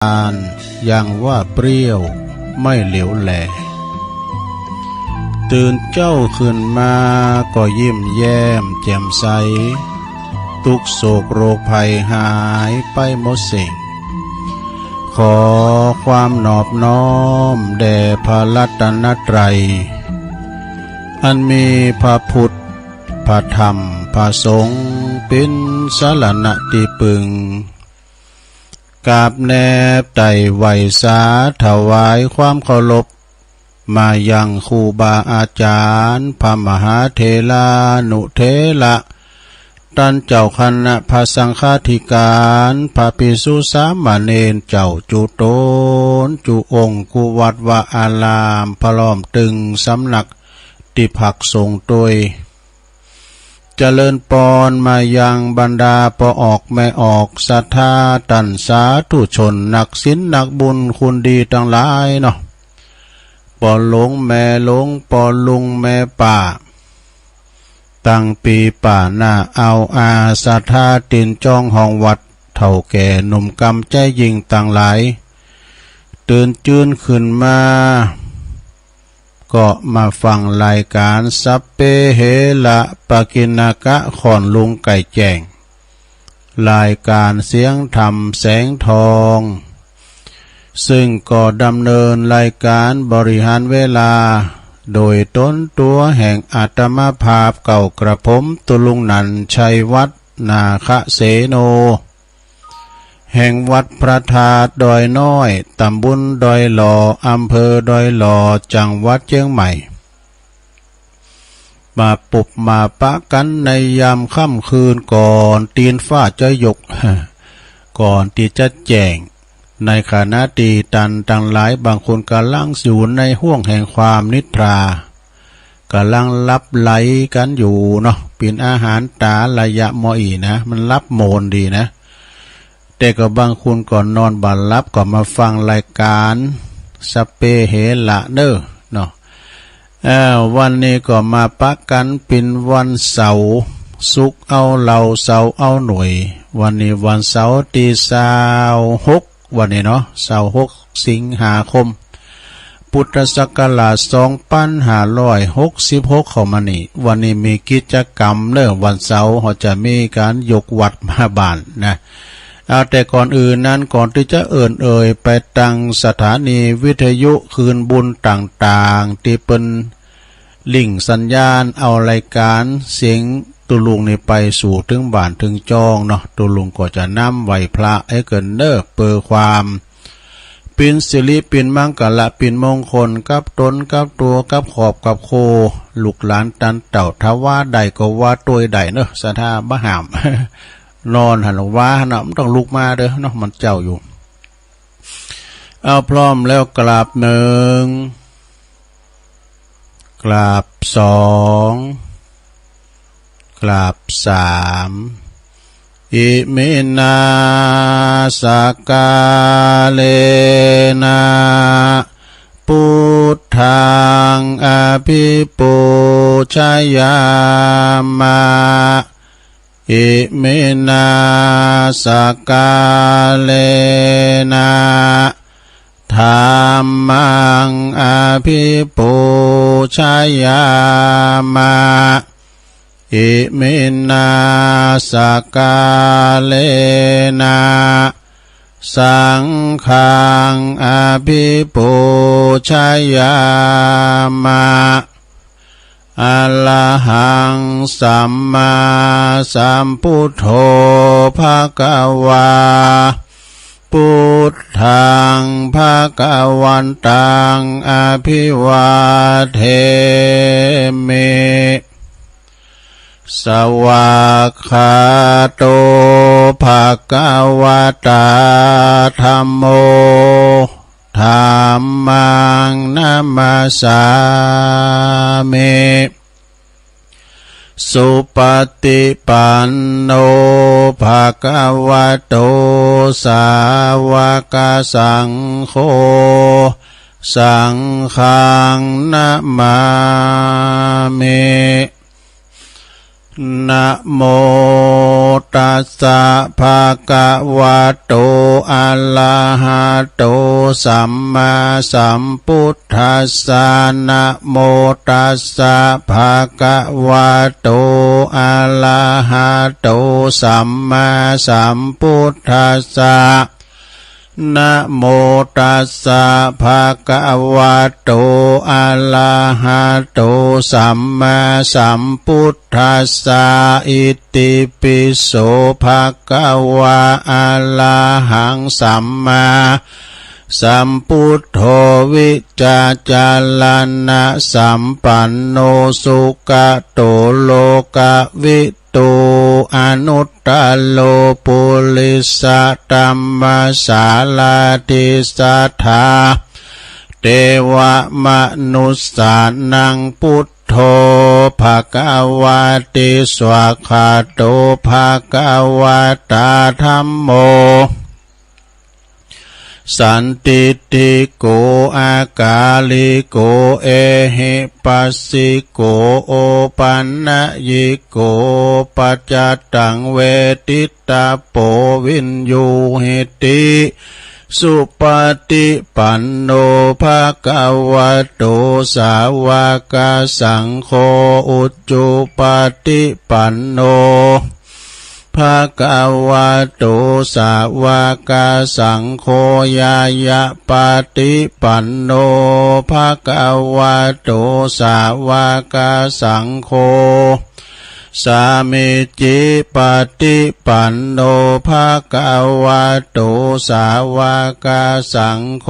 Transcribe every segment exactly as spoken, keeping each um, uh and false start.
านยังว่าเปรี้ยวไม่เหลวแล ตื่นเจ๊าขึ้นมาก็ยิ้มแย้มแจ่มใส ทุกข์โศกโรคภัยหายไปหมดสิ้น ขอความนอบน้อมแด่พระรัตนตรัย อันมีพระพุทธ พระธรรม พระสงฆ์ เป็นสรณะที่พึ่ง กราบแนบไต่ไหว้สาถวายความเคารพ มายังครูบาอาจารย์ พระมหาเถรานุเถระ ต้านเจ้าคณะพระสังฆาธิการ พระภิกษุสามเณรเจ้าจุ๊ตนจุ๊องค์ กู้วัดวาอาราม พร้อมตึงสำนัก ตี้พักสงฆ์ตวย เจริญปอนมายังบรรดาป้อออกแม่ออก ศรัทธาต้านสาธุชน นักศีลนักบุญคุณดีตังหลายเนาะ ป้อหลวงแม่หลวง ป้อลุงแม่ป้า ตังปีป้าน้าอาวอา ศรัทธาตินจ้องห้องวัด เฒ่าแก่หนุ่มกำใจยิ่งตังหลาย ตื่นจื้นขึ้นมา ก็มาฟังรายการสัพเพเหระปกิณณกะ ค่อนลุงไก่แจ้ง รายการเสียงธรรมแสงทอง ซึ่งก็ดำเนินรายการบริหารเวลา โดยตนตั๋วแห่งอาตมาภาพเก่ากระผม ตุ๊ลุงนันท์ ชัยวัฒน์ นาคเสโน แห่งวัดพระธาตุดอยน้อย ตำบลดอยหล่อ อำเภอดอยหล่อ จังหวัดเชียงใหม่ มาปบมาปะกันในยามค่ำคืนก่อนตีนฟ้าจะยก ก่อนตี้จะแจ้ง ในขณะตี้ต้านตังหลายบางคนกำลังอยู่ในห้วงแห่งความนิทรา กำลังหลับไหลกันอยู่เนาะ ปินอาหารตาระยะมออีนะ มันหลับโมนดีนะ แต่ก็บางคนก็นอนบ่หลับ ก็มาฟังรายการสัพเพเหระเนอะเนาะ เอ่อ วันนี้ก็มาปะกันปินวันเสาร์ ศุกร์เอาเหล้า เสาร์เอาหน่วย วันนี้วันเสาร์ตี้ซาวหก วันนี้เนาะ ซาวหก สิงหาคม พุทธศักราชสองพันห้าร้อยหกสิบหก เข้ามานี่ วันนี้มีกิจกรรมเนอะ วันเสาร์เฮาจะมีการยกวัดมาบ้านนะ เอา แต่ก่อนอื่นนั้น ก่อนตี้จะเอิ้นเอ่ยไปตังสถานีวิทยุคลื่นบุญต่างๆ ตี้เปิ้นลิงก์สัญญาณเอารายการเสียงตุ๊ลุงนี่ไปสู่ถึงบ้านถึงจองเนาะ ตุ๊ลุงก็จะนำไหว้พระให้เกินเนอะ เปื้อความ ปินสิริ ปินมังคละ ปินมงคล กับตน กับตั๋ว กับครอบ กับครัว ลูกหลานต้านเต้า ถ้าว่าได้ก็ว่าตวยได้เนอะ ศรัทธาบ่ห้าม นอนหั้นว่าหั้นน่ะ มันต้องลุกมาเด้อเนาะ มันเจ๊าอยู่ เอา พร้อมแล้วกราบหนึ่ง กราบสอง กราบสาม อิมินา สักกาเลนะ พุทธัง อภิปูชยามะ อิมินา สักกาเลนะ ธัมมัง อภิปูชยามะ อิมินา สักกาเลนะ สังฆัง อภิปูชยามะ อะระหัง สัมมาสัมพุทโธ ภะคะวา พุทธัง ภะคะวันตัง อะภิวาเทมิ สวากขาโต ภะคะวะตา ธัมโม ธัมมัง นะมัสสามิ สุปะติปันโน ภะคะวะโต สาวะกะสังโฆ สังฆัง นะมามิ นะโมตัสสะ ภะคะวะโต อะระหะโต สัมมาสัมพุทธัสสะ นะโมตัสสะ ภะคะวะโต อะระหะโต สัมมาสัมพุทธัสสะ นะโมตัสสะ ภะคะวะโต อะระหะโต สัมมาสัมพุทธัสสะ อิติปิโส ภะคะวะ อะระหัง สัมมาสัมพุทโธ วิชาจารณะสัมปันโน สุขะโต โลกวิ ตู อนุตตโร ปุริสธัมมาสาราธิ สัทธา เตวะมนุสสานัง พุทโธ ภะคะวะติ สวากขาโต ภะคะวะตา ธัมโม สันทิฏฐิโก อากาลิโก เอหิปัสสิโก โอปันนยิโก ปัจจตัง เวทิตตะโป วิญญูหิติ สุปฏิปันโน ภะคะวะโต สาวกสังโฆ อุจุปฏิปันโน ภะคะวะโต สาวกสังโฆ ญาณปฏิปันโน ภะคะวะโต สาวกสังโฆ สามีจิปฏิปันโน ภะคะวะโต สาวกสังโฆ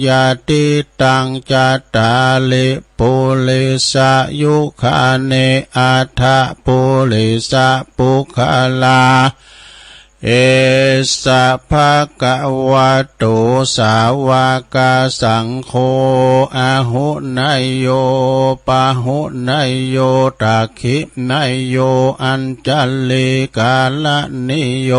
ยะติตัง จัตตาริ ปุริสายุคานิ อัฏฐปุริสปุคคลา เอสะ ภะคะวะโต สาวกสังโฆ อะหุเนยโย ปะหุเนยโย ตักขิเนยโย อัญชลีกรณีโย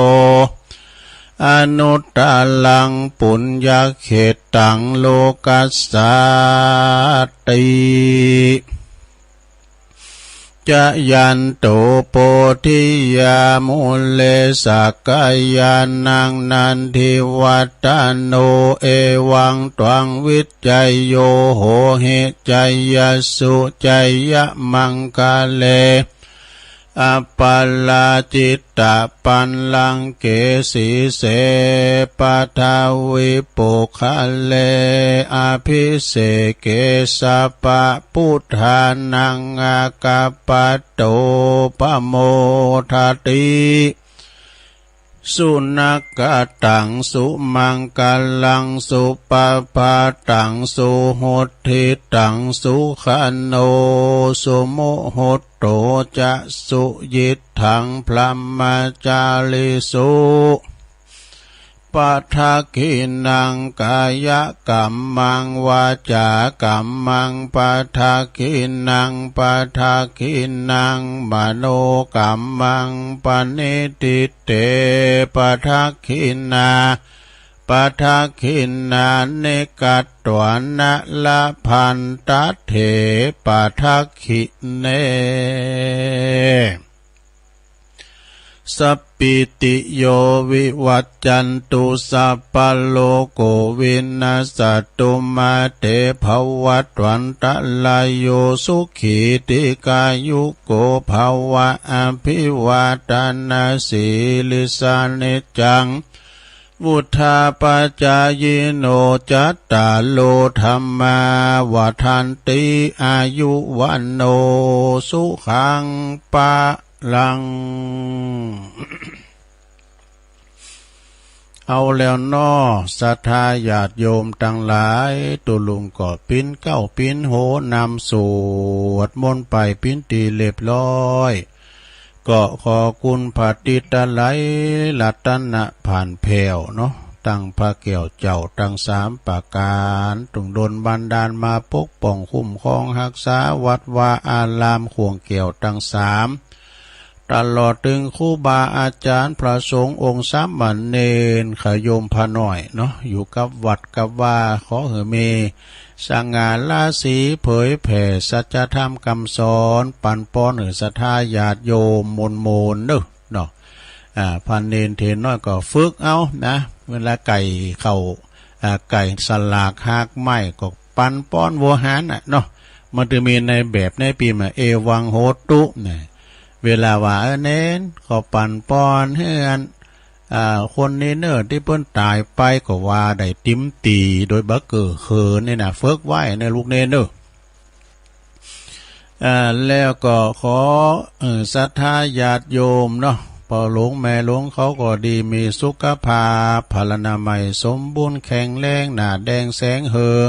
อนุตตรัง ปุญญเขตตัง โลกัสสาติ จายันโต โพธิยามูเล สักกายานัง นันทิวัตตโน เอวังตวัง วิจโย โหหิ จยสสุ จยมังคะเล อัปปะราจิตตะปัลลังเก สีเส ปัทวิปุคคเล อะภิเสเก สัพพะพุทธานัง อะกัปปะโต ปะโมทะติ สุนักขะตัง สุมังคะลัง สุปะพาตัง สุหุตถิตัง สุขะโน สุมุตโต จะ สุยิตถัง พรหมจาริสุ ปะทักขิณัง กายะกัมมัง วาจากัมมัง ปะทักขิณัง ปะทักขิณัง มโนกัมมัง ปะณิทิเต ปะทักขิณา ปะทักขิณานิ กัตวานะ ละพันตะเถ ปะทักขิเณ สัพพิติโย วิวัจจันตุ สัพพะโรโค วินัสสะตุ มา เต ภะวัตวันตะราโย สุขี ทีฆายุโก ภะวะ อะภิวาทะนะสีลิสสะ นิจจัง วุฑฒาปะจายิโน จัตตาโร ธัมมา วัฑฒันติ อายุ วัณโณ สุขัง พะลัง เอาแล้วเนาะ ศรัทธาญาติโยมตังหลาย ตุ๊ลุงก็ปิ้นเก๊าปิ้นโหนำสวดมนต์ไปปิ้นตี้เรียบร้อย ก็ขอคุณพระติตะไลยรัตนะผ่านแผ่วเนาะ ตั้งพระแก้วเจ้าตั้งสามประก๋าน จงดลบันดาลมาปกป้องคุ้มครองฮักษาวัดวาอาราม ข่วงแก้วตั้งสาม ตลอดถึงครูบาอาจารย์พระสงฆ์องค์สามเณร ขะโยมพระน้อยเนาะ อยู่กับวัดกับวา ขอหื้อมีสง่าราศี เผยแผ่สัจธรรมคำสอน ปันป้อนหื้อศรัทธาญาติโยมมวลๆ เนาะ เนาะ อ่า พระเณรเถรน้อยก็ฝึกเอานะ เวลาไก่เข้า อ่า ไก่สลากหากไม้ก็ปันป้อนโวหารน่ะเนาะ มันจะมีในแบบในพิมพ์อะ เอวังโหตุ นะ เวลาว่า เออ เณรก็ปันป้อนหื้ออัน อ่า คนนี้เนอะ ตี้เปิ้นต๋ายไปก็ว่าได้ติ๋มตี๋ โดยบ่เก้อเขินนี่นะ ฝึกไว้เนอะ ลูกเณรเนอะ อ่า แล้วก็ขอ เอ่อ ศรัทธาญาติโยมเนาะ พ่อหลวงแม่หลวงเขาก็ดีมีสุขภาพพลานามัยสมบูรณ์แข็งแรง หน้าแดงแสงเฮอ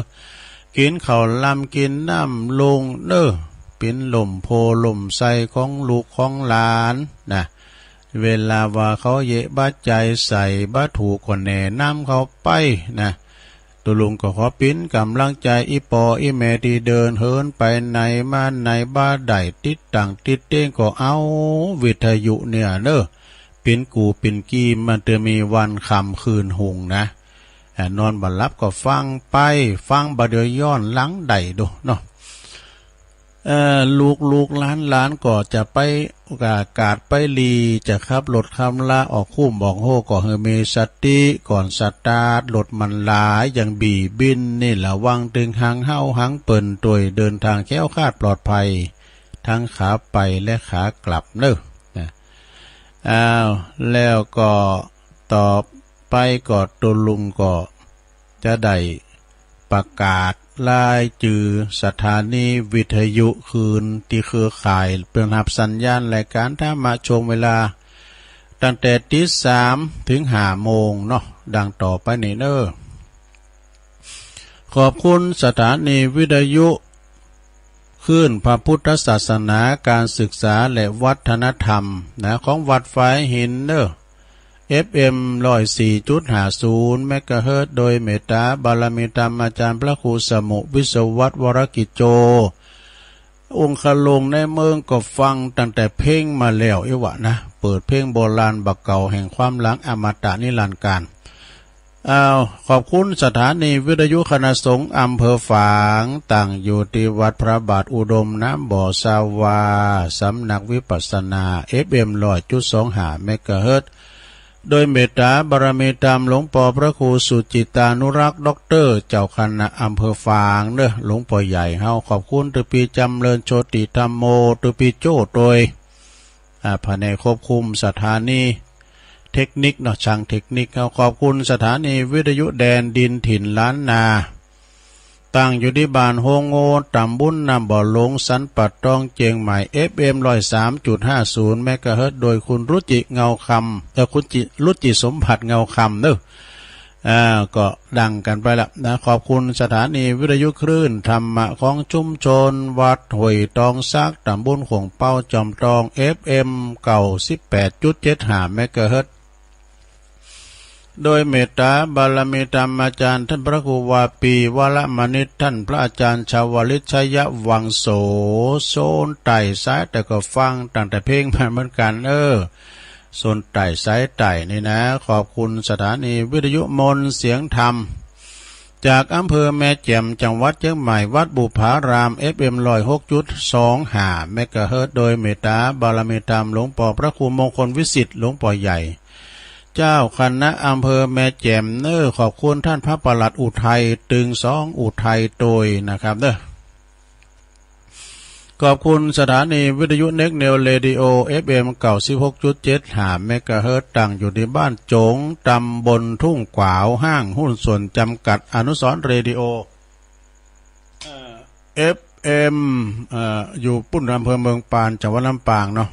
กินข้าวลำกินน้ำลุงเนอะ เป๋นล่มโพธิ์ล่มไทรของลูกของหลานนะ เวลาว่าเขาเยียะบ่าใจ๋ใส่บ่าถูกก็แนะนำเขาไปนะ ตุ๊ลุงก็ขอเป๋นก๋ำลังใจ๋อี่ป้ออี่แม่ตี้เดินเหินไปไหนมาไหนบ่ได้ ติดตั้งติดเต๊งก็เอาวิทยุเนี่ยเนอะ เป๋นกู่เป๋นกี มันจะมีวันค่ำคืนฮุงนะ อ่า นอนบ่หลับก็ฟังไป ฟังบ่าเดียวย้อนหลังได้โดเนาะ เอ่อ ลูกๆ หลานๆ ก็จะไป กา กาดไปหลี จะขับรถขับลาออกคุ้มออกโฮ ก็หื้อมีสติ ก่อนสตาร์ทรถมันหลาย อย่างบีบินนี่ ระวังตึงหางเฮาหางเปิ้น โดยเดินทางแคล้วคลาดปลอดภัย ทั้งขาไปและขากลับเนอะ นะ อ้าว แล้วก็ต่อไปก็ตุ๊ลุงก็ จะได้ประกาศรายจื่อสถานีวิทยุคืนตี้เครือข่ายเปิ้นฮับสัญญาณรายการธรรมะช่วงเวลา ตั้งแต่ตีสามถึงห้าโมงเนาะ ดังต่อไปนี้เนอะ ขอบคุณสถานีวิทยุ คลื่นพระพุทธศาสนา การศึกษาและวัฒนธรรมนะ ของวัดฝายหินเนอะ เอฟเอ็ม ร้อยสี่จุดห้าศูนย์ เมกะเฮิรตซ์ โดยเมตตาบารมีธรรมอาจารย์พระครูสมุห์ วิศวัตร วรกิจโจ องคลุงในเมืองก็ฟังตั้งแต่เพลงมาแล้ว เอวะนะ เปิดเพลงโบราณบ่าเก่าแห่งความหลังอมตะนิรันดร์กาล อ้าว ขอบคุณสถานีวิทยุคณะสงฆ์อำเภอฝาง ตั้งอยู่ตี้วัดพระบาทอุดมน้ำบ่อสาวา สำนักวิปัสสนา เอฟเอ็ม ร้อยจุดสองห้า เมกะเฮิรตซ์ โดยเมตตาบารมีธรรมหลวงป้อพระครูสุจิตานุรักษ์ ด็อกเตอร์ เจ้าคณะอำเภอฝางเนอะ หลวงป้อใหญ่เฮา ขอบคุณตื้อปี้จำเริญโชติธัมโม ตื้อปี้โจ้โตย อ่า แผนกควบคุมสถานีเทคนิคเนาะ ช่างเทคนิค ขอขอบคุณสถานีวิทยุแดนดินถิ่นล้านนา ตั้งอยู่ตี้บ้านโฮงโง่ ตำบลน้ำบ่อหลง สันป่าตอง เจียงใหม่ เอฟเอ็ม ร้อยสามจุดห้าศูนย์ เมกะเฮิรตซ์ โดยคุณรุจิเงาคำ เอ่อ คุณจิ รุจิสมบัติเงาคำเนอะ อ่า ก็ดังกันไปละนะ ขอบคุณสถานีวิทยุคลื่นธรรมะของชุมชนวัดห้วยตองสัก ตำบลขวงเปา จอมตอง เอฟเอ็ม เก้าสิบแปดจุดเจ็ดห้า เมกะเฮิรตซ์ โดยเมตตาบารมีธรรมอาจารย์ท่านพระครูวาปี วรมณิต ท่านพระอาจารย์ชาวลิต ชยวังโส โซนใต้สายใต้ก็ฟังตั้งแต่เพลงมาเหมือนกัน เออ โซนใต้สายใต้นี่นะ ขอบคุณสถานีวิทยุมนต์เสียงธรรม จากอำเภอแม่แจ่ม จังหวัดเชียงใหม่ วัดบุพาราม เอฟเอ็ม ร้อยหกจุดสองห้า เมกะเฮิรตซ์ โดยเมตตาบารมีธรรมหลวงป้อพระครูมงคลวิสิทธิ์ หลวงป้อใหญ่ เจ้าคณะอำเภอแม่แจ่มเนอะ ขอบคุณท่านพระปลัดอุทัย ตึงสองอุทัยโตยนะครับเนอะ ขอบคุณสถานีวิทยุเน็กเนวเรดิโอ เอฟเอ็ม เก้าสิบหกจุดเจ็ดห้า เมกะเฮิรตซ์ ตั้งอยู่ตี้บ้านโจ๋ง ตำบลทุ่งขวาว ห้างหุ้นส่วนจำกัดอนุสรณ์เรดิโอ เอ่อ เอฟเอ็ม เอ่อ อยู่ปุ้นอำเภอเมืองปาน จังหวัดลำปางเนาะ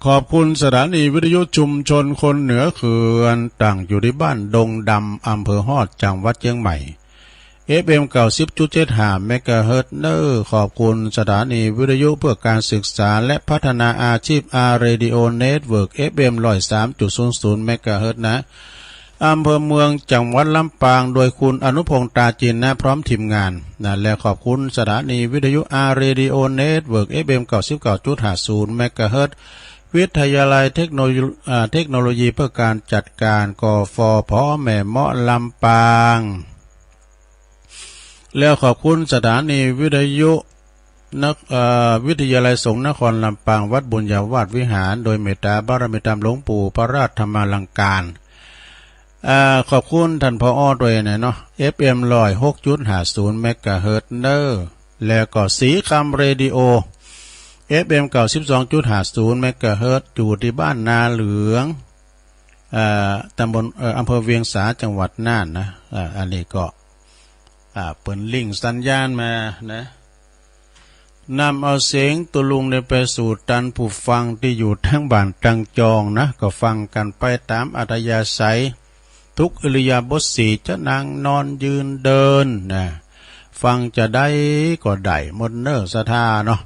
ขอบคุณสถานีวิทยุชุมชนคนเหนือเขื่อน ตั้งอยู่ตี้บ้านดงดำ อำเภอฮอด จังหวัดเชียงใหม่ เอฟเอ็ม เก้าสิบจุดเจ็ดห้า เมกะเฮิรตซ์เนอะ ขอบคุณสถานีวิทยุเพื่อการศึกษาและพัฒนาอาชีพ อาร์ เรดิโอ เน็ตเวิร์ก เอฟเอ็ม ร้อยสามจุดศูนย์ศูนย์ เมกะเฮิรตซ์นะ อำเภอเมือง จังหวัดลำปาง โดยคุณอนุพงษ์ ตาจินนะ พร้อมทีมงานนะ และขอบคุณสถานีวิทยุ อาร์ เรดิโอ เน็ตเวิร์ก เอฟเอ็ม เก้าสิบเก้าจุดห้าศูนย์ เมกะเฮิรตซ์ วิทยาลัยเทคโนโลยี อ่า เทคโนโลยีเพื่อการจัดการ กฟผ แม่เมาะ ลำปาง แล้วขอบคุณสถานีวิทยุนค- เอ่อ วิทยาลัยสงฆ์นครลำปาง วัดบุญญาวาสวิหาร โดยเมตตาบารมีธรรมหลวงปู่พระราชธรรมาลังการ อ่า ขอบคุณท่าน ผอ ด้วยนะเนาะ เอฟเอ็ม ร้อยหกจุดห้าศูนย์ เมกะเฮิรตซ์เนอะ แล้วก็สีคำเรดิโอ เอฟเอ็ม เก้าสิบสองจุดห้าศูนย์ เมกะเฮิรตซ์ อยู่ที่บ้านนาเหลือง อ่า ตำบล เอ่อ อำเภอเวียงสา จังหวัดน่านนะ อ่า อันนี้ก็ อ่า เปิ้นลิงก์สัญญาณมานะ นำเอาเสียงตุลุงเนี่ยไปสู่ตันผู้ฟังที่อยู่ทั้งบ้านตังจองนะ ก็ฟังกันไปตามอัธยาศัย ทุกอิริยาบถสี่ จะนั่งนอนยืนเดินนะ ฟังจะได้ก็ได้หมดเนอะ ศรัทธาเนาะ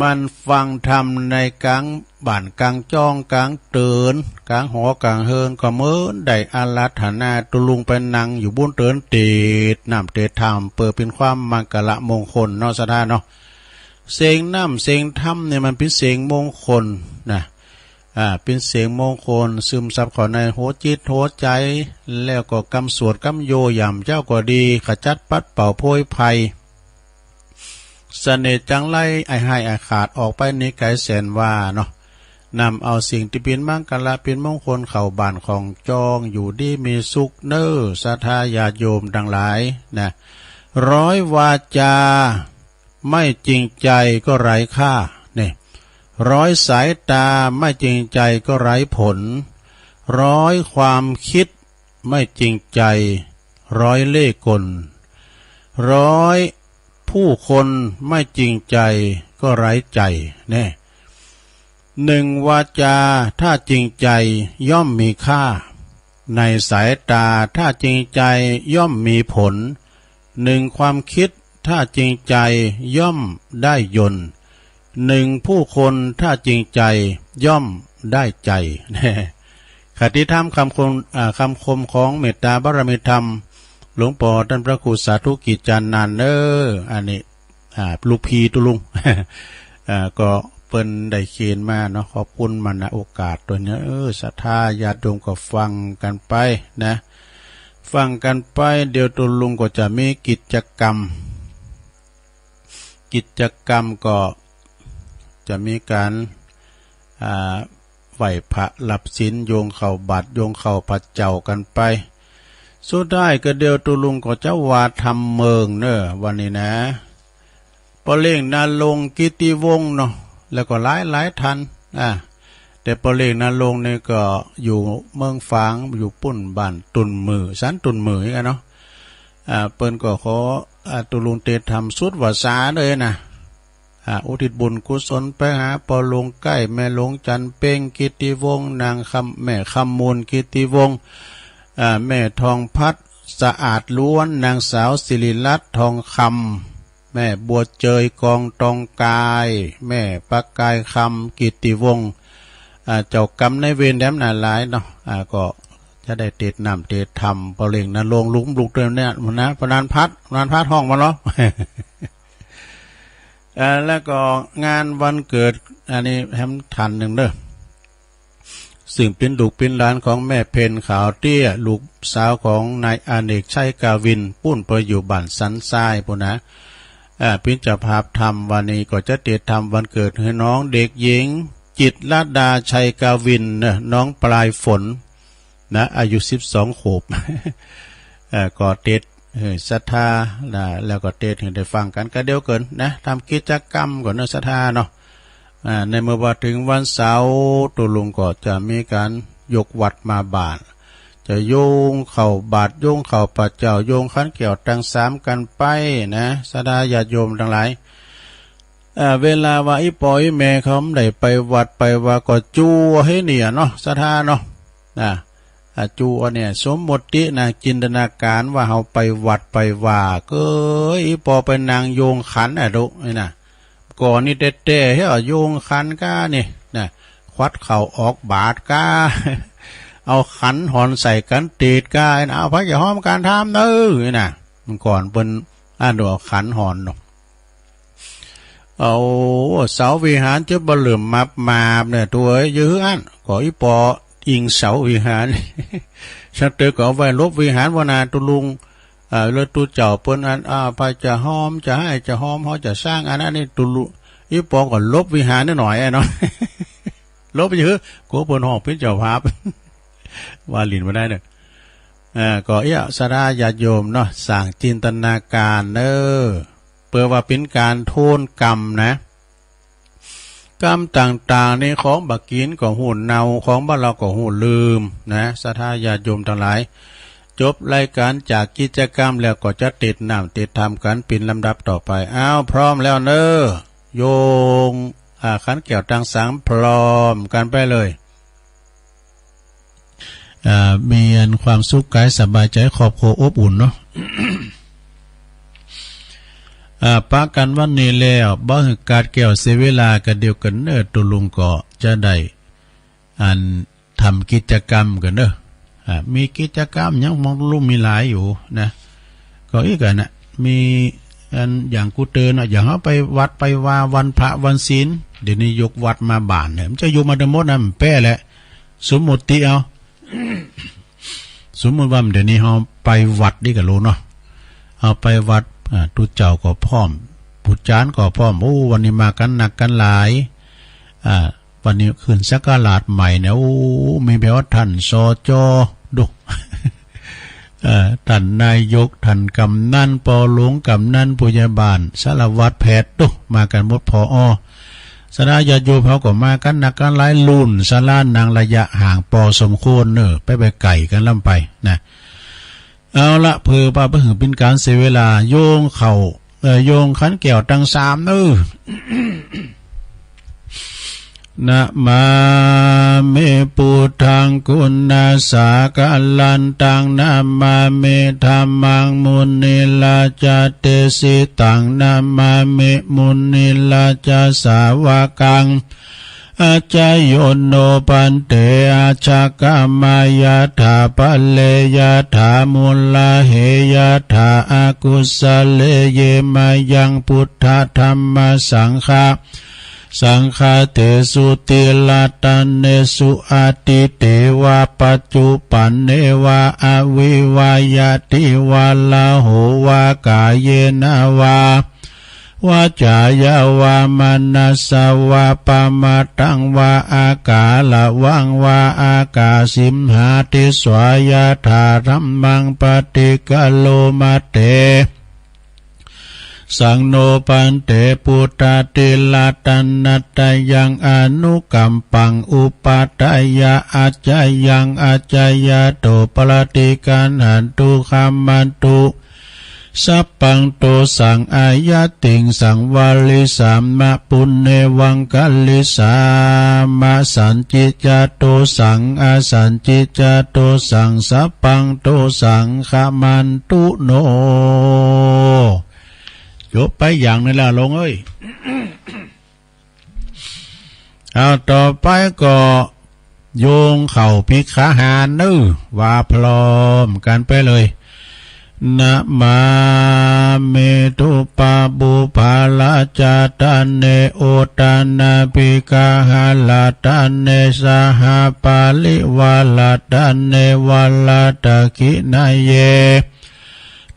มันฟังธรรมในกลางบ้านกลางจองกลางเติน กลางหอกลางเฮิรน ก็เหมือนได้อาราธนาตุลุงไปนั่งอยู่บนเติน เตสน์น้ำเตสน์ธรรม เปิดเป็นความมังคละมงคลเนาะ ศรัทธาเนาะ เสียงน้ำเสียงธรรมเนี่ยมันเป็นเสียงมงคลนะ อ่า เป็นเสียงมงคล ซึมซับเข้าในหัวจิตหัวใจ แล้วก็กำสวดกำโยยามเจ๊าก็ดี ขจัดปัดเป่าโพยภัย เสน่ห์จังไรอันร้ายอันฆาตออกไปหนีไกลแสนว่าเนาะ นำเอาสิ่งที่เป็นมังคละเป็นมงคลเข้าบ้านของจอง อยู่ดีมีสุขเนอ ศรัทธาญาติโยมทั้งหลายนะ ร้อยวาจา ไม่จริงใจก็ไร้ค่า เนี่ย ร้อยสายตาไม่จริงใจก็ไร้ผล ร้อยความคิดไม่จริงใจ ร้อยเล่ห์กล ร้อยผู้คนไม่จริงใจก็ไร้ใจ เนี่ย หนึ่งวาจาถ้าจริงใจย่อมมีค่า ในสายตาถ้าจริงใจย่อมมีผล หนึ่งความคิดถ้าจริงใจย่อมได้ยนต์ หนึ่งผู้คนถ้าจริงใจย่อมได้ใจ คติธรรมคำคม อ่า คำคมของเมตตาบารมีธรรม หลวงป้อต้านพระครูสาธุกิจจานันท์เนอ อันนี้ อ่า ลูกพี่ตุลุง อ่า ก็เปิ้นได้เขียนมาเนาะ ขอบคุณมา ณ โอกาสตัวนี้ เออ ศรัทธาญาติโยมก็ฟังกันไปนะ ฟังกันไป เดี๋ยวตุลุงก็จะมีกิจกรรม กิจกรรมก็จะมีการ อ่า ไหว้พระรับศีล โยงเข้าบาตร โยงเข้าพระเจ้ากันไป สุดท้ายก็เดี๋ยวตุลุงก็จะว่าธรรมเมิงเนอ วันนี้นะ ป้อเล็ง ณรงค์ กิตติวงศ์เนาะ แล้วก็หลายหลายท่าน อ่า แต่ป้อเล็ง ณรงค์ นี่ก็อยู่เมืองฝาง อยู่ปุ้นบ้านตุ่นหมื่อ สันตุ่นหมื่อกันเนาะ อ่า เปิ้นก็ขอ อ่า ตุลุงเตสน์ธรรมสุดวาสาเลยนะ อ่า อุทิศบุญกุศลไปหาป้อหลวงไก้ แม่หลวงจันทร์เพ็ง กิตติวงศ์ นางคำ แม่คำมูล กิตติวงศ์ อ่า แม่ทองพัด สะอาดล้วน นางสาวสิริรัตน์ ทองคำ แม่บัวเจย กองตองกาย แม่ประกายคำ กิตติวงศ์ อ่า เจ้ากรรมนายเวรแหลมหน้าหลายเนาะ อ่า ก็จะได้เตสน์น้ำเตสน์ธรรม ป้อเล็ง ณรงค์ ลุงลุกด้วยเนี่ยนะ พระนานพัด พระนานพัดฮ้องมาเนาะ อ่า แล้วก็งานวันเกิด อันนี้แถมท่านหนึ่งเด้อ ซึ่งเป็นลูกเป็นหลานของแม่เพ็ญขาวเตี้ย ลูกสาวของนายอเนกชัยกาวิน ปุ้นไปอยู่บ้านสันทรายปุ้นนะ อ่า เป็นเจ้าภาพธรรม วันนี้ก็จะเตสน์ธรรมวันเกิดให้น้องเด็กหญิง จิตรลดาชัยกาวินเนอะ น้องปลายฝน นะ อายุสิบสองขวบ เอ่อ ก็เตสน์ เอ่อ ศรัทธา นะ แล้วก็เตสน์ให้ได้ฟังกันก็เดียวกันนะ ทำกิจกรรมก่อนเนอะ ศรัทธาเนาะ อ่า ในเมื่อว่าถึงวันเสาร์ ตุลุงก็จะมีการยกวัดมาบ้าน จะโยงเข้าบาตร โยงเข้าพระเจ้า โยงขันแก้วตังสามกันไปนะ ศรัทธาญาติโยมทั้งหลาย อ่า เวลาว่าอีป้ออีแม่เขาบ่ได้ไปวัดไปวาก็จั่วให้เนี่ยเนาะ ศรัทธาเนาะ อ่า อ่า จั่วเนี่ย สมมตินะ จินตนาการว่าเฮาไปวัดไปวา เก้ย อีป้อไปนั่งโยงขันอะดุ นี่นะ ก่อนนี้แต๊ๆ เฮ้ย โยงขันก้านี่นะ ควัดเข้าออกบาตรก้า เอาขันหอนใส่กันเตสน์ก้า เอาพระอย่าห้อมการทำเนอะ นี่นะ เมื่อก่อนเปิ้น อ่า ดูเอาขันหอนเนาะ เอาเสาวิหารเจ้าบ่เหลื่อมมับมาบเนี่ย ตัวเอ้ย เยอะอัน ก็อีปออิงเสาวิหาร ชักเตอก็เอาไว้ลบวิหารวะนา ตุลุง เอ่อ แล้วตุเจ้าเปิ้นอัน อ่า พระจะหอม จะให้ จะหอม เขาจะสร้างอันนั้นนี่ ตุลุ อีปอก็ลบวิหารนิดหน่อยอะเนาะ ลบไปเถอะ กลัวเปิ้นฮ้องเป็นเจ้าภาพ ว่าหลินบ่ได้เนอะ เอ่อ ก็เอี้ย ศรัทธาญาติโยมเนาะ สร้างจินตนาการเนอะ เปื้อว่าเป๋นก๋านโทนกรรมนะ กรรมต่างๆ นี่ของบ่ากิ๋นก็ฮู้เน่า ของบ่าเหลาก็ฮู้ลืมนะ ศรัทธาญาติโยมตังหลาย จบรายก๋านจากกิจกรรมแล้วก็จะเตศน์น้ำเตศน์ธรรมกั๋นเป๋นลำดับต่อไป อ้าว พร้อมแล้วเนอะ โยง อ่า ขันแก้วตังสาม พร้อมกั๋นไปเลย อ่า มีอันความสุขก๋ายสบายใจ๋ ครอบครัวอบอุ่นเนาะ อ่า ปะกั๋นวันนี้แล้ว บ่หื้อขาดแคลนเสียเวลากั๋นเดียวกั๋นเนอะ ตุลุงก็จะได้ อันทำกิจกรรมกั๋นเนอะ อ่า มีกิจกรรมหยังบ่ฮู้ มีหลายอยู่นะ ก็อีกอันน่ะ มีอันอย่างกูเตือนน่ะ อย่างเฮาไปวัดไปวาวันพระวันศีล เดี๋ยวนี้ยกวัดมาบ้านเนี่ย มันจะยกมาทั้งหมดนะ มันแปลกแหละ สมมุติเอา สมมุติว่าเดี๋ยวนี้เฮาไปวัดนี่ก็รู้เนาะ เฮาไปวัด อ่า ตุ๊เจ้าก็พร้อม ผู้จารย์ก็พร้อม โอ้ วันนี้มากั๋นนักกั๋นหลาย อ่า วันนี้ขึ้นสักการาชใหม่เนี่ย โอ้ มีแบบว่าท่าน สจ. ดู เอ่อ ท่านนายก ท่านกำนัน ปอหลวง กำนัน ผู้ใหญ่บ้าน สารวัตร แพทย์ ดู มากั๋นหมด ผอ. ศรัทธาญาติโยมเฮาก็มากั๋นนักกั๋นหลาย รุ่นศาลานั่งระยะห่างพอสมควรเนอะ ไปไปไกลกั๋นล้ำไปนะ เอาละ เปื้อว่าบ่หื้อเป๋นก๋านเสียเวลา โยงเข้า เอ่อ โยงขันแก้วตังสามเนอะ นะมามิ พุทธัง กุณาสาคะลันตัง นะมามิ ธัมมัง มุนิราชาเดสิตัง นะมามิ มุนิราชาสาวกัง อาจาโยโน ภันเต อาชะกะมะ ยะถา ภะเร ยะถา มุลา เห ยะถา อะกุสะเล เย มะยัง พุทธะ ธัมมะ สังฆะ สังฆะเตสุ ติรัตเนสุ อะตีเตวะ ปัจจุปันเนวะ อะวิวะยะติวะ ละโหวะ กาเยนะวะ วาจายาวะ มะนัสสะวะ ปะมาทังวะ อาการะวังวะ อาคาสิมหาติสสา ยะถา ธัมมัง ปะฏิคะโรมะ เตสัง โน ภันเต พุทธาธิราช ตะนะตะยัง อนุกัมปัง อุปัฏฐายะ อาจายัง อาจายะโต ปะฏิคันหันตุ ฆะมันตุ สัพพังโตสัง อายัตถิงสัง วาริสามะ ปุณเณวังคะลิสามะ สันจิจจาโตสัง อสันจิจจาโตสัง สัพพังโตสัง ฆะมันตุโน จบไปอย่างนี้แล้ว โยมเอ้ย เอา ต่อไปก็โยงเข้าภิกขาหารเนอะ ว่าพร้อมกันไปเลย นะมามิ ทูปะปุพพะราชาทะเน โอทานาภิกขาหะราชาทะเน สหะปะริวาราชาทะเน วะราตะขิณาเย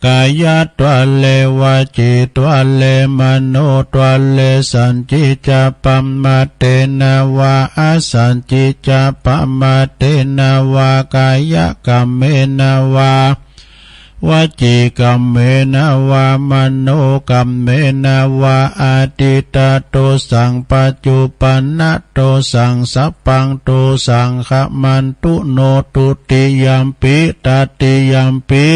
กายะทะเน วะจีทะเน มโนทะเน สันจิจจะปะมาเทนะวะ อสันจิจจะปะมาเทนะวะ กายะกัมเมนะวะ วจีกัมเมนะวะ มโนกัมเมนะวะ อะทิฏฐะโตสัง ปัจจุปันนะโตสัง สัพพังโตสัง ฆะมันตุโน ทุติยัมปิ ตติยัมปิ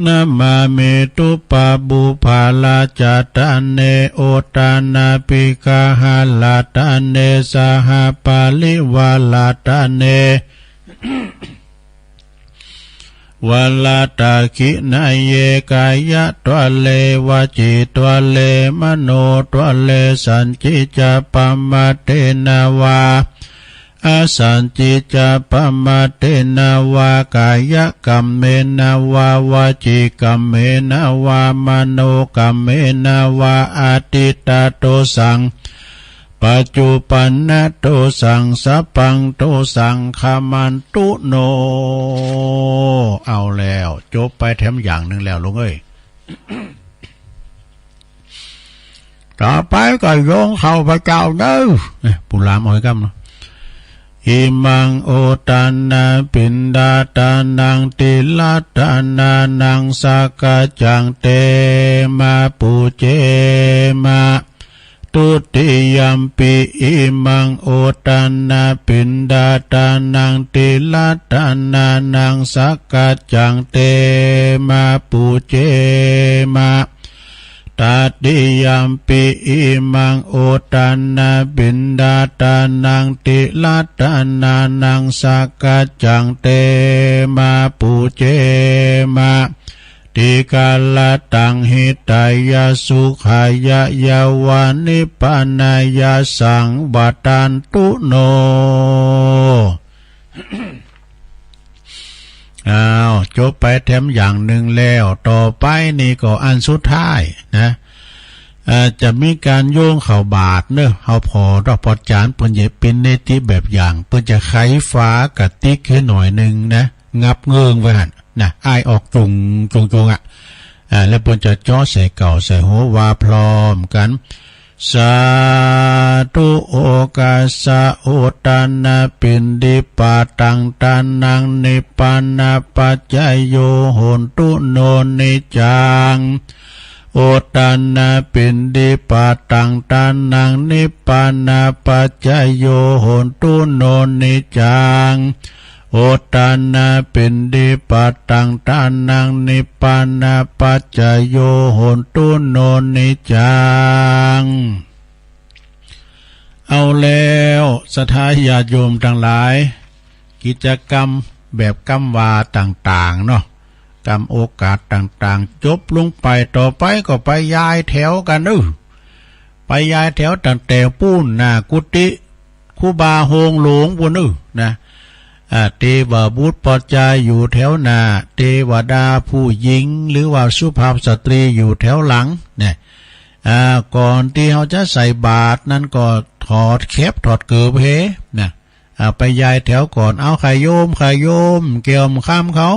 นะมามิ ทูปะปุพพะราชาทะเน โอทานาภิกขาหะราชาทะเน สหะปะริวาราชาทะเน วะราตะขิณาเย กายะทะเน วะจีทะเน มโนทะเน สันจิจจะปะมาเทนะวะ อาสัญจิจาปมาเทนะวากายกัมเมนะวาวาจีกัมเมนะวามโนกัมเมนะวาอาทิตตาโทสังปัจจุปันนะโทสังสัพพังโทสังขมันตุโน เอาแล้ว จบไปแถมอย่างหนึ่งแล้วลุงเอ้ย ต่อไปก็โยงเข้าพระเจ้าเด้อ เอ้ย ผู้ลามเอาไว้กำเนาะ อิมังโอตานาปิณฑาตานังติรัตนานังสักกัจจังเตมาปูเจมา ทุติยมปิอิมังโอตานาปิณฑาตานังติรัตนานังสักกัจจังเตมาปูเจมา ตติยมปิอิมังโอตานาปิณฑาตานังติรัตนานังสักกัจจังเตมาปูเจมา ติกาลตังหิตายะสุขายะยาวานิพพานายะสังวัตตันตุโน อ้าว จบไปแถมอย่างหนึ่งแล้ว ต่อไปนี่ก็อันสุดท้ายนะ เอ่อ จะมีการโยงเข้าบาตรเนอะ เฮาผ่อดอกผ่อจาน เปิ้นจะเป็นเนติแบบอย่าง เปิ้นจะไขฝากระติกให้หน่อยหนึ่งนะ งับเงิงไว้หั่นนะ อ้ายออกจุงจุงจุงอะ อ่า แล้วเปิ้นจะเจาะใส่เก้าใส่หัวว่าพร้อมกัน สาธุ โอกัสสะ โอตานาปิณฑิปาตัง ตานัง นิพพานาปัจจโย โหนตุ โน นิจจัง โอตานาปิณฑิปาตัง ตานัง นิพพานาปัจจโย โหนตุ โน นิจจัง โอตานาปิณฑิปาตัง ตานัง นิพพานาปัจจโย โหนตุ โน นิจจัง เอาแล้ว ศรัทธาญาติโยมทั้งหลาย กิจกรรมแบบกำว่าต่างๆ เนาะ กำโอกาสต่างๆ จบลงไป ต่อไปก็ไปย้ายแถวกันเนอะ ไปย้ายแถวตั้งแต่ปู้นหน้ากุฏิครูบาโฮงหลวงปู้นเนอะนะ อ่า เทวบุตรปอจายอยู่แถวหน้า เทวดาผู้หญิง หรือว่าสุภาพสตรีอยู่แถวหลังเนี่ย อ่า ก่อนที่เฮาจะใส่บาตรนั้นก็ถอดแคปถอดเกิบเฮนะ อ่า ไปย้ายแถวก่อน เอา ใครโยม ใครโยม แก้วคำเขา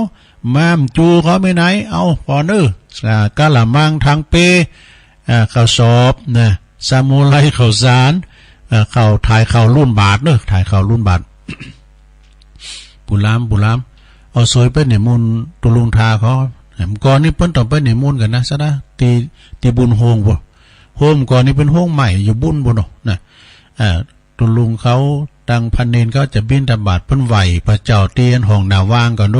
มาจูเขาไปไหน เอา ก่อนเนอะ อ่า กะละมัง ถังเป อ่า ข้าวสอบนะ สมุนไพร ข้าวสาร อ่า ข้าว ถ่ายข้าวลุ่นบาตรเนอะ ถ่ายข้าวลุ่นบาตร ปู้ลาม ปู้ลาม เอาสวยไปนิมนต์ตุลุงทาเขา ก่อนนี้เปิ้นต้องไปนิมนต์กันนะ ซะนะ ตี ตีบุญโฮงบ่ โฮมก่อนนี้เป็นโฮงใหม่อยู่บุญบ่เนาะนะ อ่า ตุลุงเขาตังพระเณรเขาจะบิณฑบาต เปิ้นไหว้พระเจ้าเตียนห้องหน้าว่างก่อนโด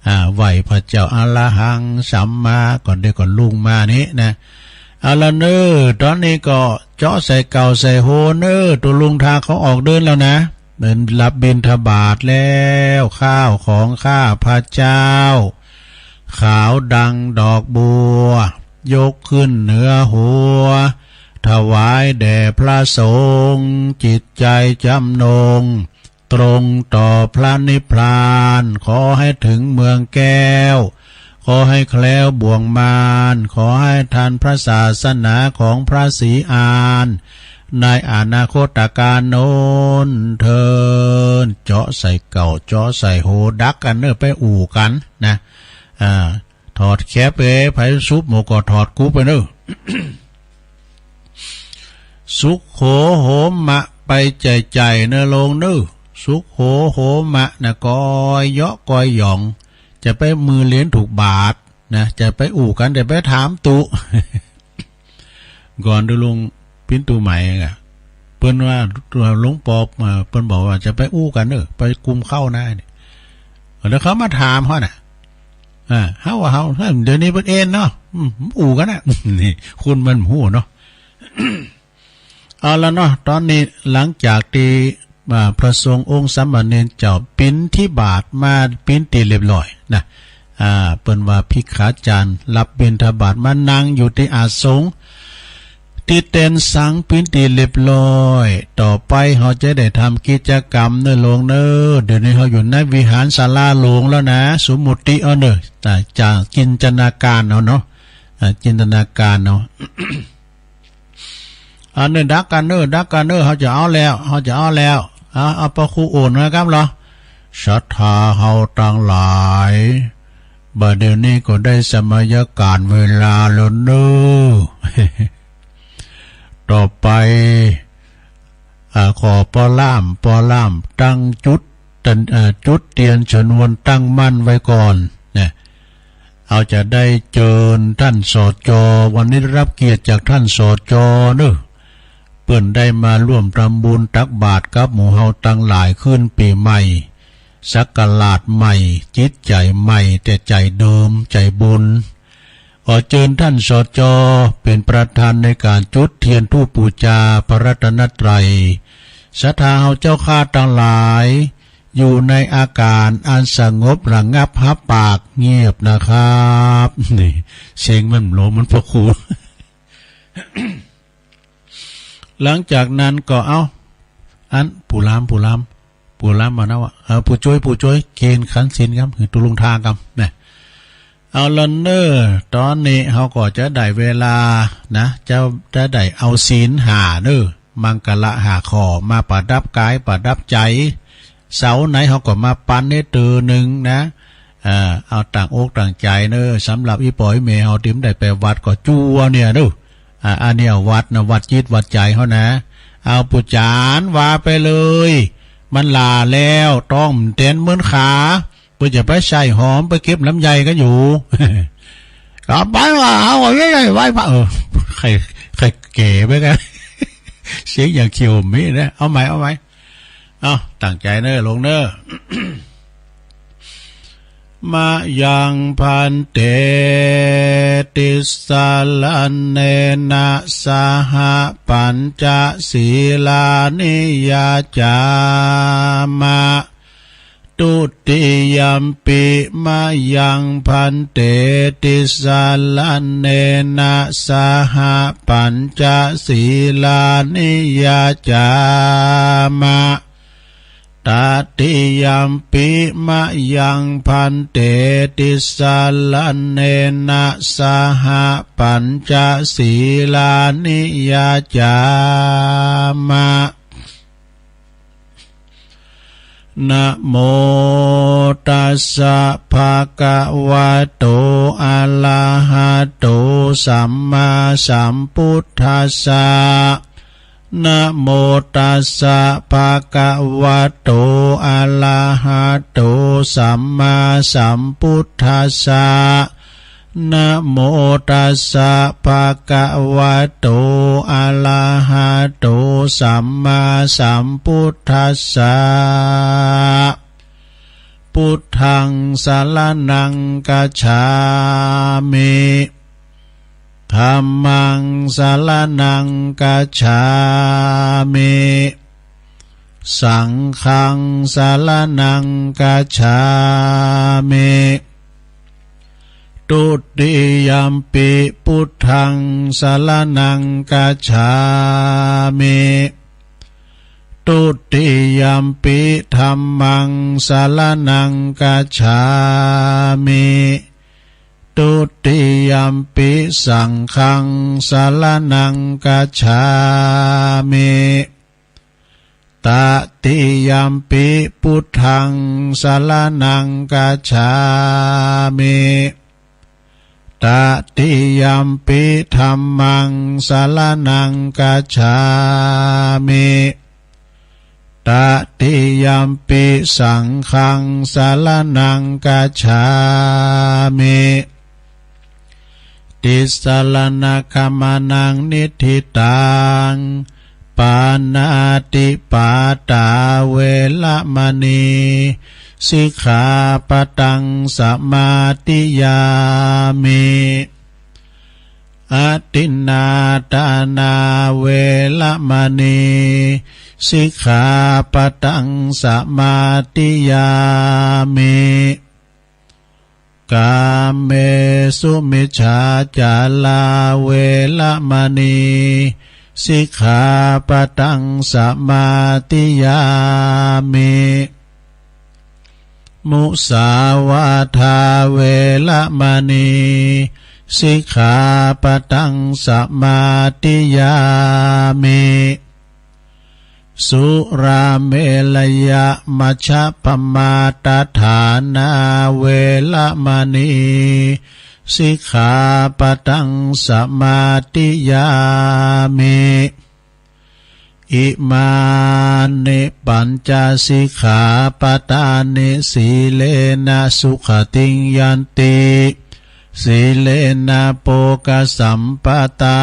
อ่า ไหว้พระเจ้าอะระหังสัมมาก่อน เดี๋ยวก็ลุงมานี้นะ เอาละเนอะ ตอนนี้ก็เจาะใส่เก้าใส่โฮเนอะ ตุลุงทาเขาออกเดินแล้วนะ เดินรับบิณฑบาตแล้ว ข้าวของข้าพระเจ้า ขาวดังดอกบัว ยกขึ้นเหนือหัว ถวายแด่พระสงฆ์ จิตใจจำนง ตรงต่อพระนิพพาน ขอให้ถึงเมืองแก้ว ขอให้แคล้วบ่วงมาร ขอให้ทันพระศาสนาของพระศรีอาน ในอนาคตกาลโน้นเทิน เจาะใส่เก้า เจาะใส่โฮ ดักกันเนอะ ไปอู้กันนะ อ่า ถอดแคปเอ้ย ไผสุบหมวกก็ถอดกูไปเนอะ สุขโขโหมะ ไปใหญ่ๆ เนอะโลงเนอะ สุขโขโหมะนะ กอยเยาะกอยหยอง จะไปมือเลียนถูกบาทนะ จะไปอู้กัน จะไปถามตุ ก่อนดูลุงปิ้นตูใหม่อะ เปิ้นว่าหลวงปอ เอ่อ เปิ้นบอกว่าจะไปอู้กันเนอะ ไปกุมเข้าหน้าเนี่ย แล้วเขามาถามเขาน่ะ อ่า เฮาว่าเฮา เดี๋ยวนี้เปิ้นเอ็นเนาะ อืม อู้กันน่ะ นี่ คนมันฮู้เนาะ เอาละเนาะ ตอนนี้หลังจากที่ อ่า พระสงฆ์องค์สามเณรเจ้าบิณฑบาตมาปิ้นตี้เรียบร้อยนะ อ่า เปิ้นว่าภิกขาจารย์รับบิณฑบาตมานั่งอยู่ที่อาสงฆ์ ที่เต็นท์สังเป็นตี้เรียบร้อย ต่อไปเฮาจะได้ทำกิจกรรมเนอะหลวงเนอะ เดี๋ยวนี้เฮาอยู่ในวิหารศาลาหลวงแล้วนะ สมมุติเอาเนอะ อ่า จากจินตนาการเอาเนาะ อ่า จินตนาการเอา อันนี้ดักกันเนอะ ดักกันเนอะ เฮาจะเอาแล้ว เฮาจะเอาแล้ว เอา เอาพระครูโอนนะครับเหรอ ศรัทธาเฮาตังหลาย บัดเดี๋ยวนี้ก็ได้สมัยการเวลาแล้วเนอะ ต่อไป อ่า ขอปอล่าม ปอล่ามตั้งจุด ตั้ง เอ่อ จุดเตียนชนวนตั้งมั่นไว้ก่อนนะ เอาจะได้เจิญท่าน สจ วันนี้ได้รับเกียรติจากท่าน สจ เนอะ เปิ้นได้มาร่วมทำบุญตักบาตรกับหมู่เฮาตังหลายขึ้นปีใหม่ ศักราชใหม่ จิตใจใหม่ แต่ใจเดิม ใจบุญ ขอเจิญท่าน สจ เป็นประธานในการจุดเทียนธูปบูชาพระรัตนตรัย ศรัทธาเฮาเจ้าข้าตังหลาย อยู่ในอาการอันสงบระงับ ฮับปากเงียบนะครับ นี่ เสียงมันหลวงมันพระครู หลังจากนั้นก็เอา อัน ผู้ลาม ผู้ลาม ผู้ลามมานะวะ เออ ผู้จ้วย ผู้จ้วย เกณฑ์ขันศีลครับ คือตุลุงทากรรมนะ เอาละเนอะ ตอนนี้เฮาก็จะได้เวลานะ จะ จะได้เอาศีลห้าเนอะ มังคละห้าข้อ มาประดับกาย ประดับใจ เสาร์ไหนเฮาก็มาปันให้เตอหนึ่งนะ เอ่อ เอาตั้งอกตั้งใจเนอะ สำหรับอีป๋อยแม่เฮาตี้บ่ได้ไปวัดก็จั่วเนี่ยเนอะ อ่า อันเนี้ยวัดนะ วัดจิตวัดใจเฮานะ เอาปู่จานว่าไปเลย มันหล้าแล้ว ต้องเต้นเหมือนขา เปิ้นจะไปใส่หอม ไปเก็บลำไยกันอยู่ กลับไปว่าเอาไว้ไว้ไว้พระ เออ ใคร ใครแก่ไปกัน เสียงอย่างเขียวมีนะ เอาใหม่ เอาใหม่ เอาตั้งใจเนอะ ลงเนอะ มะยังภันเต ติสสะระเณนะ สะหะ ปัญจะ สีลานิ ยะจา มะ ทุติยัมปิ มะยังภันเต ติสสะระเณนะ สะหะ ปัญจะ สีลานิ ยะจา มะ ตติยัมปิ มะยังภันเต ติสสะระเณนะ สะหะ ปัญจะ สีลานิ ยะจา มะ นะโมตัสสะ ภะคะวะโต อะระหะโต สัมมาสัมพุทธัสสะ นะโมตัสสะ ภะคะวะโต อะระหะโต สัมมาสัมพุทธัสสะ นะโมตัสสะ ภะคะวะโต อะระหะโต สัมมาสัมพุทธัสสะ พุทธัง สะระณัง กัจฉามิ ธัมมัง สะระณัง กัจฉามิ สังฆัง สะระณัง กัจฉามิ ทุติยัมปิ พุทธัง สะระณัง กัจฉามิ ทุติยัมปิ ธัมมัง สะระณัง กัจฉามิ ทุติยัมปิ สังฆัง สะระณัง กัจฉามิ ตติยัมปิ พุทธัง สะระณัง กัจฉามิ ตติยัมปิ ธัมมัง สะระณัง กัจฉามิ ตติยัมปิ สังฆัง สะระณัง กัจฉามิ ติสสะระณะกัมมะนะ นิฏฐิตัง ปาณาติปาตา เวระมะณี สิกขาปะทัง สะมาธิยามิ อะทินนาทานา เวระมะณี สิกขาปะทัง สะมาธิยามิ กาเมสุมิจฉาจาราเวระมณี สิกขาปะทังสมาธิยามิ มุสาวาทาเวระมณี สิกขาปะทังสมาธิยามิ สุราเมรยะมัชฌะปมาทฐานาเวระมณี สิกขาปะทังสมาธิยามิ อิมานิปัญจสิกขาปะทานิ สีเลนะสุขะติงยันติ สีเลนะโภคะสัมปะทา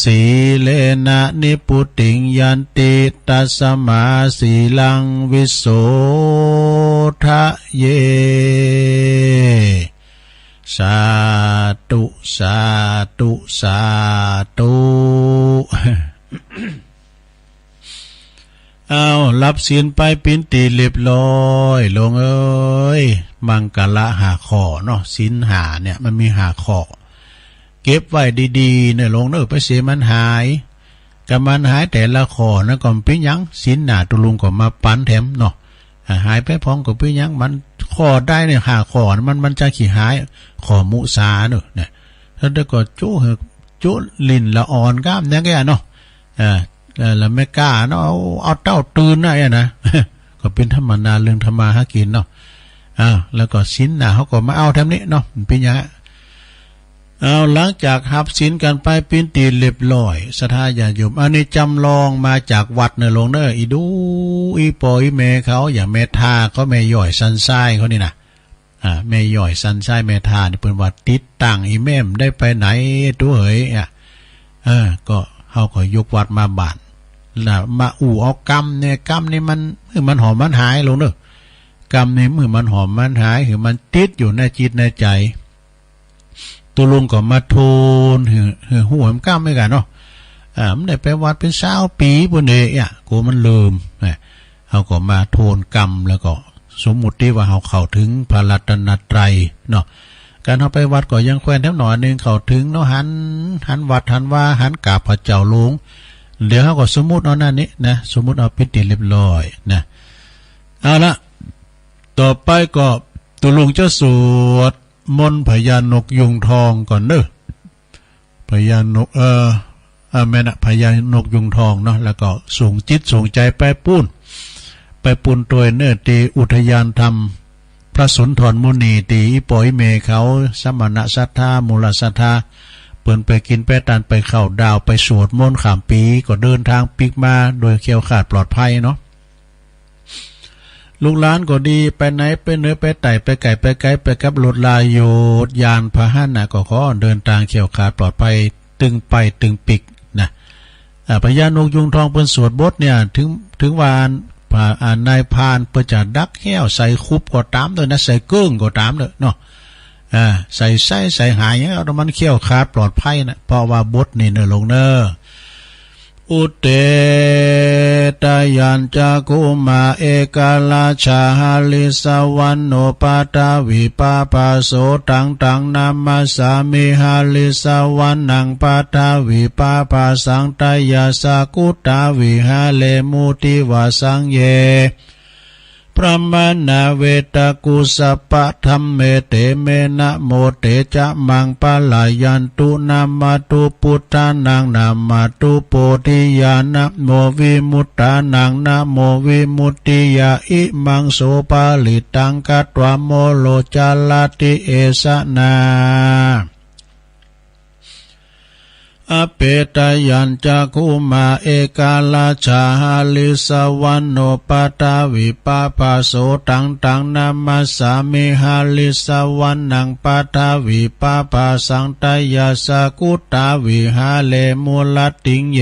สีเลนะนิพพุติงยันติ ตัสมาสีลังวิโสทะเย สาธุ สาธุ สาธุ เอา ฮับศีลไปเป๋นตี้เรียบร้อย โลงเอ๋ย มังคละห้าข้อเนาะ ศีลห้าเนี่ยมันมีห้าข้อ เก็บไว้ดีๆ เน่อโลงเน่อ ไปเสียมันหาย กะมันหายแต่ละข้อนั้นก็บ่เป๋นหยัง ศีลหน้าตุ๊ลุงก็มาปันแถมเนาะ อ่า หายไปพองก็บ่เป๋นหยัง มันข้อใดเนี่ย ห้าข้อนั้นมัน มันจะขี้หาย ข้อมุสาเน่อ เนี่ย แล้วก็จุ จุลิ้นละอ่อนก้ามยังไงอะเนาะ เออ เออ แล้วแม่ก้าเนาะ เอา เอาเต้าตื่นนะเนี่ยนะ ก็เป๋นธรรมดาเรื่องทำมาหากินเนาะ อ้าว แล้วก็ศีลหน้าเฮาก็มาเอาแถมนี้เนาะ มันเป๋นหยังอะ เอา หลังจากฮับศีลกันไปเป๋นตี้เรียบร้อย ศรัทธาญาติโยม อันนี้จำลองมาจากวัดเน่อโลงเน่อ อีดู อีป้ออีแม่เขา อย่างแม่ท่าเขา แม่ย้อยสันทรายเขานี่นะ อ่า แม่ย้อยสันทราย แม่ท่านี่เปิ้นว่าติดตั้งอีแม่บ่ได้ไปไหน ตุ๊เหย อ่ะ เออ ก็เฮาก็ยกวัดมาบ้าน แล้วมาอู้เอากรรมเนี่ย กรรมนี่มัน มันหอมมันหายโลงเน่อ กรรมนี่มันหอมมันหาย คือมันติดอยู่ในจิตในใจ ตุ๊ลุงก็มาโทนหื้อ หื้อฮู้แหมกรรมเหมือนกันเนาะ อ่า มันได้ไปวัดเป๋นซาวปี๋ปู้นเดะ อ่ะ กลัวมันลืม นะ เฮาก็มาโทนกรรม แล้วก็สมมุติว่าเฮาเข้าถึงพระรัตนตรัยเนาะ การเฮาไปวัดก็ยังแควนแถมหน่อยหนึ่ง เข้าถึงเนาะ หัน หันวัด หันวา หันกราบพระเจ้าโลง เดี๋ยวเฮาก็สมมุติเอานั่นนี่นะ สมมุติเอาเป๋นตี้เรียบร้อยนะ เอาละ ต่อไปก็ตุ๊ลุงจะสวด มนต์พญานกยูงทองก่อนเน่อ พญานก เอ่อ อ่า แม่นนะ พญานกยูงทองเนาะ แล้วก็ส่งจิตส่งใจไปปู้น ไปปู้นตวยเน่อ ตี้อุทยานธรรมพระสุนทรมุนี ตี้อีป้ออีแม่เขา สมณะศรัทธา มูลศรัทธา เปิ้นไปกินไปตาน ไปเข้าดาว ไปสวดมนต์ข้ามปี๋ ก็เดินทางปิ๊กมาโดยแคล้วคลาดปลอดภัยเนาะ ลูกหลานก็ดี ไปไหนไปเหนือไปใต้ ไปใก้ไปไกล ไปกับรถราโยชน์ ยานพาหนะก็ขอเดินทางแคล้วคลาดปลอดภัย ตึงไปตึงปิ๊กนะ อ่า พญานกยูงทองเปิ้นสวดบทเนี่ย ถึง ถึงว่า อ่า อ่า นายพรานเปิ้นจะดักแฮ้วใส่คุบก็ต๋ามเน่อนะ ใส่เกิ่งก็ต๋ามเน่อเนาะ อ่า ใส่ไส้ใส่หายหยัง เอามันแคล้วคลาดปลอดภัยนะ เพราะว่าบทนี่เน่อโลงเน่อ อุตเต ตะยัญจะ คุมา เอกราชา หะริสสะวะโน ปะทะวี ปะภะโส ตัง ตัง นะมัสสามิ หะริสสะวะนัง ปะทะวี ปะภะสัง ตะยะสะ กุตา วิหะเร มุติวาสัง เย พรหมานา เวตะกุสสะปะ ธัมเม เต เม นะโม เต จะ มัง ปะระ ยันตุ นะมะตุ ปุทธานัง นะมะตุ โพธิยา นะโม วิมุตตานัง นะโม วิมุตติยา อิมัง โส ปะริตตัง คัตวา โมโร จะระติ เอสะ นา อะเปตะยัญจะ คุมา เอกราชา หะริสสะวะโน ปะทะวี ปะภะโส ตัง ตัง นะมัสสามิ หะริสสะวะนัง ปะทะวี ปะภะสัง ตะยะสะ กุตา วิหะเร มุระติง เย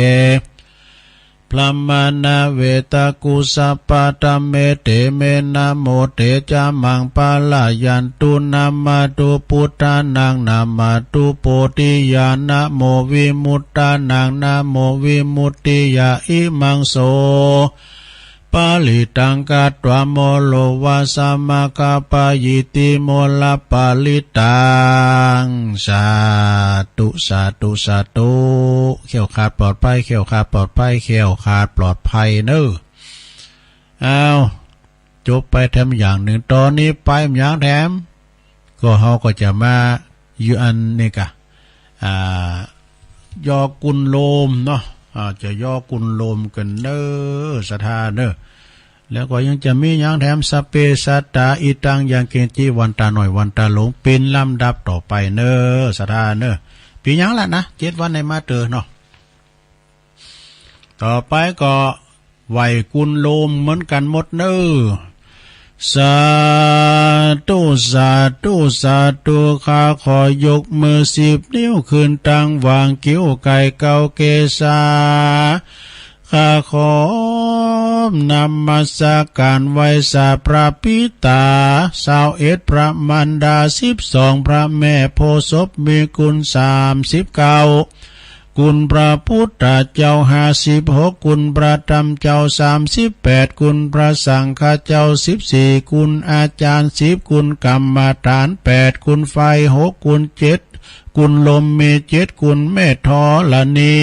พรหมานา เวตะกุสสะปะ ธัมเม เต เม นะโม เต จะ มัง ปะระ ยันตุ นะมะตุ ปุทธานัง นะมะตุ โพธิยา นะโม วิมุตตานัง นะโม วิมุตติยา อิมัง โส ปะลิตัง กัตวา โมโรวา สะมะคะปะยิติ โมรปะลิตัง สาธุ สาธุ สาธุ แคล้วคลาดปลอดภัย แคล้วคลาดปลอดภัย แคล้วคลาดปลอดภัยเนอะ อ้าว จบไปแถมอย่างหนึ่ง ตอนนี้ไปหยังแถม ก็เฮาก็จะมาอยู่อันนี้กะ อ่า ย่อกุนโลมเนาะ อ่า จะย่อกุนโลมกันเนอะ ศรัทธาเนอะ แล้วก็ยังจะมีหยังแถม สัพเพสัตตา อิตัง ยังกิญจิ วันตาน้อย วันตาหลวง เป็นลำดับต่อไปเนอะ ศรัทธาเนอะ ปีหยังละนะ เจ็ดวันในมาเตอเนาะ ต่อไปก็ไหว้กุนโลมเหมือนกันหมดเนอ สาธุ สาธุ สาธุ ข้าขอยกมือสิบนิ้วขึ้นตั้งวางคิ้วไก่เกาเกศา ข้าขอนมัสการไหว้สาพระปิตา ซาวเอ็ด พระมารดา สิบสอง พระแม่โพธิ์ศพ มีกุน สามสิบเก้า กุนพระพุทธเจ้า ห้าสิบหก กุนพระธรรมเจ้า สามสิบแปด กุนพระสังฆเจ้า สิบสี่ กุนอาจารย์ สิบ กุนกรรมฐาน แปด กุนไฟ หก กุนเจ็ด กุนลม มีเจ็ด กุนแม่ธรณี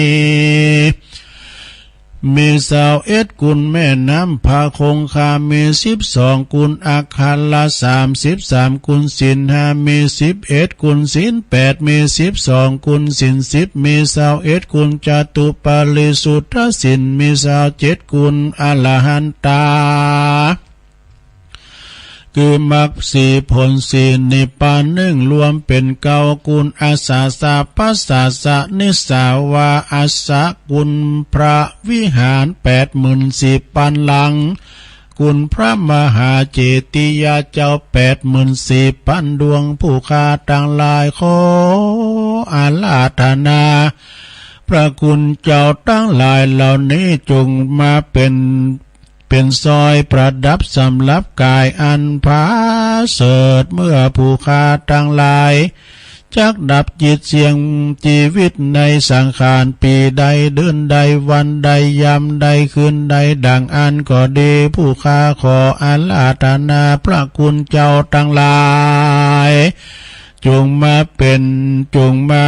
มีซาวเอ็ด กุนแม่น้ำผาคงคา มีสิบสอง กุนอักขระ สามสิบสาม กุนศีลห้า มีสิบเอ็ด กุนศีลแปด มีสิบสอง กุนศีลสิบ มีซาวเอ็ด กุนจตุปริสุทธศีล มีซาวเจ็ด กุนอรหันตา คือมรรคสี่ผลสี่นิพพานหนึ่ง รวมเป็นเก้า กุนอัสสะสะปัสสะสะนิสสาวาอัสสะ กุนพระวิหารแปดหมื่นสี่ปันหลัง กุนพระมหาเจติยาเจ้าแปดหมื่นสี่ปันดวง ผู้ข้าตังหลายขออาราธนา พระคุณเจ้าตังหลายเหล่านี้จงมาเป็น เป็นสร้อยประดับสำหรับกายอันผาเสริฐ เมื่อผู้ข้าตังหลายจักดับจิตเสี่ยงชีวิตในสังขาร ปีใดเดือนใดวันใดยามใดคืนใดดังอั้นก็ดี ผู้ข้าขออาราธนาพระคุณเจ้าตังหลาย จงมาเป็น จงมา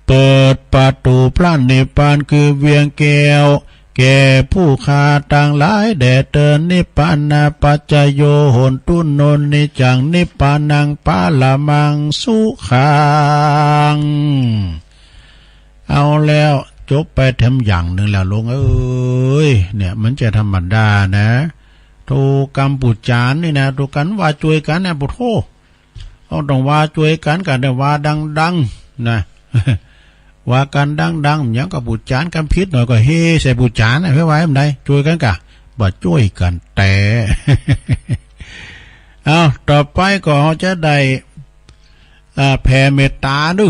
เปิดประตูพระนิพพานคือเวียงแก้ว แก่ผู้ข้าตังหลายแด่เตอ นิพพานาปัจจโย โหนตุ โนนนิจจัง นิพพานัง ปรมังสุขัง เอาแล้ว จบไปแถมอย่างหนึ่งแล้ว โลมเอ้ย เนี่ย มันจะธรรมดานะ โธ่ กำปู๋จานนี่นะ โธ่ กันว่าจ้วยกันนะ โอ้โธ่ เฮาต้องว่าจ้วยกัน กันได้ว่าดังๆ นะ ว่ากันดังๆ หยังก็ปู๋จานกันผิดหน่อยก็เฮใส่ปู๋จานนะ เพื่อว่าให้มันได้ จ้วยกันกะ บ่จ้วยกันแต๊ เอา ต่อไปก็เฮาจะได้ อ่า แผ่เมตตาดู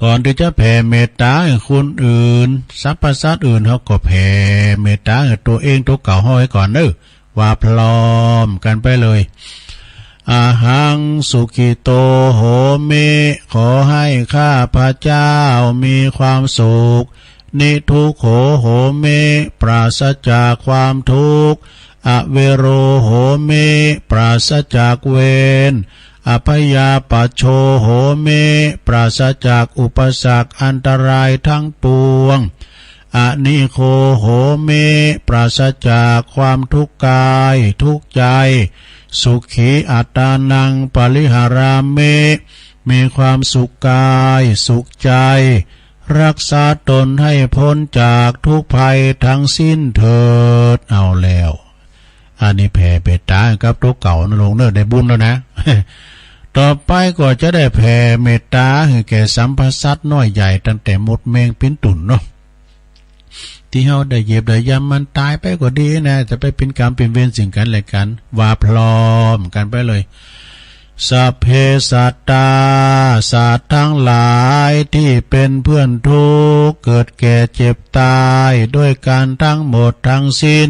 ก่อนที่จะแผ่เมตตาให้คนอื่น สรรพสัตว์อื่น เฮาก็แผ่เมตตาให้ตัวเอง ตัวเก่าเฮาไว้ก่อนเนอะ ว่าพร้อมกันไปเลย อะหัง สุขิโต โหมิ ขอให้ข้าพเจ้ามีความสุข นิทุกโข โหมิ ปราศจากความทุกข์ อเวโร โหมิ ปราศจากเวร อพยาปัชโช โหมิ ปราศจากอุปสรรคอันตรายทั้งปวง อนิโค โหมิ ปราศจากความทุกข์กาย ทุกข์ใจ สุขีอัตตานัง ปริหารามิ มีความสุขกาย สุขใจ รักษาตนให้พ้นจากทุกข์ภัยทั้งสิ้นเถิด เอาแล้ว อันนี้แผ่เมตตากับตัวเก่านะ ลงเนอะได้บุญแล้วนะ ต่อไปก็จะได้แผ่เมตตาให้แก่สรรพสัตว์น้อยใหญ่ ตั้งแต่มดแมงปิ้นตุ่นเนาะ ที่เฮาได้เหยียบได้ย่ำมันตายไปก็ดีนะ จะไปเป็นกรรมเป็นเวรซึ่งกันและกัน ว่าพร้อมกันไปเลย สัพเพสัตตา สัตว์ทั้งหลายที่เป็นเพื่อนทุกข์ เกิดแก่เจ็บตายด้วยกันทั้งหมดทั้งสิ้น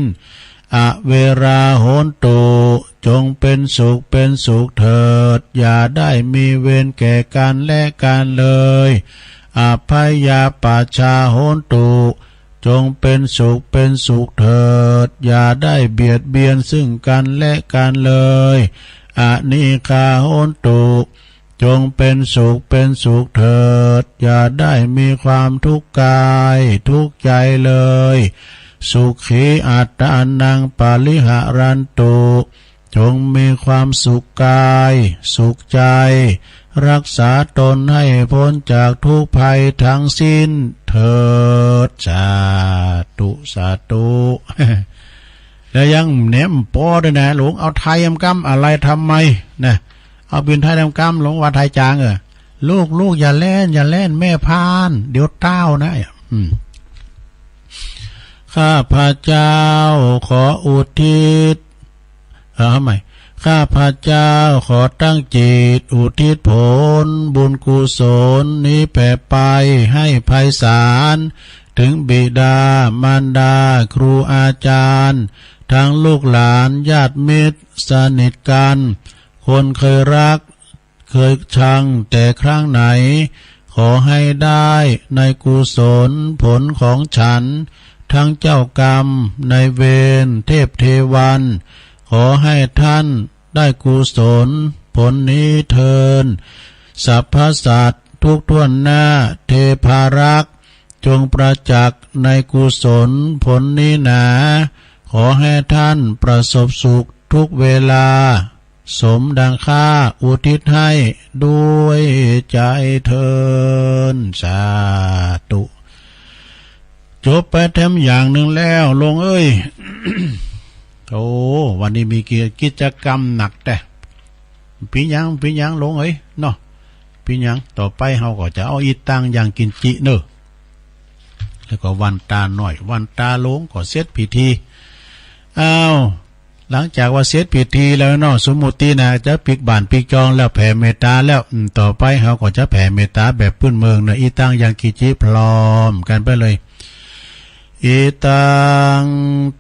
อเวราโหนตุ จงเป็นสุขเป็นสุขเถิด อย่าได้มีเวรแก่กันและกันเลย อพยาปัชชาโหนตุ จงเป็นสุขเป็นสุขเถิด อย่าได้เบียดเบียนซึ่งกันและกันเลย อนิฆาโหนตุ จงเป็นสุขเป็นสุขเถิด อย่าได้มีความทุกข์กายทุกข์ใจเลย สุขีอัตตานังปริหารันตุ จงมีความสุขกายสุขใจ รักษาตนให้พ้นจากทุกข์ภัยทั้งสิ้นเถิด สาธุ สาธุ แล้วยังแหนมปอด้วยนะ หลวงเอาไทยกำกำ อะไรทำไมนะ เอาบินไทยกำกำ หลวงว่าไทยจาง เออ ลูก ลูกอย่าแล่น อย่าแล่น แม่พาน เดี๋ยวเต้านะ อืม ข้าพเจ้าขออุทิศ เอาใหม่ ข้าพเจ้าขอตั้งจิตอุทิศผลบุญกุศลนี้แผ่ไปให้ไพศาล ถึงบิดามารดาครูอาจารย์ ทั้งลูกหลานญาติมิตรสนิทกัน คนเคยรัก เคยชังแต่ครั้งไหน ขอให้ได้ในกุศลผลของฉัน ทั้งเจ้ากรรมนายเวรเทพเทวัน ขอให้ท่านได้กุศลผลนี้เทอญ สรรพสัตว์ทุกทั่วหน้า เทพารักษ์ จงประจักษ์ในกุศลผลนี้หนา ขอให้ท่านประสบสุขทุกเวลา สมดังข้าอุทิศให้ด้วยใจเทอญ สาธุ จบไปแถมอย่างหนึ่งแล้ว โลงเอ้ย โอ้ วันนี้มีกิจกรรมหนักแต๊ เป๋นหยัง เป๋นหยัง โลงเอ้ย เนาะ เป๋นหยัง ต่อไปเฮาก็จะเอาอิตัง ยังกิญจิ เนอะ แล้วก็วันตาน้อย วันตาหลวงก็เสร็จพิธี อ้าว หลังจากว่าเสร็จพิธีแล้วเนาะ สมมุตินะ จะปิกบ้านปิกจองแล้ว แผ่เมตตาแล้ว อืม ต่อไปเฮาก็จะแผ่เมตตาแบบพื้นเมืองเนาะ อิตัง ยังกิญจิ พร้อมกันไปเลย อิตัง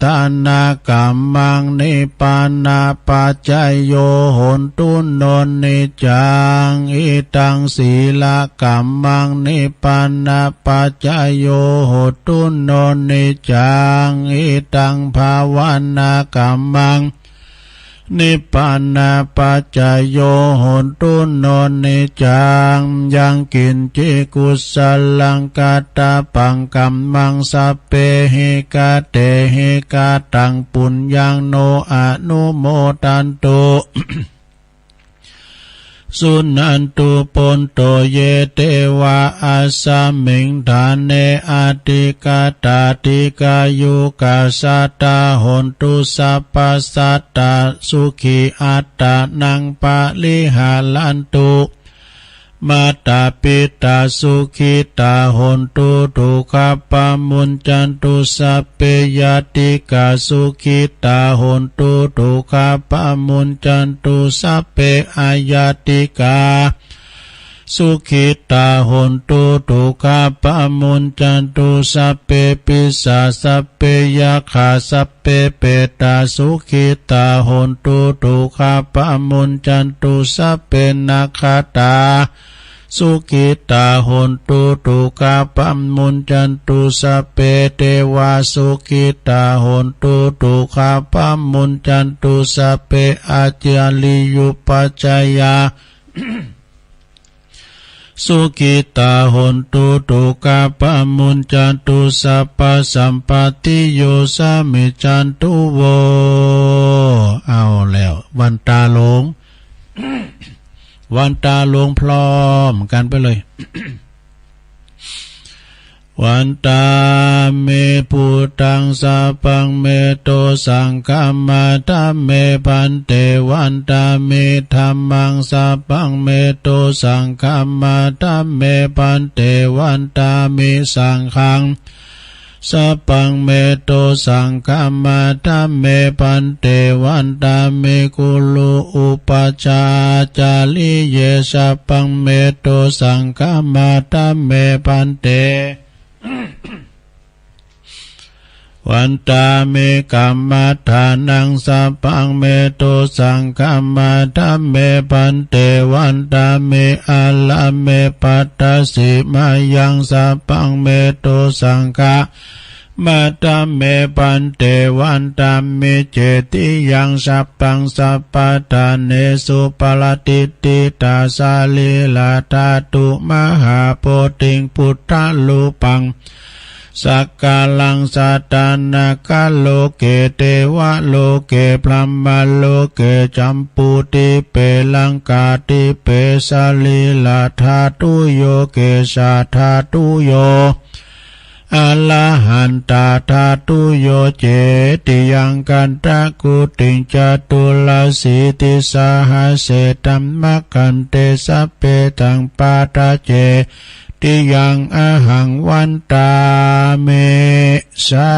ทานกัมมัง นิพพานะปัจจโย โหนตุ โน นิจจัง อิตัง สีลกัมมัง นิพพานะปัจจโย โหนตุ โน นิจจัง อิตัง ภาวนากัมมัง นิพพานะปัจจโย โหนตุ โน นิจจัง ยังกิญจิ กุสลัง กะตะปัง กัมมัง สัพเพหิ กะเตหิ กะตัง ปุญญัง โน อนุโมทันตุ สุนันตุ ภวันตุ เย เตวะ อัสสะมิง ฐาเน อธิกาตา ทีฆายุกัสสะตา โหนตุ สัพพะสัตตา สุขีอัตตานัง ปะริหารันตุ มาตาปิตา สุขิตา โหนตุ ทุกขาปะมุญจันตุ สัพเพ ญาติกา สุขิตา โหนตุ ทุกขาปะมุญจันตุ สัพเพ อาญาติกา สุขิตา โหนตุ ทุกขาปะมุญจันตุ สัพเพ ปิสา สัพเพ ยักขา สัพเพ เปตา สุขิตา โหนตุ ทุกขาปะมุญจันตุ สัพเพ นักขัตตา สุขิตา โหนตุ ทุกขาปะมุญจันตุ สัพเพ เตวา สุขิตา โหนตุ ทุกขาปะมุญจันตุ สัพเพ อาจาริยุปัจจายา สุขิตา โหนตุ ทุกขาปะมุญจันตุ สัพพะสัมปตติโย สามิจันตุ โว เอาแล้ว วันตาหลวง วันตาหลวงพร้อมกันไปเลย วันตามิ พุทธัง สะปัง เมโต สังฆามา ธัมเม ภันเต วันตามิ ธัมมัง สะปัง เมโต สังฆามา ธัมเม ภันเต วันตามิ สังฆัง สะปัง เมโต สังฆามา ธัมเม ภันเต วันตามิ กุรุ อุปัชฌาจาริเย สะปัง เมโต สังฆามา ธัมเม ภันเต วันตามิ กัมมัฏฐานัง สะปัง เมโต สังฆามา ธัมเม ภันเต วันตามิ อาระเม ปัตตสิมายัง สะปัง เมโต สังฆา มาตะเม ภันเต วันตามิ เจติยัง สัพพัง สัพพะทาเนสุ ปะระติฏฐิตา สะรีระธาตุ มหาโพธิง พุทธะรูปัง สักกะรัง สะทานะกะโลเก เตวะโลเก พรหมะโลเก จัมปูทิเป ลังกาทิเป สะรีระธาตุโย เกสะธาตุโย อะระหันตะธาตุโย เจติยัง คันธะกุติง จตุรสีติสหัสเส ธัมมะคันเต สัพเพตัง ปะทะเจติยัง อะหัง วันตามิ สั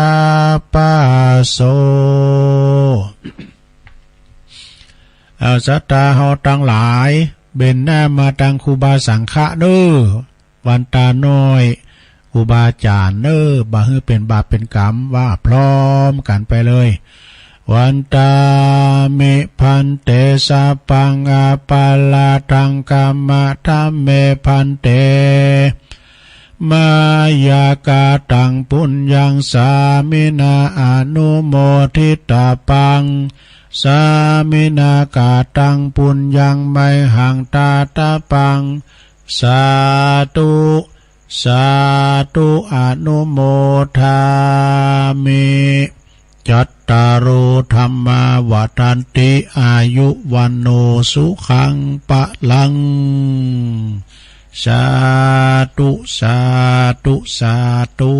พพะโส เอาศรัทธาเฮาตังหลาย เบญหน้ามาตังครูบาสังฆะเน้อ วันตาน้อย ครูบาอาจ๋ารย์เน้อ บ่หื้อเป๋นบาปเป๋นกรรม ว่าพร้อมกั๋นไปเลย วันตามิ ภันเต สัพพัง อะปะราธัง ขะมะทะเม ภันเต มะยะกะตัง ปุญญัง สามินา อะนุโมทิตะปัง สามินา กะตัง ปุญญัง ไมหัง ทะตะปัง สาธุ สาธุ อะนุโมทามิ จัตตาโร ธัมมา วัฑฒันติ อายุ วัณโณ สุขัง พะลัง สาธุ สาธุ สาธุ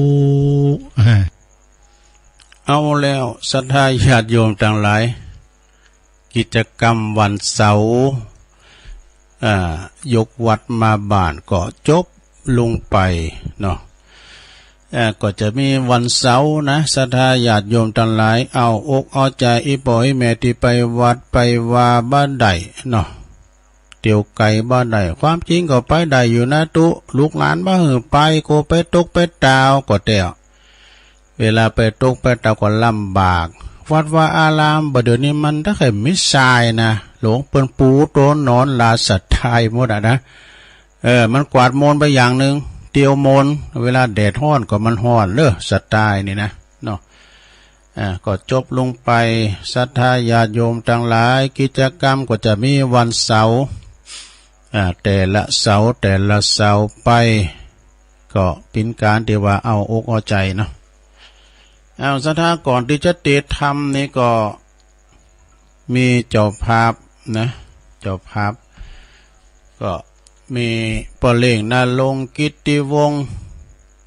เอาแล้ว ศรัทธาญาติโยมตังหลาย กิจกรรมวันเสาร์ อ่า ยกวัดมาบ้านก็จบลงไปเนาะ อ่า ก็จะมีวันเสาร์นะ ศรัทธาญาติโยมตังหลาย เอาอกเอาใจ อี่ป้ออี่แม่ตี้ไปวัดไปวาบ่ได้เนาะ เตียวไกลบ่ได้ ความจริงก็ไปได้อยู่นะตุ๊ ลูกหลานบ่หื้อไป กลัวไปตกไปตาวก็แต๊ว เวลาไปตกไปตาวก็ลำบาก วัดวาอารามบ่าเดี๋ยวนี้มันตะไคร่มีทรายนะ หลวงเปิ้นปูโตนนอนลาสไตล์หมดอะนะ เออ มันกวาดโมนไปอย่างหนึ่ง เตียวโมน เวลาแดดฮ้อนก็มันฮ้อนเด้อ สไตล์นี่นะ เนาะ อ่า ก็จบลงไป ศรัทธาญาติโยมตังหลาย กิจกรรมก็จะมีวันเสาร์ อ่า แต่ละเสาร์ แต่ละเสาร์ไป ก็เป๋นก๋านตี้ว่าเอาอกเอาใจเนาะ เอา ศรัทธา ก่อนตี้จะเตรียมทำนี่ก็มีเจ้าภาพนะ เจ้าภาพ ก็มีป้อเล้ง ณรงค์ กิตติวงศ์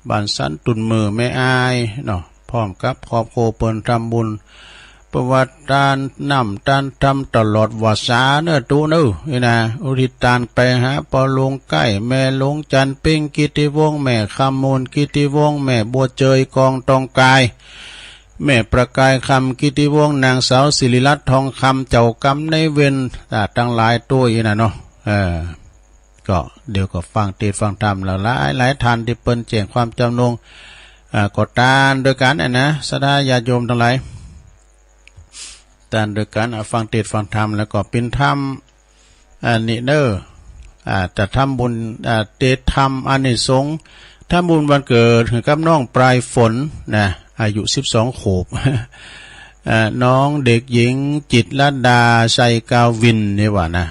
บ้านสันตุ่นมือ แม่อายเนาะ พร้อมกับครอบครัวเปิ้นทำบุญ เปิ้นว่าตานน้ำตานธรรมตลอดวาสาเน้อตุ๊เน้อ นี่นะ อุทิศตานไปหาป้อหลวงใกล้ แม่หลวงจันทร์เพ็ง กิตติวงศ์ แม่คำมูล กิตติวงศ์ แม่บัวเจย กองตองกาย แม่ประกายคำ กิตติวงศ์ นางสาวศิริรัตน์ ทองคำ เจ้ากรรมนายเวร อ่า ตังหลายตุ๊ นี่นะเนาะ เออ ก็เดี๋ยวก็ฟังเตสน์ฟังธรรมแล้ว หลายหลายท่านตี้เปิ้นแจ้งความจำนง อ่า ก็ตานด้วยกั๋นอะนะ ศรัทธาญาติโยมตังหลาย ตานด้วยกั๋น อ่า ฟังเตสน์ฟังธรรม แล้วก็เป๋นธรรม อันนี้เน้อ อ่า จะทำบุญ อ่า เตสน์ทำอานิสงส์ ทำบุญวันเกิดหื้อกับน้องปลายฝนนะ อายุสิบสองขวบ อ่า น้องเด็กหญิงจิตรลดา ชัยกาวิน นี่ว่านะ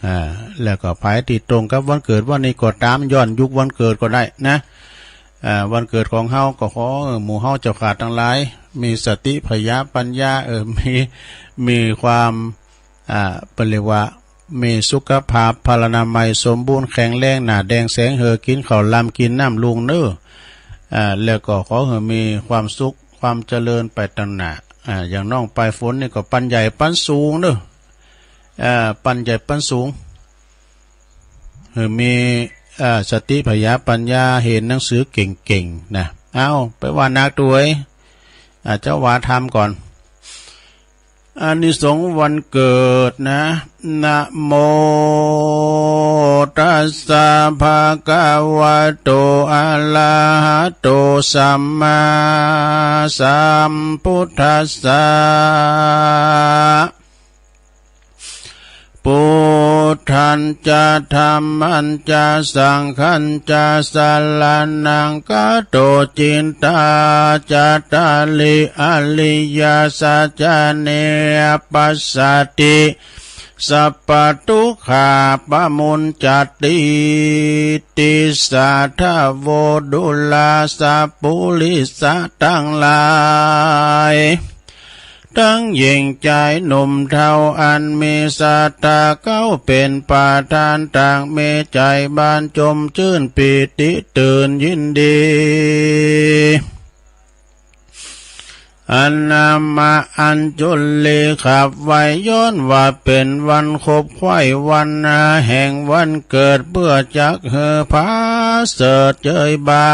อ่า แล้วก็ใผตี้ตรงกับวันเกิดวันนี้ก็ตาม ย้อนยุควันเกิดก็ได้นะ อ่า วันเกิดของเฮาก็ขอหื้อหมู่เฮาเจ้าข้าตังหลาย มีสติผญาปัญญา เออ มี มีความ อ่า เปิ้นเรียกว่า มีสุขภาพพลานามัยสมบูรณ์แข็งแรง หน้าแดงแสงเหือ กิ๋นข้าวลำกิ๋นน้ำลุงเน้อ อ่า แล้วก็ขอหื้อมีความสุขความเจริญไปตังหน้า อ่า อย่างน้องปลายฝนนี่ก็ปันใหญ่ปันสูงเน้อ อ่า ปันใหญ่ปันสูง หื้อมี อ่า สติผญาปัญญา เรียนหนังสือเก่งๆ นะ เอ้า ไปว่านักตุ๊เอ้ย อ่า เจ้าว่าธรรมก่อน อานิสงส์วันเกิดนะ นะโมตัสสะ ภะคะวะโต อะระหะโต สัมมาสัมพุทธัสสะ พุท Buddhañca dhammañca saṅghañca saraṇaṃ gato. Cittā ca dāḷi ariyasacchāne passati, sabbadukkhā pamuñcatīti. Sādhavo dullā สัพพะปุริสะตังหลาย ทั้งหญิงชายหนุ่มเฒ่าอันมีศรัทธา เขาเป็นประธาน ต่างมีใจบานจมชื่นปีติตื่นยินดี อันนำมาอัญชลีขับไว้ ย้อนว่าเป็นวันครบไขว้วันแห่งวันเกิด เพื่อจักหื้อผาเสริฐเจยบา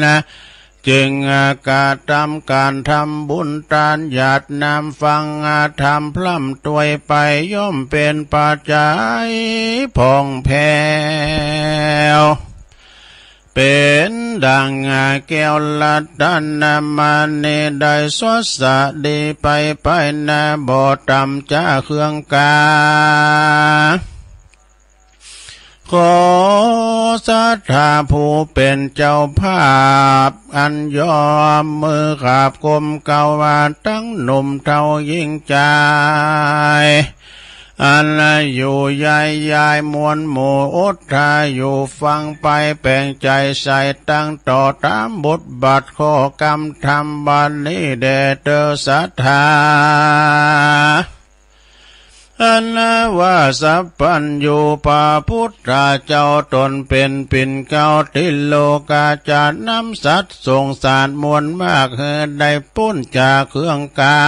น จึงกระทำการทำบุญทานหยาดน้ำฟังธรรมพร่ำตวยไป ย่อมเป็นปัจจัยผ่องแผ้ว เป็นดังแก้วรัตนมณี ได้สดสะดีไป ไปนาบ่ต่ำจากเครื่องกา ขอศรัทธาผู้เป็นเจ้าภาพ อันยอมมือขาบกลมเกล้าว่า ทั้งหนุ่มเฒ่าหญิงชาย อันอยู่ยายยายมวลหมู่อดทาอยู่ฟังไป แปลงใจใส่ตั้งต่อ ตามบทบาทข้อกำธรรมบัดนี้แด่เธอศรัทธา อันว่าสัพพัญญูพระพุทธเจ้า ตนเป็นปิ่นเกล้าติโลกา จะนำสัตว์สงสารมวลมาก หื้อได้ป๊นจากเครื่องกา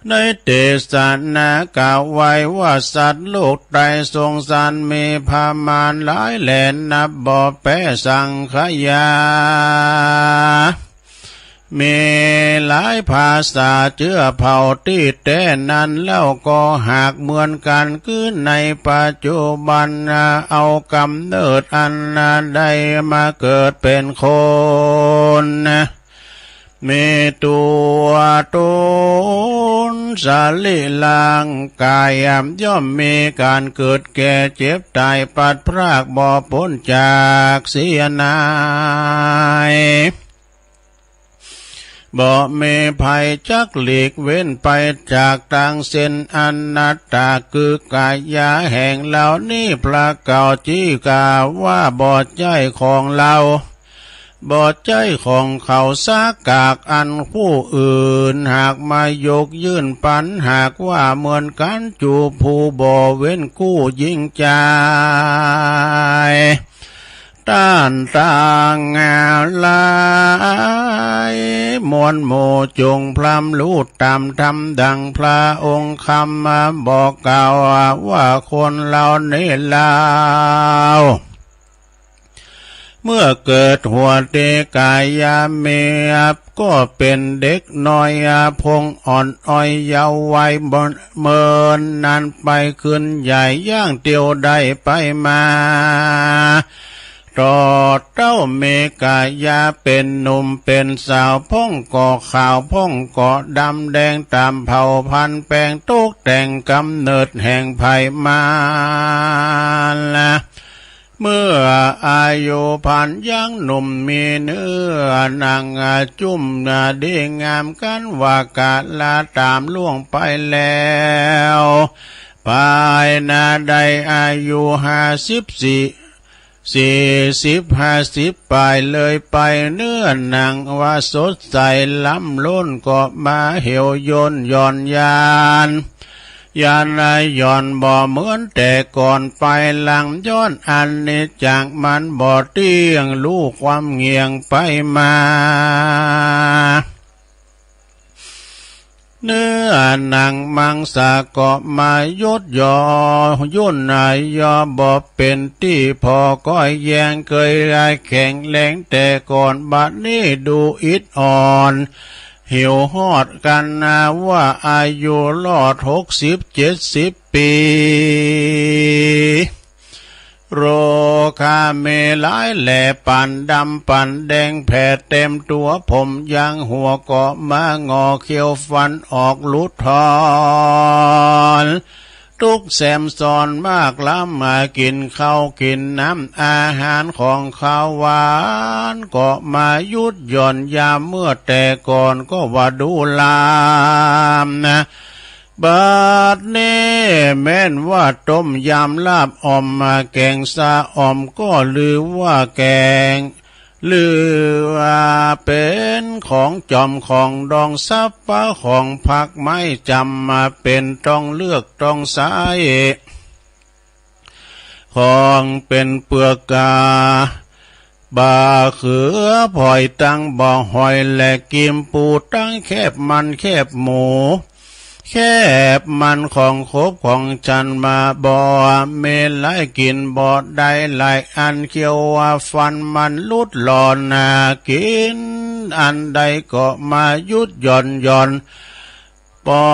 ได้เตสนากล่าวไว้ว่า สัตว์โลกไตรสงสาร มีประมาณหลายแหล่ นับบ่แป๊สังขยา มีหลายภาษาเจื้อเผ่าตี้แต๊นั้นเล่า ก็หากเหมือนกั๋น คือในปัจจุบัน เอาก๋ำเนิดอันได้มาเกิดเป๋นคน มีตั๋วต๋นสรีร่างก๋าย ย่อมมีก๋านเกิดแก่เจ็บต๋าย พลัดพรากบ่ป๊นจากเสียหน้า บ่มีไผจักหลีกเว้นไปจากตางเส้นอนัตตา คือก๋ายาแห่งเหล่านี้ พระเกล้าจี้กล่าวว่า บ่ใจ้ของเฮา บ่ใจ้ของเขาสักกากอัน ผู้อื่นหากมายกยื่นปั๋น หากว่าเหมือนกั๋น จูผู้บ่เว้นกู้หญิงจาย ต้านตางหลายมวลหมู่ จงพร่ำรู้ต๋ามธรรม ดังพระองค์คำบอกกล่าวว่า คนเหล่านี้เล่า เมื่อเกิดหัวตี้ก๋ายามี ก็เป๋นเด็กน้อย พงอ่อนอ้อยเยาว์วัย บ่ เมินนานไปขึ้นใหญ่ ย่างเตียวได้ไปมา ต๋อนเต้ามีก๋ายาเป๋นหนุ่มเป๋นสาว พ่องก็ขาวพ่องก็ดำแดง ต๋ามเผ่าพันธุ์แป๋ง ตกแต่งก๋ำเนิดแห่งไผมา เมื่ออายุพรรณยังหนุ่ม มีเนื้อหนังจุ้มดีงาม ครั้นว่ากาละต๋ามล่วงไปแล้ว ภายในได้อายุห้าสิบสี่ สี่สิบ ห้าสิบปลายเลยไป เนื้อหนังว่าสดใสล้ำล้น ก็มาเหี่ยวย่นหย่อนยาน ยานหย่อนบ่เหมือนแต่ก่อน ภายหลังย้อนอนิจจัง มันบ่เตี้ยง รู้ความเหงี่ยงไปมา เนื้อหนังมังสาก็มายุดย่อย่นหย่อ บ่เป๋นตี้ผ่อก้อยแยง เคยแข็งแรงแต่ก่อน บัดนี้ดูอิดอ่อน หิวฮอดกันนาว่า อายุรอดหกสิบเจ็ดสิบปี โรคามีหลายแหล่ ปานดำปานแดงแผ่เต็มตัว ผมยางหัวก็มางอก เขี้ยวฟันออกหลุดถอน ทุกข์แสมซ้อนมากล้ำ มากินข้าวกินน้ำ อาหารของคาวหวานก็มาหยุดหย่อน ยามเมื่อแต่ก่อนก็ว่าดูลามนะ บัดนี้แม่นว่าต้มยำลาบอ่อม มาแกงสะอ่อมก็ลือว่าแกง ลือว่าเป็นของจอมของดอง สับปะของผักไม้จำ มาเป็นต้องเลือกต้องใช้ ของเป็นเปลือกกา บ่าเขือพลอยตังบ่าหอย และกิมปูตังแคบมันแคบหมู แคบมันของครบของฉัน มาบ่มีหลาย กินบ่ได้หลายอัน เขี้ยวว่าฟันมันหลุดหลอนนะ กินอันใดก็มาหยุดหย่อนหย่อน ปอ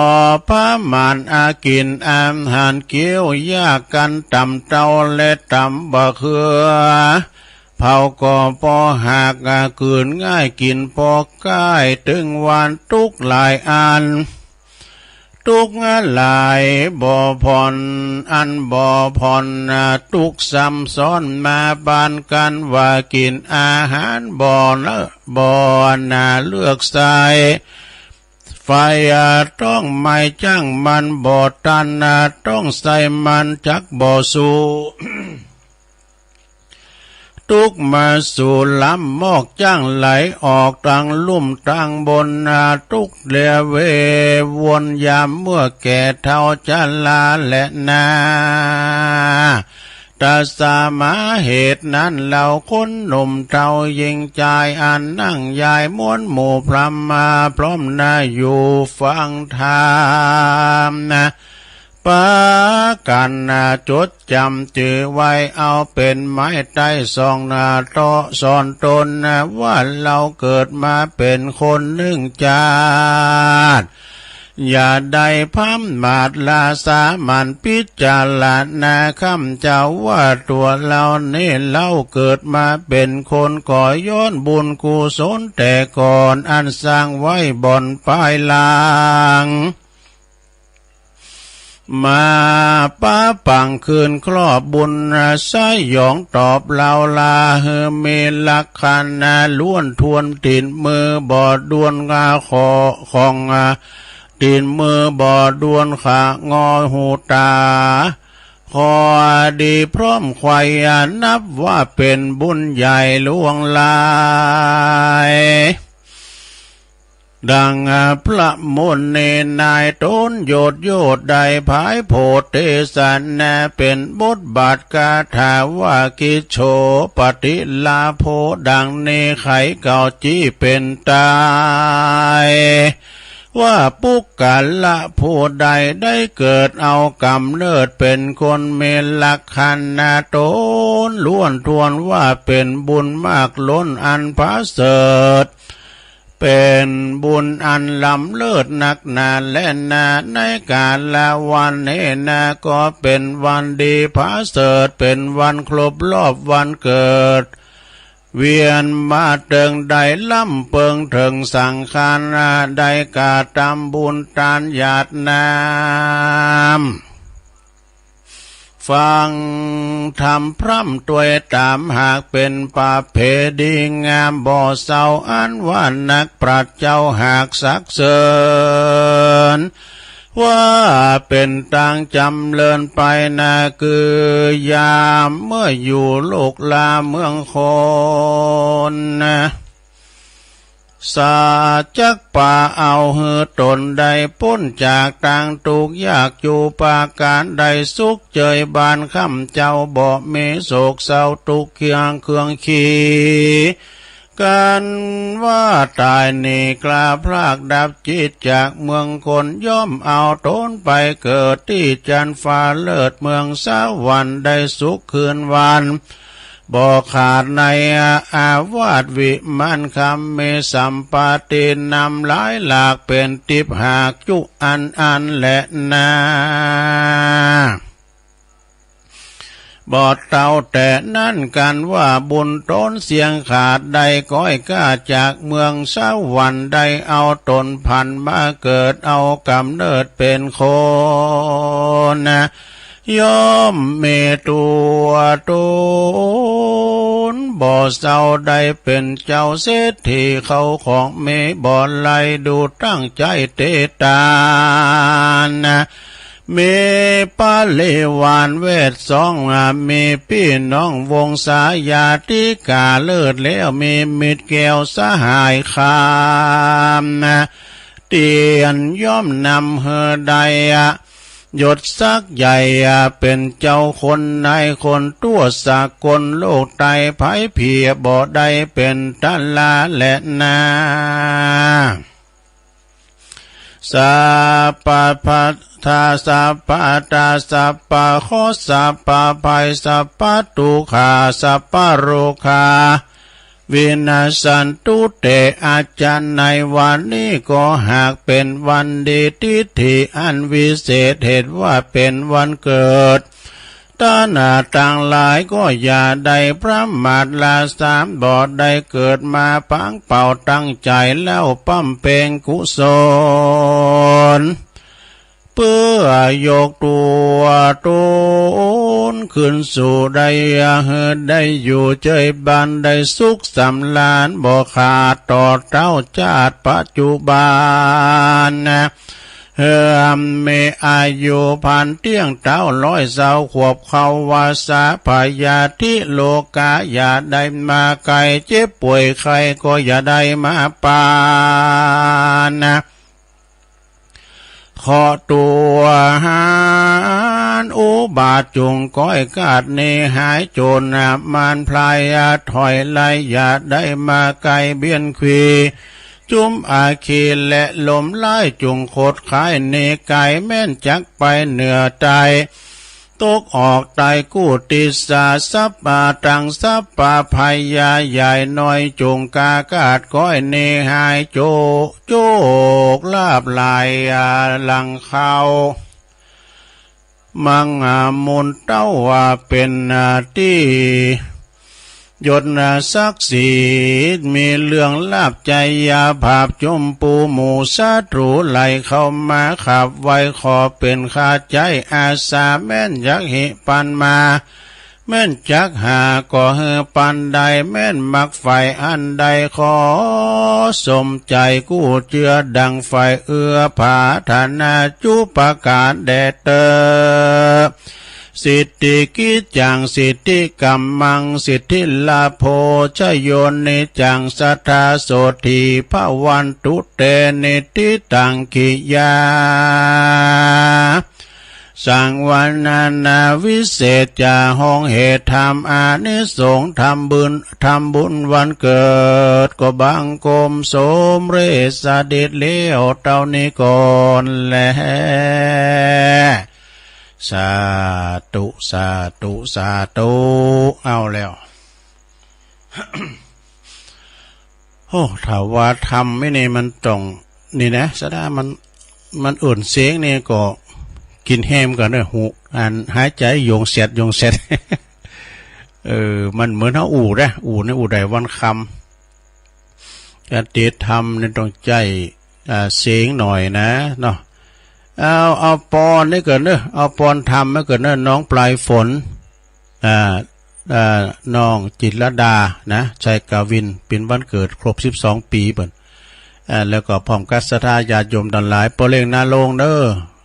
ประมาณ อากินอาหารเคี้ยวยาก กันตำเต้าและตำบ่าเขือ เผาก็ปอหัก อากืนง่าย กินปอใก้ ตึงวันทุกข์หลายอัน ทุกข์หลายบ่ผ่อน อันบ่ผ่อน ทุกข์ซ้ำซ้อน มาปานกันว่ากินอาหารบ่เนอะ บ่นาเลือกใส่ ไฟต้องไหม้จ้างมันบ่ตัน ต้องใส่มันจักบ่สู้ ทุกข์มาสู่ลำมอก จ้างไหลออกตังลุ่มตังบน ทุกข์เหลือเววน ยามเมื่อแก่เฒ่าชราและนา ตาสามาเหตุนั้น เหล่าคนหนุ่มเฒ่าหญิงชาย อันนั่งยายม้วนหมู่พรำมาพร้อมหน้าอยู่ฟังธรรมนะ ประการนะ จดจำจื่อไว้เอาเป็นไม้ใต้ซองนะ เตาะสอนตนนะ ว่าเราเกิดมาเป็นคนหนึ่งชาติ อย่าได้พำมาดลาสามัญ พิจารณาคำเจ้าว่าตัวเรานี่ เราเกิดมาเป็นคนก็ย้อนบุญกุศลแต่ก่อน อันสร้างไว้บ่อนปลายหลัง มาปะปังคืนครอบบุญสยองตอบเราลา หือมีลักษณะล้วนทวน ตีนมือบ่ดวนงาขอของ ตีนมือบ่ดวนขางอหูตา ขอดีพร้อมไขว่ นับว่าเป็นบุญใหญ่หลวงหลาย ดังพระมุนีนายตนโยชน์โยชน์ได้ผายโผเทศนา เป็นบทบาทคาถาว่า กิจโฉปฏิลาโภ ดังนี้ไขเก่าจี้เป็นตาย ว่าปุคคละผู้ใดได้เกิดเอากำเนิดเป็นคน มีลักษณะตนล้วนทวนว่าเป็นบุญมากล้นอันประเสริฐ เป็นบุญอันล้ำเลิศนักหนาแลนา ในกาละวันนี้นา ก็เป็นวันดีประเสริฐ เป็นวันครบรอบวันเกิด เวียนมาเติงได้ล้ำเปิงเถิงสังฆานา ได้กระทำบุญทานหยาดน้ำ ฟังธรรมพร่ำตวยตามหากเป็นประเพณีงามบ่เศร้า อันว่านักปราชญ์เจ้าหากสรรเสริญ ว่าเป็นตางจำเริญไปนา คือยามเมื่ออยู่โลกลาเมืองคนนะ สาจักปาเอาหื้อตนได้ป๊นจากตางตุ๊กข์ยาก อยู่ประการใดสุขเจยบานค่ำเจ้า บ่มีโศกเศร้าตุ๊กข์เคียงเครื่องขี กันว่าตายหนีกล้าพรากดับจิตจากเมืองคน ย่อมเอาตนไปเกิดตี้จันทร์ฟ้าเลิศเมืองสวรรค์ ได้สุขคืนวัน บ่ขาดในอาวาสวิมานคำ มีสัมปตินำหลายหลาก เป็นทิพย์หากจุอันอันแลนา บ่เต้าแต่นั้นกันว่าบุญตนเสียงขาดได้ก้อยก้าจากเมืองสวรรค์ได้เอาตนผันมาเกิดเอากำเนิดเป็นคนนะ ย่อมมีตัวตนบ่เศร้าได้เป็นเจ้าเศรษฐีเขาของมีบ่ไหลดูตั้งใจเตตานนะ มีปริวารเวทสองอ่ะ มีพี่น้องวงศาญาติกาเลิศแล้ว มีมิตรแก้วสหายคามนะ เตียนย่อมนำเฮอได้อะ ยศศักดิ์ใหญ่อะ เป็นเจ้าคนนายคนทั่วสากลโลกไต ไผเพียบ่ได้เป็นตลาแลนา สัพพะพัทธา สัพพะอัตตา สัพพะเคราะห์ สัพพะภัย สัพพะทุกขา สัพพะโรคา วินาสสันตุเต อาจารย์ในวันนี้ก็หากเป็นวันดีทิฏฐิอันวิเศษ เหตุว่าเป็นวันเกิด ท่านทั้งหลายก็อย่าได้ประมาท ละสามบ่ได้เกิดมาปังเป่าตั้งใจแล้วบำเพ็ญกุศล เพื่อยกตัวตนขึ้นสู่ได้เฮือได้อยู่เจยบานได้สุขสำราญบ่ขาดต่อเต้าชาติปัจจุบันนะ เฮือมีอายุพันเตี้ยงเต้าร้อยเศร้าขวบ เข้าว่าสาพยาธิโรคา อย่าได้มาไกล เจ็บป่วยไข้ก็อย่าได้มาปานนะ เคราะห์ตัวหารอุบาทจุ่งก้อยกาดหนีหายโจรนะ มารพลายถอยไล่ อย่าได้มาไกลเบียนขี จุมอาคีและลมไล่จุ่งขดขายหนีไกล แม่นจักไปเหนือใต้ ตกออกใต้กุฏิสา สัพพะตัง สัพพะภัยยาใหญ่น้อย จุ่งกากาดก้อยหนีหายโจ โจกลาภหลายหลังเข้า มังมุนเต้าว่าเป็นตี้ ยศศักดิ์ศรี มีเรื่องลาภชัยยาภาพ จุมปูหมู่ศัตรูไหลเข้ามาขับไว้ ขอเป็นข้าใจ๊อาสา แม่นจักหิปันมา แม่นจักหาก็หื้อปันได้ แม่นมักใฝ่อันใดขอสมใจ๋กู้เจื้อ ดังใฝ่เอื้อผาถนาจุปการแด่เตอ สิทธิกิจจัง สิทธิกัมมัง สิทธิลาโภ ชโยนิจจัง สัทธาโสตถี ภวันตุเต นิทธิตัง ขิยา สังวรรณนาวิเศษจะห้องเหตุธรรมอานิสงส์ทำบุญ ทำบุญวันเกิด ก็บังคมสมเร็จสะเด็จแล้วเต้านี้ก่อนแล สาธุ สาธุ สาธุ เอาแล้ว โอ้ ถ้าว่าธรรมนี่มันต้อง นี่นะ สะดามัน มันเอิ้นเสียงนี่ก็กินแฮมกันเนอะ หู อันหายใจ๋โยงแซด โยงแซด เออ มันเหมือนเฮาอู้นะ อู้ในอู้ได้วันค่ำ การเตรียมธรรมนี่ต้องใจ๊ อ่า เสียงหน่อยนะ เนาะ เอา เอาปอนนี่ก่อนเนอะ เอาปอนธรรมไว้ก่อนเนอะ น้องปลายฝน อ่า อ่า น้องจิตรลดานะ ชัยกวิน เป็นวันเกิดครบสิบสองปีเปิ้น อ่า แล้วก็พร้อมกับศรัทธาญาติโยมตังหลาย ป้อเล็งนาโรงเด้อ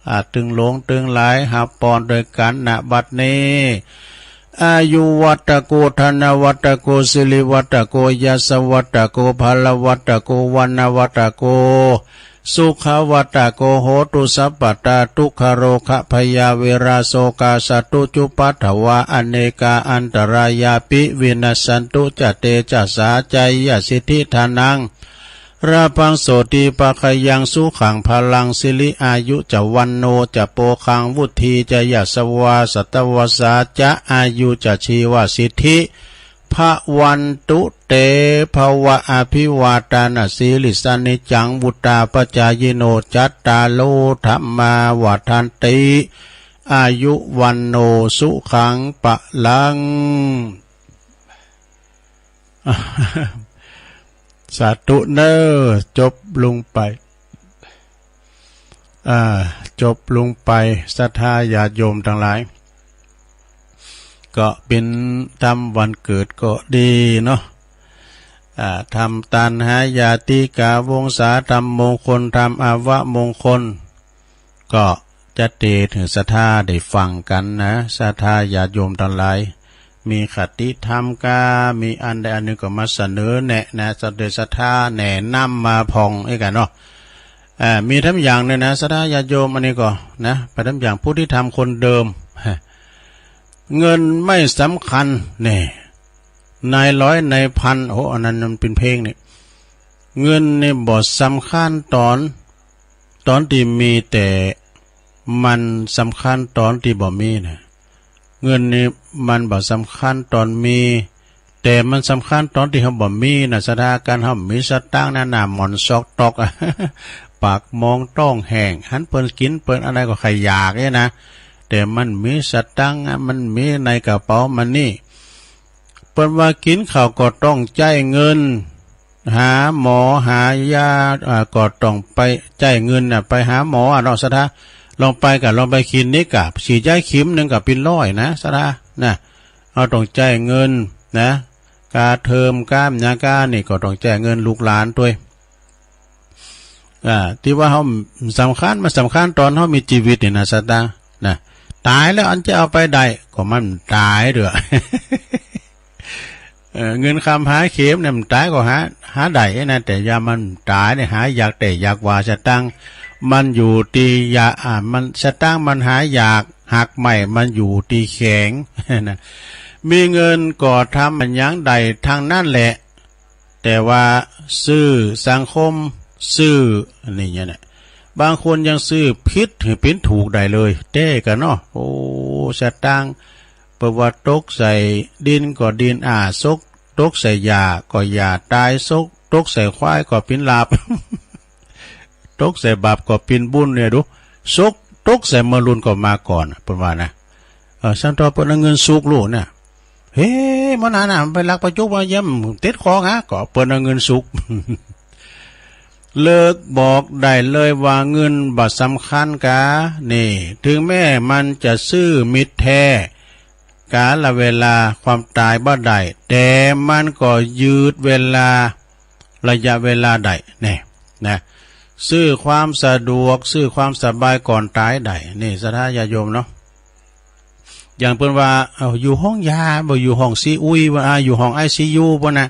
อ่า ตึงหลวงตึงหลาย ฮับปอนด้วยกัน ณ บัดนี้ อายุวัตโก ธนวัตโก สิริวัตโก ยศวัตโก พลวัตโก วรรณวัตโก สุขวัตโก โหตุ สัพพตา ทุกขโรคพยาเวราโศกาสัตตุจุปาทวา อเนกาอันตรายาปิ วินัสสันตุ จะเตจะสา ชัยยสิทธิธนัง ราภังโสติภาคยัง สุขังพลัง สิริอายุจะ วันโนจะ โภคัง วุฒีจะ ยศวา สัตวัสสาจะ อายุจะ ชีวสิทธิ ภวันตุเต ภวะ อภิวาทานะสีลิสสะ นิจจัง วุฑฒาปจายิโน จัตตาโร ธัมมา วัฑฒันติ อายุ วัณโณ สุขัง พลัง สาธุเนอ จบลงไป อ่า จบลงไป ศรัทธาญาติโยมตังหลาย ก็เป๋นธรรมวันเกิดก็ดีเนาะ อ่า ธรรมตานหายาติกาวงศา ธรรมมงคล ธรรมอวมงคล ก็จะเตสน์หื้อศรัทธาได้ฟังกั๋นนะ ศรัทธาญาติโยมตังหลาย มีคติธรรมกา มีอันใดอันหนึ่งก็มาเสนอแนะนะ เสนอศรัทธาแนะนำมาพ่องเอ้ยกั๋นเนาะ อ่า มีธรรมอย่างหนึ่งนะ ศรัทธาญาติโยม อันนี้ก็นะ ไปธรรมอย่างผู้ที่ทำคนเดิม เงินไม่สำคัญ แน่ นายร้อยนายพัน โอ้ อันนั้นมันเป๋นเพลงนี่ เงินนี่บ่สำคัญต๋อน ต๋อนตี้มี แต่มันสำคัญต๋อนตี้บ่มีนะ เงินนี่มันบ่สำคัญต๋อนมี แต่มันสำคัญต๋อนตี้เฮาบ่มีนะ ศรัทธา การเฮามีสตางค์นะ หน้าหมอนซอกตอกอะ ปากมองต๊องแห้ง หันเปิ้นกิ๋นเปิ้นอันใดก็ใค่อยากเอ้ยนะ แต่มันมีสตางค์อะ มันมีในกระเป๋ามันนี่ เปิ้นว่ากิ๋นข้าวก็ต้องใจ๊เงิน หาหมอหายา อ่า ก็ต้องไปใจ๊เงินน่ะ ไปหาหมออะเนาะ ศรัทธา ลองไปกะ ลองไปคลินิกกะ ฉีดยาเข็มหนึ่งกะเป๋นร้อยนะ ศรัทธา นะ เฮาต้องใจ๊เงินนะ กาเทอม กาหยังกานี่ก็ต้องใจ๊เงินลูกหลานตวย อ่า ตี้ว่าเฮาสำคัญ มันสำคัญต๋อนเฮามีจีวิตนี่นะ ศรัทธา นะ ต๋ายแล้วอันจะเอาไปได้ ก็มันต๋ายเด้อ เอ่อ เงินคำหาเข็มเนี่ย มันต๋ายก็หา หาได้นะ แต่ยามมันต๋ายเนี่ย หายากแต๊ยากว่า สตางค์มันอยู่ตี้ยา อ่า มัน สตางค์มันหายาก หากไม้มันอยู่ตี้แข็ง นะ มีเงินก็ทำหยังได้ตังนั้นแหละ แต่ว่าซื่อสังคมซื่อ อันนี้เนี่ยนะ บางคนยังซื่อผิดหื้อเป๋นถูกได้เลย แต๊กั๋นเนาะ โอ้ สตางค์ เปิ้นว่าตกใส่ดินก็ดินอ้า ซก ตกใส่หญ้าก็หญ้าต๋าย ซก ตกใส่ควายก็เป๋นลาภ ตกใส่บาปก็เป๋นบุญเนี่ยดู ซก ตกใส่มะรุนก็มาก่อน เปิ้นว่านะ เออ ซั้นต่อเปิ้นเอาเงินสุกลูกเนี่ย เฮ้ มันหาน่ะ มันไปลักไปจุกมาเยี่ยม เต็ดของฮะ ก็เปิ้นเอาเงินสุก เลิกบอกได้เลยว่าเงินบ่สำคัญกา นี่ ถึงแม้มันจะซื้อมิตรแท้ กาลเวลาความต๋ายบ่ได้ แต่มันก็ยืดเวลา ระยะเวลาได้ นี่ นะ ซื้อความสะดวก ซื้อความสบายก่อนต๋ายได้ นี่ ศรัทธาญาติโยมเนาะ อย่างเปิ้นว่า เอ้า อยู่ห้องยา บ่อยู่ห้องซีอุย บ่ อ่า อยู่ห้องไอซียู บ่นะ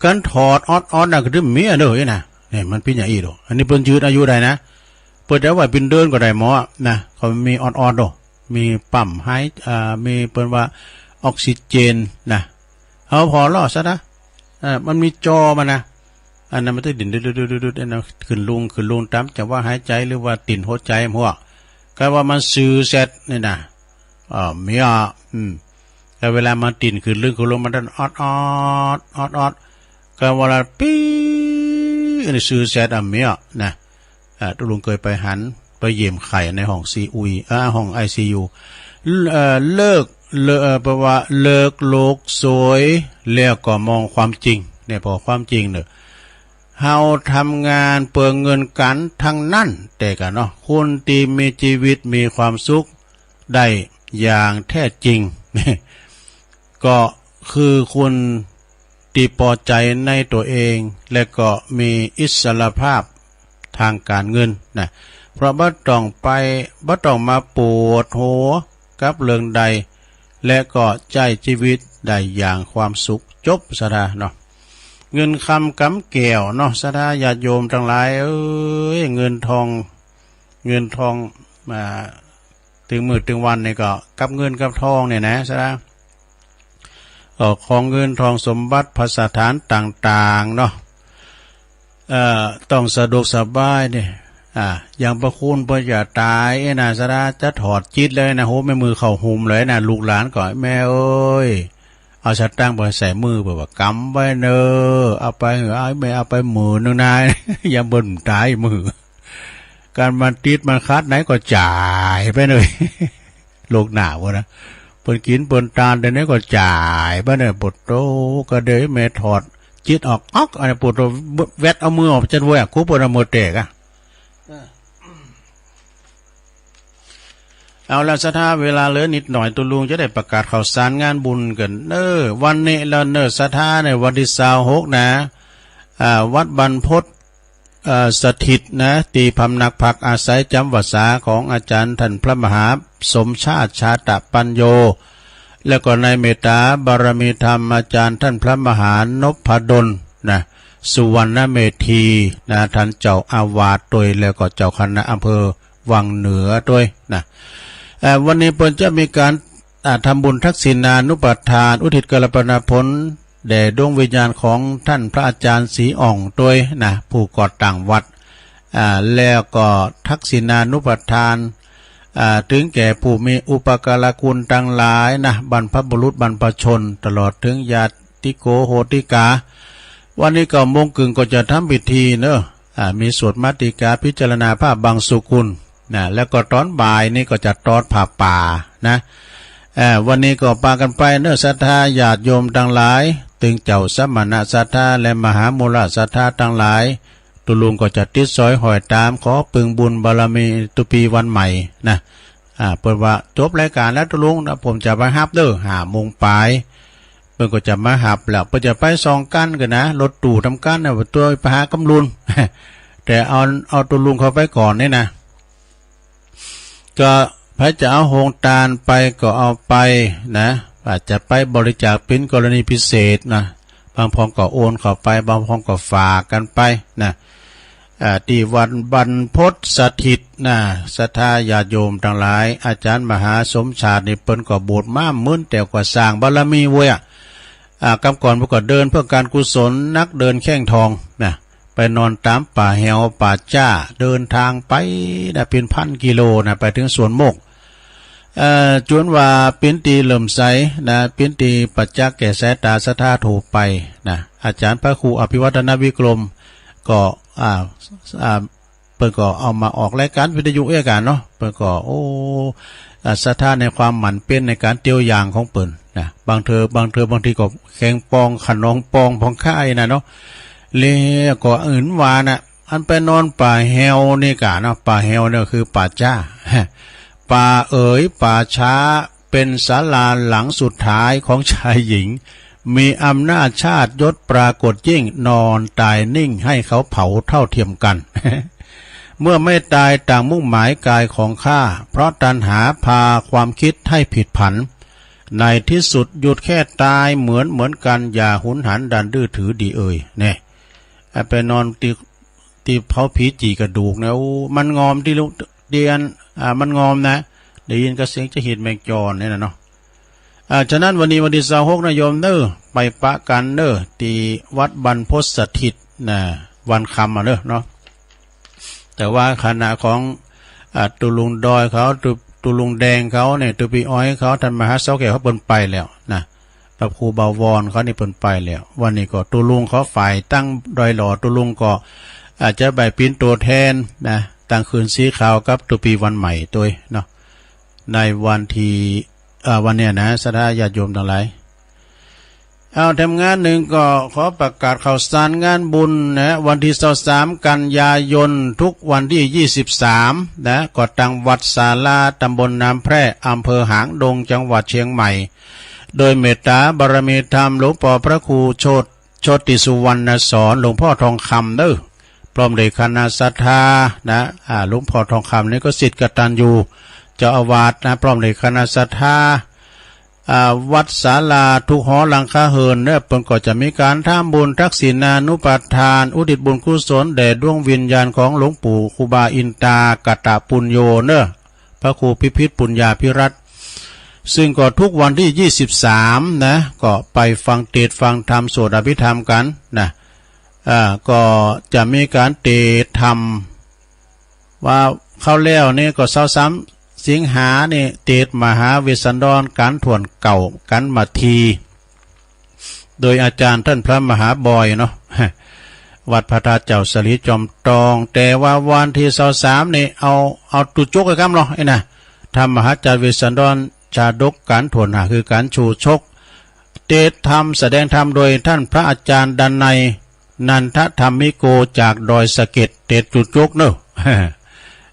การถอดออดๆ น่ะ ก็ถือมีอันเด้อ นี่นะ นี่ มันเป๋นอย่างอี้โด อันนี้เปิ้นยืดอายุได้นะ เปิ้นจะเอาไว้เป๋นเดือนก็ได้หมอนะ เขามีออดๆ โด มีปั๊มหาย อ่า มีเปิ้นว่าออกซิเจนนะ เอาผ่อลอซะนะ เอ่อ มันมีจอมันนะ อันนั้นมันจะดิ้นดุดๆๆๆ อันนั้นขึ้นลง ขึ้นลงตามจังหวะหายใจ หรือว่าเต้นหัวใจหั้น ก็ว่ามันซื่อแซดนี่นะ เอ่อ มีอ่ะ อืม แต่เวลามันเต้นขึ้นลง ขึ้นลง มันต้องออดๆ ออดๆ ก็เวลาปี้ อันนี้ซื่อแซดอ่ะ มีอ่ะ นะ อ่า ตุ๊ลุงเคยไปหัน ไปเยี่ยมไข้ในห้องซีอุย อ่า ห้องไอซียู เอ่อ เลิก เลิก เอ่อ แปลว่าเลิกโลกสวย แล้วก็มองความจริง เนี่ย พอความจริงเนี่ย เฮาทำงานเพื่อเงินกั๋นตังนั้น แต่กั๋นเนาะ คนตี้มีจีวิตมีความสุขได้อย่างแท้จริง ก็คือคนตี้ปอใจ๋ในตั๋วเอง และก็มีอิสรภาพตางก๋านเงินนะ เพราะบ่ต้องไป บ่ต้องมาปวดหัวกับเรื่องใด และก็ใจ๊จีวิตได้อย่างความสุข จบ ศรัทธาเนาะ เงินคำกำแก้วเนาะ ศรัทธาญาติโยมตังหลายเอ้ย เงินทอง เงินทอง อ่า ตึงมื้อตึงวันนี่ก็กับเงินกับทองเนี่ยนะ ศรัทธา เอ่อ ของเงินทองสมบัติภัสสถานต่างๆ เนาะ เอ่อ ต้องสะดวกสบายเนี่ย อ่า อย่างพระคุณเปิ้นจะต๋ายเอ้ยนะ ศรัทธา จะถอดจิตเลยนะ โห แม่มือเข้าห่มเลยนะ ลูกหลานก็ แม่เอ้ย เอาสตางค์ไปใส่มือ เปิ้นว่ากำไว้เนอ เอาไปเหอะ เอา แม่เอาไปหมื่นหนึ่งนะ ยามเปิ้นต๋ายมื้อ การมันติดมันขัดไหนก็จ่ายไปเลย โลกหน้าพุ้นนะ เปิ้นกินเปิ้นตาน เดี๋ยวนี้ก็จ่ายไปเนี่ย ปุตโต ก็เดี๋ยวแม่ถอดจิตออก อ๊อก อันนี้ ปุตโต แวดเอามือออกจากเว้ย คู่เปิ้นเอามือแตกอะ เอาละศรัทธา เวลาเหลือนิดหน่อย ตุ๊ลุงจะได้ประกาศข่าวสารงานบุญกันเน้อ วันนี้แล้วเน้อศรัทธา ในวันที่ซาวหกนะ อ่า วัดบรรพต เอ่อ สถิตนะ ตี้พำนักพักอาศัยจำพรรษาของอาจารย์ท่านพระมหาสมชาติ ชาตปัญโญ แล้วก็ในเมตตาบารมีธรรมอาจารย์ท่านพระมหานพดลนะ สุวรรณเมธีนะ ท่านเจ้าอาวาสตวย แล้วก็เจ้าคณะอำเภอวังเหนือตวยนะ เอ่อ วันนี้เปิ้นจะมีการ อ่า ทำบุญทักษิณานุปทาน อุทิศกัลปนาผล แด่ดวงวิญญาณของท่านพระอาจารย์ศรีอ่องตวยนะ ผู้ก่อตั้งวัด อ่า แล้วก็ทักษิณานุปทาน อ่า ถึงแก่ผู้มีอุปการะคุณทั้งหลายนะ บรรพบุรุษบรรพชน ตลอดถึงญาติโกโหติกา วันนี้เก้าโมงครึ่งก็จะทำพิธีเนอะ อ่า มีสวดมาติกาพิจารณาพระบังสุกุล นะ แล้วก็ตอนบ่ายนี้ก็จะทอดผ้าป่านะ เอ่อ วันนี้ก็ปากันไปเนอะ ศรัทธาญาติโยมทั้งหลาย ตึงเจ้าสมณะศรัทธาและมหามูลศรัทธาทั้งหลาย ตุ๊ลุงก็จะติดสอยห้อยตาม ขอปึงบุญบารมีตุ๊ปีวันใหม่นะ อ่า เปิ้นว่าจบรายการแล้วตุ๊ลุงนะ ผมจะไปฮับเด้อ ห้าโมงปลาย เปิ้นก็จะมาฮับแล้ว เปิ้นจะไปสองคันกันนะ รถตู้ทำกันนะ ตัวไปหากำลุน แต่เอา เอาตุ๊ลุงเข้าไปก่อนนี่นะ ก็ใผจะเอาโฮงตานไปก็เอาไปนะ อาจจะไปบริจาคเป็นกรณีพิเศษนะ บางพองก็โอนเข้าไป บางพองก็ฝากกันไปนะ อ่า ที่วัดบรรพตสถิตนะ ศรัทธาญาติโยมทั้งหลาย อาจารย์มหาสมชาตินี่เปิ้นก็บวชมาเหมือนแต่กว่าสร้างบารมีเว้ยอะ อ่า กำก่อนเปิ้นก็เดินเพื่อการกุศล นักเดินแข้งทองนะ ไปนอนตามป่าแฮวป่าจ้า เดินทางไปนะ เป็นพันกิโลนะ ไปถึงสวนโมกข์ เอ่อ จนว่าเป็นตี้เลื่อมใสนะ เป็นตี้ประจักษ์แก่สายตาศรัทธาทั่วไปนะ อาจารย์พระครูอภิวัฒนวิกรม ก็ อ่า อ่า เปิ้นก็เอามาออกรายการวิทยุเอื้อกันเนาะ เปิ้นก็ โอ้ อ่า ศรัทธาในความหมั่นเพียรในการเตียวอย่างของเปิ้นนะ บางเทื่อ บางเทื่อ บางทีก็แข่งปอง ขนองปอง ปองค่ายนะเนาะ แล้วก็อื่นว่านะ อันไปนอนป่าแฮวนี่กะเนาะ ป่าแฮวเนี่ยคือป่าจ้า ป่าเอ๋ยป่าช้า เป็นศาลาหลังสุดท้ายของชายหญิง มีอำนาจชาติยศปรากฏยิ่ง นอนตายนิ่งให้เขาเผาเท่าเทียมกัน เมื่อไม่ตายต่างมุ่งหมายกายของข้า เพราะตัณหาพาความคิดให้ผิดผัน ในที่สุดหยุดแค่ตายเหมือนเหมือนกัน อย่าหุนหันดันดื้อถือดีเอ่ย แน่ อ่ะ ไปนอนตี้ ตี้เผาผีจี่กระดูกนะ โอ้ มันงอมตี้ลุก ตี้อัน อ่า มันงอมนะ ได้ยินก็เสียงจะหิดแมงจอนเนี่ยนะเนาะ อ่า ฉะนั้นวันนี้วันที่ซาวหกนะโยมเน้อ ไปปะกันเน้อ ตี้วัดบรรพตสถิตนะ วันค่ำอะเน้อเนาะ แต่ว่าคณะของ อ่า ตุ๊ลุงดอยเขา ตุ๊ ตุ๊ลุงแดงเขาเนี่ย ตุ๊ปี้อ้อยเขา ท่านมหาเสาแก้วเขาเปิ้นไปแล้วนะ พระครูบวรเขานี่เปิ้นไปแล้ว วันนี้ก็ตุ๊ลุงเขาฝ่ายตั้งดอยหล่อ ตุ๊ลุงก็อาจจะไปเป๋นตั๋วแทนนะ ตั้งคืนสีขาวกับตุ๊ปี้วันใหม่ตวยเนาะ ในวันที่ เอ่อ วันเนี้ยนะ ศรัทธาญาติโยมทั้งหลาย เอา แถมงานหนึ่งก็ขอประกาศข่าวสารงานบุญนะ วันที่ซาวสามกันยายน ทุกวันที่ยี่สิบสามนะ ก็ตังวัดสาลา ตำบลน้ำแพร่ อำเภอหางดง จังหวัดเชียงใหม่ โดยเมตตาบารมีธรรมหลวงปอพระครูโชติ โชติสุวรรณสอน หลวงพ่อทองคำเน้อ พร้อมด้วยคณะศรัทธานะ อ่า หลวงพ่อทองคำนี่ก็ศิษย์กตัญญู เจ้าอาวาสนะ พร้อมด้วยคณะศรัทธา อ่า วัดสาลาทุกหอหลังคาเฮือนเนี่ย เปิ้นก็จะมีการทำบุญทักษิณานุปทาน อุทิศบุญกุศลแด่ดวงวิญญาณของหลวงปู่ครูบาอินตากตปุญโญเนอะ พระครูพิพิธปุญญาภิรัตน์ ซึ่งก็ทุกวันที่ยี่สิบสามนะ ก็ไปฟังเทศน์ฟังธรรมสวดอภิธรรมกันนะ อ่า ก็จะมีการเทศน์ธรรม ว่าคราวแล้วนี่ก็ซาวสามสิงหานี่ เทศน์มหาเวสสันดร กันถ้วนเก้า กันมาที โดยอาจารย์ท่านพระมหาบอยเนาะ วัดพระธาตุเจ้าสลีจอมทอง แต่ว่าวันที่ซาวสามนี่ เอา เอาตุ๊จุกไว้ก่อนเนาะ ไอ้นะ ธรรมมหาจารย์เวสสันดร ชาดกกาญถ้วนหาก คือการชูชก เตสน์ธรรม แสดงธรรมโดยท่านพระอาจารย์ดนัย นันทธรรมิโก จากดอยสะเก็ด เตสน์ชูชกเนอะ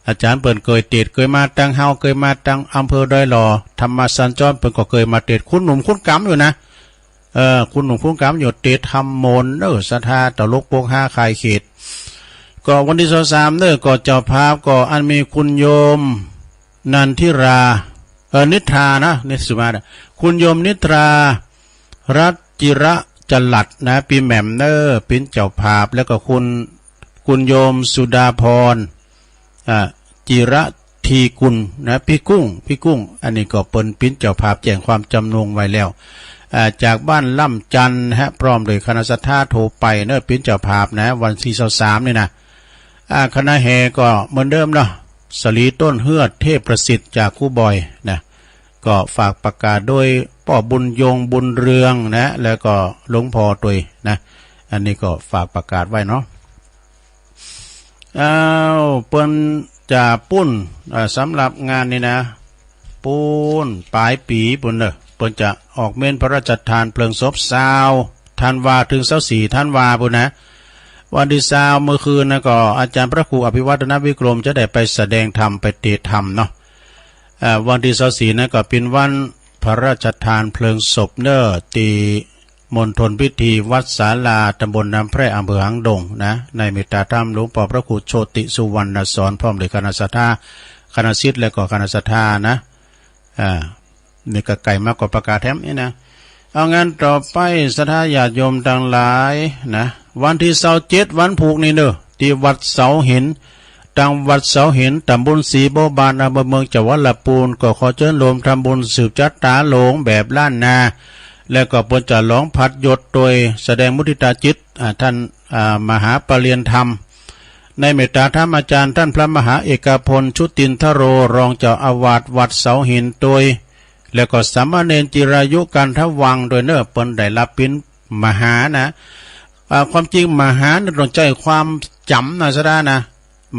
อาจารย์เปิ้นเกยเตสน์ เกยมาตังเฮา เกยมาตังอำเภอดอยหล่อ ธรรมสัญจร เปิ้นก็เกยมาเตสน์ คุณหนุ่มคุณกำอยู่นะ เออ คุณหนุ่มคุณกำอยู่ เตสน์ธรรมโมนเนอะ ศรัทธาตลกโปกฮาคายเขต ก็วันตี้ซาวสามเนอะ ก็เจ้าภาพก็อันมีคุณโยม นันทิรา เออ นิทรานะ นิสุมานะ คุณโยมนิทรา รัตน์จิระจลัดนะ ปีแหม่มเนอะ ปิ้นเจ้าภาพ แล้วก็คุณ คุณโยมสุดาพร อ่า จิระทีกุลนะ พี่กุ้ง พี่กุ้ง อันนี้ก็เปิ้นปิ้นเจ้าภาพแจ้งความจำนงไว้แล้ว อ่า จากบ้านล่ำจันทน์นะฮะ พร้อมด้วยคณะศรัทธาทั่วไปเนอะ ปิ้นเจ้าภาพนะ วันตี้ซาวสามนี่นะ อ่า คณะแห่ก็เหมือนเดิมเนาะ สลีต้นเฮือดเทพประสิทธิ์จากครูบอยนะ ก็ฝากประกาศโดยป้อบุญยงบุญเรืองนะ แล้วก็หลวงพ่อตวยนะ อันนี้ก็ฝากประกาศไว้เนาะ อ้าว เปิ้นจะปุ้น อ่า สำหรับงานนี้นะ ปุ้นปลายปีปุ้นเนอะ เปิ้นจะออกเมรุพระราชทานเพลิงศพซาวธันวาถึงซาวสี่ธันวาปุ้นนะ วันตี้ซาวเมื่อคืนนะก็อาจารย์พระครูอภิวัฒนวิกรมจะได้ไปแสดงธรรมไปเตสน์ธรรมเนาะ อ่า วันตี้ซาวสี่นะก็ปิ้นวันพระราชทานเพลิงศพเนอะ ตี้มณฑลพิธีวัดศาลา ตำบลน้ำแพร่ อำเภอหางดงนะ ในเมตตาธรรมหลวงป้อพระครูโชติสุวรรณสอน พร้อมด้วยคณะศรัทธา คณะศิษย์และก็คณะศรัทธานะ อ่า นี่ก็ใกล้มาก็ประกาศแถมนี่นะ เอางานต่อไป ศรัทธาญาติโยมตังหลายนะ วันตี้ซาวเจ็ดวันพุกนี้เนอะ ตี้วัดเสาหิน ตังวัดเสาหิน ตำบลศรีบัวบาน อำเภอเมือง จังหวัดลำพูน ก็ขอเจิญโฮมทำบุญสืบชะตาหลวงแบบล้านนา และก็เปิ้นจะหลองผัดยศโดยแสดงมุทิตาจิต อ่า ท่าน อ่า มหาปริญญาธรรม ในเมตตาธรรมอาจารย์ท่านพระมหาเอกพล ชุตินทโร รองเจ้าอาวาสวัดเสาหินโดย แล้วก็สามเณรจิรายุ กันทวังค์โดยเนอะ เปิ้นได้รับปิ้นมหานะ อ่า ความจริงมหาเนี่ยต้องใช้ความจ๋ำนะศรัทธานะ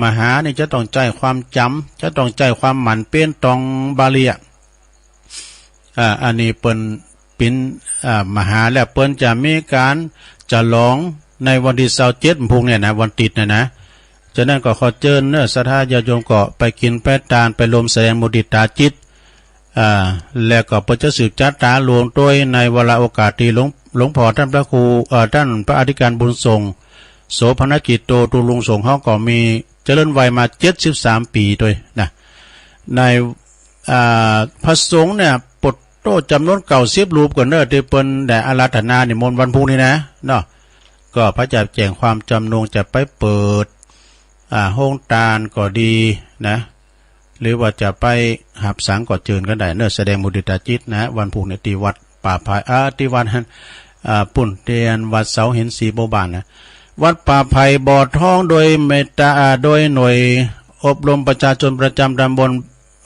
มหานี่จะต้องใช้ความจ๋ำ จะต้องใช้ความหมั่นเพียร ตองบาลีอะ อ่า อันนี้เปิ้นปิ้น อ่า มหา แล้วเปิ้นจะมีการฉลองในวันตี้ซาวเจ็ดพุกเนี่ยนะ วันติดเนี่ยนะ ฉะนั้นก็ขอเจิญเนอะ ศรัทธาญาติโยมก็ไปกินไปตาน ไปโฮมแสดงมุทิตาจิต อ่า แล้วก็เปิ้นจะสืบชะตาหลวงโดยในวาระโอกาสตี้หลวง หลวงป้อท่านพระครู เอ่อ ท่านพระอธิการบุญส่ง โสภณกิจโต ตุลุงสงฆ์เฮาก็มีเจริญวัยมาเจ็ดสิบสามปี๋โดยนะ ใน อ่า พระสงฆ์เนี่ย ปดโต้จ๋ำนวนเก้าสิบรูปก่อนเนอะ ตี้เปิ้นได้อาราธนานิมนต์วันพุกนี้นะ เนาะ ก็พระจะแจ้งความจ๋ำนงจะไปเปิด อ่า โฮงตานก็ดีนะ หรือว่าจะไปหับสังก็เจิญกั๋นได้เนอะ แสดงมุทิตาจิตนะ วันพุกนี้ตี้วัดป่าไผ่ อ่า ตี้วัด อ่า ปุ้นเตียนวัดเสาหินศรีบัวบานนะ วัดป่าไผ่บ่อทอง โดยเมตตา อ่า โดยหน่วยอบรมประชาชนประจำตำบล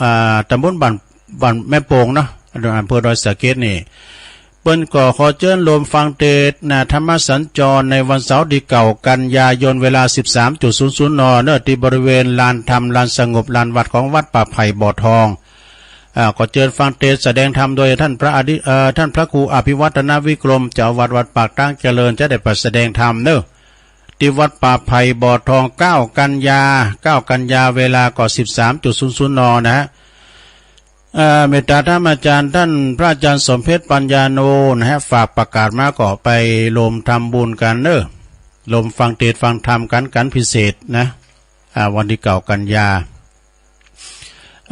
อ่า ตำบลบ้าน บ้านแม่โป่งเนาะ อำเภอดอยสะเก็ดนี่ เปิ้นก็ขอเจิญโฮมฟังเตสน์นะ ธรรมสัญจรในวันเสาร์ตี้เก้ากันยายน เวลาสิบสามจุดศูนย์ศูนย์ น เนอะ ตี้บริเวณลานธรรม ลานสงบ ลานวัดของวัดป่าไผ่บ่อทอง อ่า ก็เจิญฟังเตสน์แสดงธรรมโดยท่านพระอธิ เอ่อ ท่านพระครูอภิวัฒนวิกรม เจ้าอาวาสวัดปากตางเจริญ จะได้ไปแสดงธรรมเนอะ ตี้วัดป่าไผ่บ่อทอง เก้ากันยา เก้ากันยา เวลาก็สิบสามจุดศูนย์ศูนย์ น นะฮะ เอ่อ เมตตาธรรมอาจารย์ท่านพระอาจารย์สมเพชรปัญญาโนนะฮะ ฝากประกาศมาก็ไปโฮมทำบุญกั๋นเนอะ โฮมฟังเตสน์ฟังธรรมกั๋น กั๋นพิเศษนะ อ่า วันตี้เก้ากันยา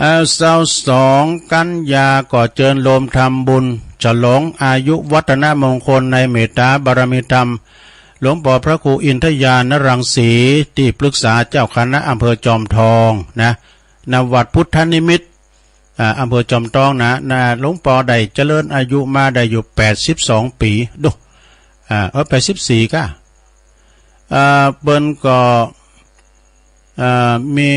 อ่า ซาวสองกันยาก็เจิญโฮมทำบุญฉลองอายุวัฒนมงคลในเมตตาบารมีธรรม หลวงป้อพระครูอินทญาณรังสี ตี้ปรึกษาเจ้าคณะอำเภอจอมทองนะ ณ วัดพุทธนิมิต อ่า อำเภอจอมทองนะ นะ หลวงป้อได้เจริญอายุมาได้อยู่แปดสิบสองปี๋ ดู อ่า เออ แปดสิบสี่ก้า อ่า เปิ้นก็ อ่า มี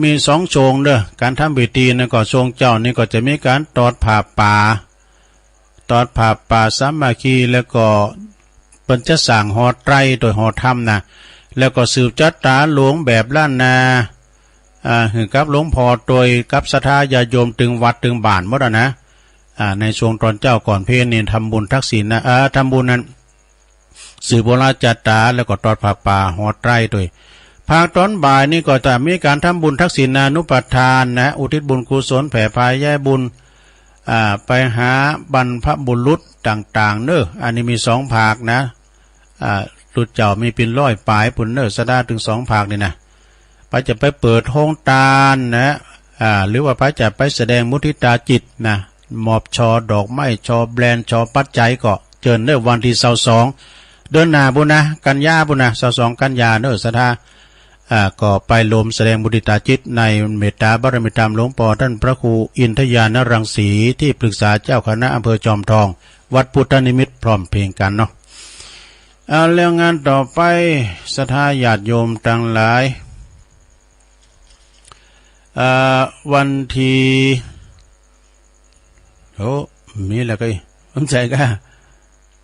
มีสองช่วงเด้อ การทำพิธีนะ ก็ช่วงเจ๊านี่ก็จะมีการตอดผ้าป่า ตอดผ้าป่าสามัคคี แล้วก็เปิ้นจะสร้างหอไตรโดยหอธรรมนะ แล้วก็สืบชะตาหลวงแบบล้านนา อ่าหื้อกับหลวงพ่อโตยกับศรัทธาญาติโยมตึงวัดตึงบ้านหมดอะนะ อ่า ในช่วงตอนเจ๊าก่อนเพลนี่ทำบุญทักษิณนะ เอ่อ ทำบุญนั้น สืบวรจัตตา แล้วก็ตอดผ้าป่าหอไตรด้วย ภาคตอนบ่ายนี่ก็จะมีการทำบุญทักษิณานุปทานนะ อุทิศบุญกุศลแผ่พายายบุญ อ่า ไปหาบรรพบุรุษต่างๆ เนอะ อันนี้มีสองภาคนะ อ่า ตุ๊เจ้ามีเป็นร้อยปลายปุ้นเนอะ ศรัทธาถึงสองภาคนี่นะ ไปจะไปเปิดโฮงตานนะ อ่า หรือว่าไปจะไปแสดงมุทิตาจิตนะ มอบช่อดอกไม้ ช่อแบรนด์ ช่อปัจจัยก็เจิญเนอะ วันที่ซาวสอง เดือนหน้าปุ้นนะ กันยาปุ้นนะ ซาวสอง กันยาเนอะ ศรัทธา อ่า ก็ไปรวมแสดงมุทิตาจิตในเมตตาบารมีธรรมหลวงปอท่านพระครูอินทญาณรังสี ที่ปรึกษาเจ้าคณะอำเภอจอมทอง วัดพุทธนิมิตรพร้อมเพรียงกันเนาะ อ่า แล้วงานต่อไป ศรัทธาญาติโยมตังหลาย อ่า วันที่ โอ้ มีแล้วก็ สนใจก็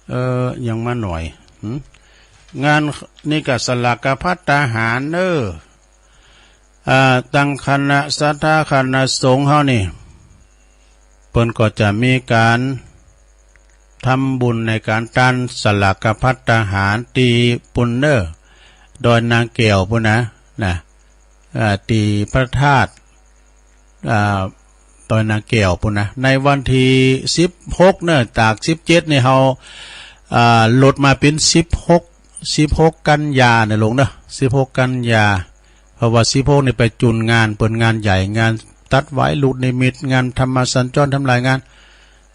เอ่อ ยังมาหน่อย หืม งานนี่ก็สลากภัตตาหารเนอะ อ่า ตังคณะศรัทธาคณะสงฆ์เฮานี่ เปิ้นก็จะมีการทำบุญในการตานสลากภัตตาหารตี้ปุ้นเนอะ ดอยนางแก้วปุ้นนะ นะ อ่า ตี้พระธาตุ อ่า ดอยนางแก้วปุ้นนะ ในวันที่สิบหกเนอะ จากสิบเจ็ดนี่เฮา อ่า ลดมาเป็นสิบหก สิบหก กันยาเนอะหลวงเนอะ สิบหก กันยา เพราะว่าสิบหกนี่ไปจุนงานเปิ้น งานใหญ่ งานตัดไหว้หลุดนิมิต งานธรรมสัญจรทำลายงาน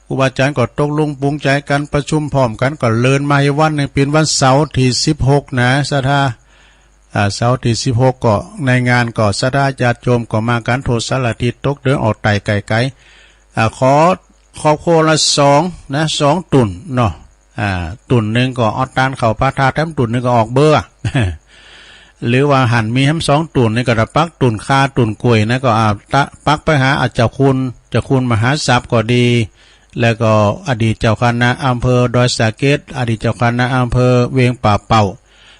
ครูบาอาจารย์ก็ตกลงปรุงใจกัน ประชุมพร้อมกัน ก็เลื่อนมาให้วันหนึ่ง เป็นวันเสาร์ที่สิบหกนะ ศรัทธา อ่า เสาร์ที่สิบหกก็ในงานก็ศรัทธาญาติโยมก็มากันทั่วสารทิศ ตกเดือนออกไต่ไกลๆ อ่า ขอครอบครัวละสองนะ สองตุ่นเนาะ อ่า ตุ่นหนึ่งก็เอาตานเข้าพระธาตุ แถมตุ่นหนึ่งก็ออกเบอร์ หรือว่าหันมีแถมสองตุ่นนี่ก็ตะปักตุ่นคาตุ่นกล้วยนะ ก็เอาตะปักไปหาอาเจ้าคุณ เจ้าคุณมหาทรัพย์ก็ดี แล้วก็อดีตเจ้าคณะอำเภอดอยสะเก็ด อดีตเจ้าคณะอำเภอเวียงป่าเป้า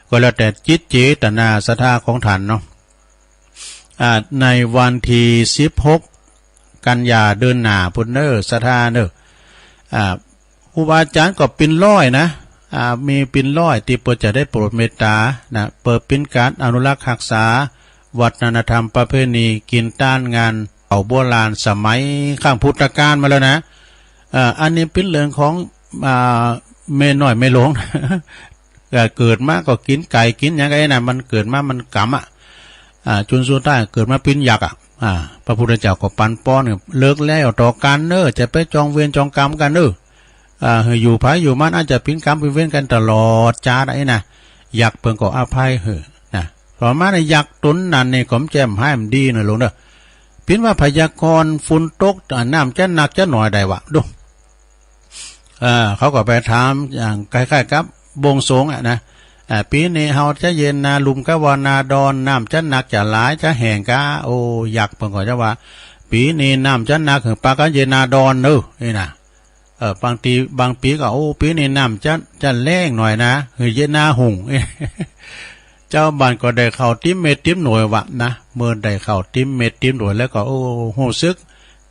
ก็แล้วแต่จิตเจตนาศรัทธาของท่านเนาะ อ่า ในวันที่สิบหก กันยาเดือนหน้าปุ้นเนอะ ศรัทธาเนอะ อ่า ครูบาอาจารย์ก็เป็นร้อยนะ อ่า มีเป็นร้อยตี้เปิ้นจะได้โปรดเมตตานะ เปิ้นเป็นการอนุรักษ์รักษาวัฒนธรรมประเพณีกินตานงานเผาโบราณสมัยครั้งพุทธกาลมาแล้วนะ อ่า อันนี้เป็นเรื่องของ อ่า แม่น้อยแม่หลวง ก็เกิดมาก็กินไก่กินหยังไงนะ มันเกิดมามันกำอะ อ่า จนสุดท้ายเกิดมาเป็นยักษ์อะ อ่า พระพุทธเจ้าก็ปันป้อน เลิกแล้วต่อกันเนอะ จะไปจองเวรจองกรรมกันเนอะ อ่า ให้อยู่ไผอยู่มัน อาจจะเป็นกรรมเป็นเวรกันตลอดจาติอะนะ ยักษ์เปิ้นก็อภัยเหอะนะ ต่อมาเนี่ยยักษ์ตนนั้นนี่ก็มันแจ่มให้มันดีเนอะหลวงเนอะ เป็นว่าพยากรณ์ฝนตก อ่า น้ำจะหนักจะหน่อยได้วะ ดู เอ่อ เขาก็ไปถามอย่างคล้ายๆ กับบวงสรวงอะนะ อ่า ปีนี้เฮาจะเย็นนาลุ่มกะว่านาดอน น้ำจะหนักจะหลายจะแห้งกะ โอ้ ยักษ์เปิ้นก็จะว่า ปีนี้น้ำจะหนัก หื้อปากันเย็นนาดอนเนอะ นี่นะ เออ บางที บางปีก็ โอ้ ปีนี้น้ำจะ จะแล้งหน่อยนะ หื้อเย็นนาหุง เจ้าบ้านก็ได้เข้าติ๊มเม็ดติ๊มหน่วยวะนะ เมื่อได้เข้าติ๊มเม็ดติ๊มหน่วยแล้วก็ โอ้ ฮู้สึก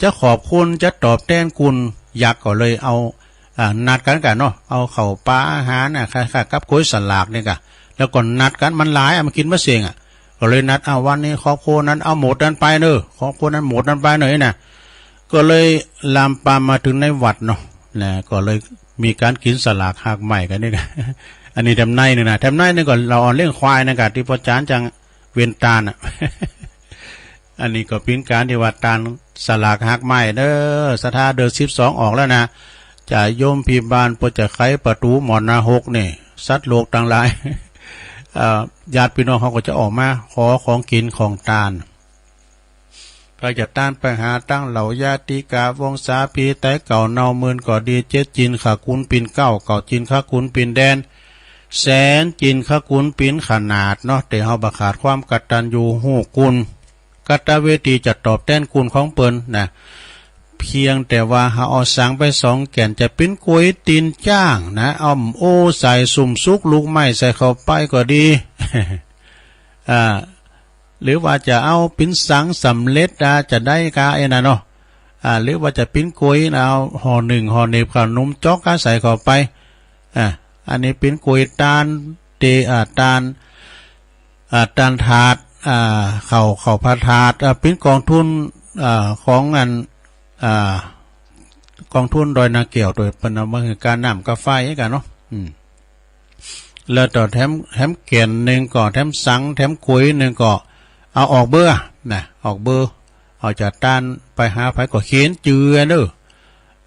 จะขอบคุณ จะตอบแทนคุณ ยักษ์ก็เลยเอา อ่า นัดกันกะเนาะ เอาเข้าปลาอาหารน่ะ คล้ายๆ กับก๋วยสลากนี่กะ แล้วก็นัดกัน มันหลายอะ มันกินบ่เซ็งอะ ก็เลยนัด เอา วันนี้ครอบครัวนั้นเอาหมดนั้นไปเนอะ ครอบครัวนั้นหมดนั้นไปเนอะ นี่นะ ก็เลยลามปามมาถึงในวัดเนาะ นะ ก็เลยมีการกินสลากหากไม้กันนี่กะ อันนี้แถมในหนึ่งนะ แถมในหนึ่งก็ละอ่อนเลี้ยงควายนะกะ ตี้ป้อจ๋ารย์จังเวียนตานอะ อันนี้ก็เป็นการตี้ว่าตานสลากหากไม้เด้อ ศรัทธา เดือนสิบสองออกแล้วนะ จะโยมพี่บ้านเปิ้นจะไขประตูหมอนหน้าหกนี่ สัตว์โลกตังหลาย เอ่อ ญาติพี่น้องเขาก็จะออกมาขอของกินของตาน ใผจะตานไปหาตังเหล่าญาติกาวงศาพี่ไตเก่าเนาหมื่นก็ดี เจ็ดจีนข้าขุนปีนเก้า เก้าจีนข้าขุนปีนแดน แสนจีนข้าขุนปีนขนาดเนาะ แต่เฮาบ่ขาดความกตัญญูฮู้คุณ กตเวทีจะตอบแทนคุณของเปิ้นนะ เพียงแต่ว่าเฮาเอาสังไปสองแก่น จะเป็นก๋วยตีนจ้างนะ เอาโอใส่สุมสุกลูกไม้ใส่เข้าไปก็ดี อ่า หรือว่าจะเอาปิ๋นสังสำเร็จ อา จะได้กา เอ้ยนะเนาะ อา หรือว่าจะปิ๋นก๋วยนะ เอาห่อนึ่งห่อเหน็บข้าวหนมจ๊อกกาใส่เข้าไป อา อันนี้ปิ๋นก๋วยตานเต อา ตาน อา ตานถาด อา ข้าว ข้าวผัดถาด อา ปิ๋นกองทุน อา ของอัน อา กองทุนดอยนางแก้ว โดยเปิ้นเอามาหื้อก๋าน้ำก๋าไฟกั๋นเนาะ อืม แล้วต่อแถม แถมแก่นหนึ่งก่อ แถมสัง แถมก๋วยหนึ่งก่อ เอาออกเบอร์นะ ออกเบอร์ เอาจากตานไปหาไผก่อ เขียนจื้อเนอะ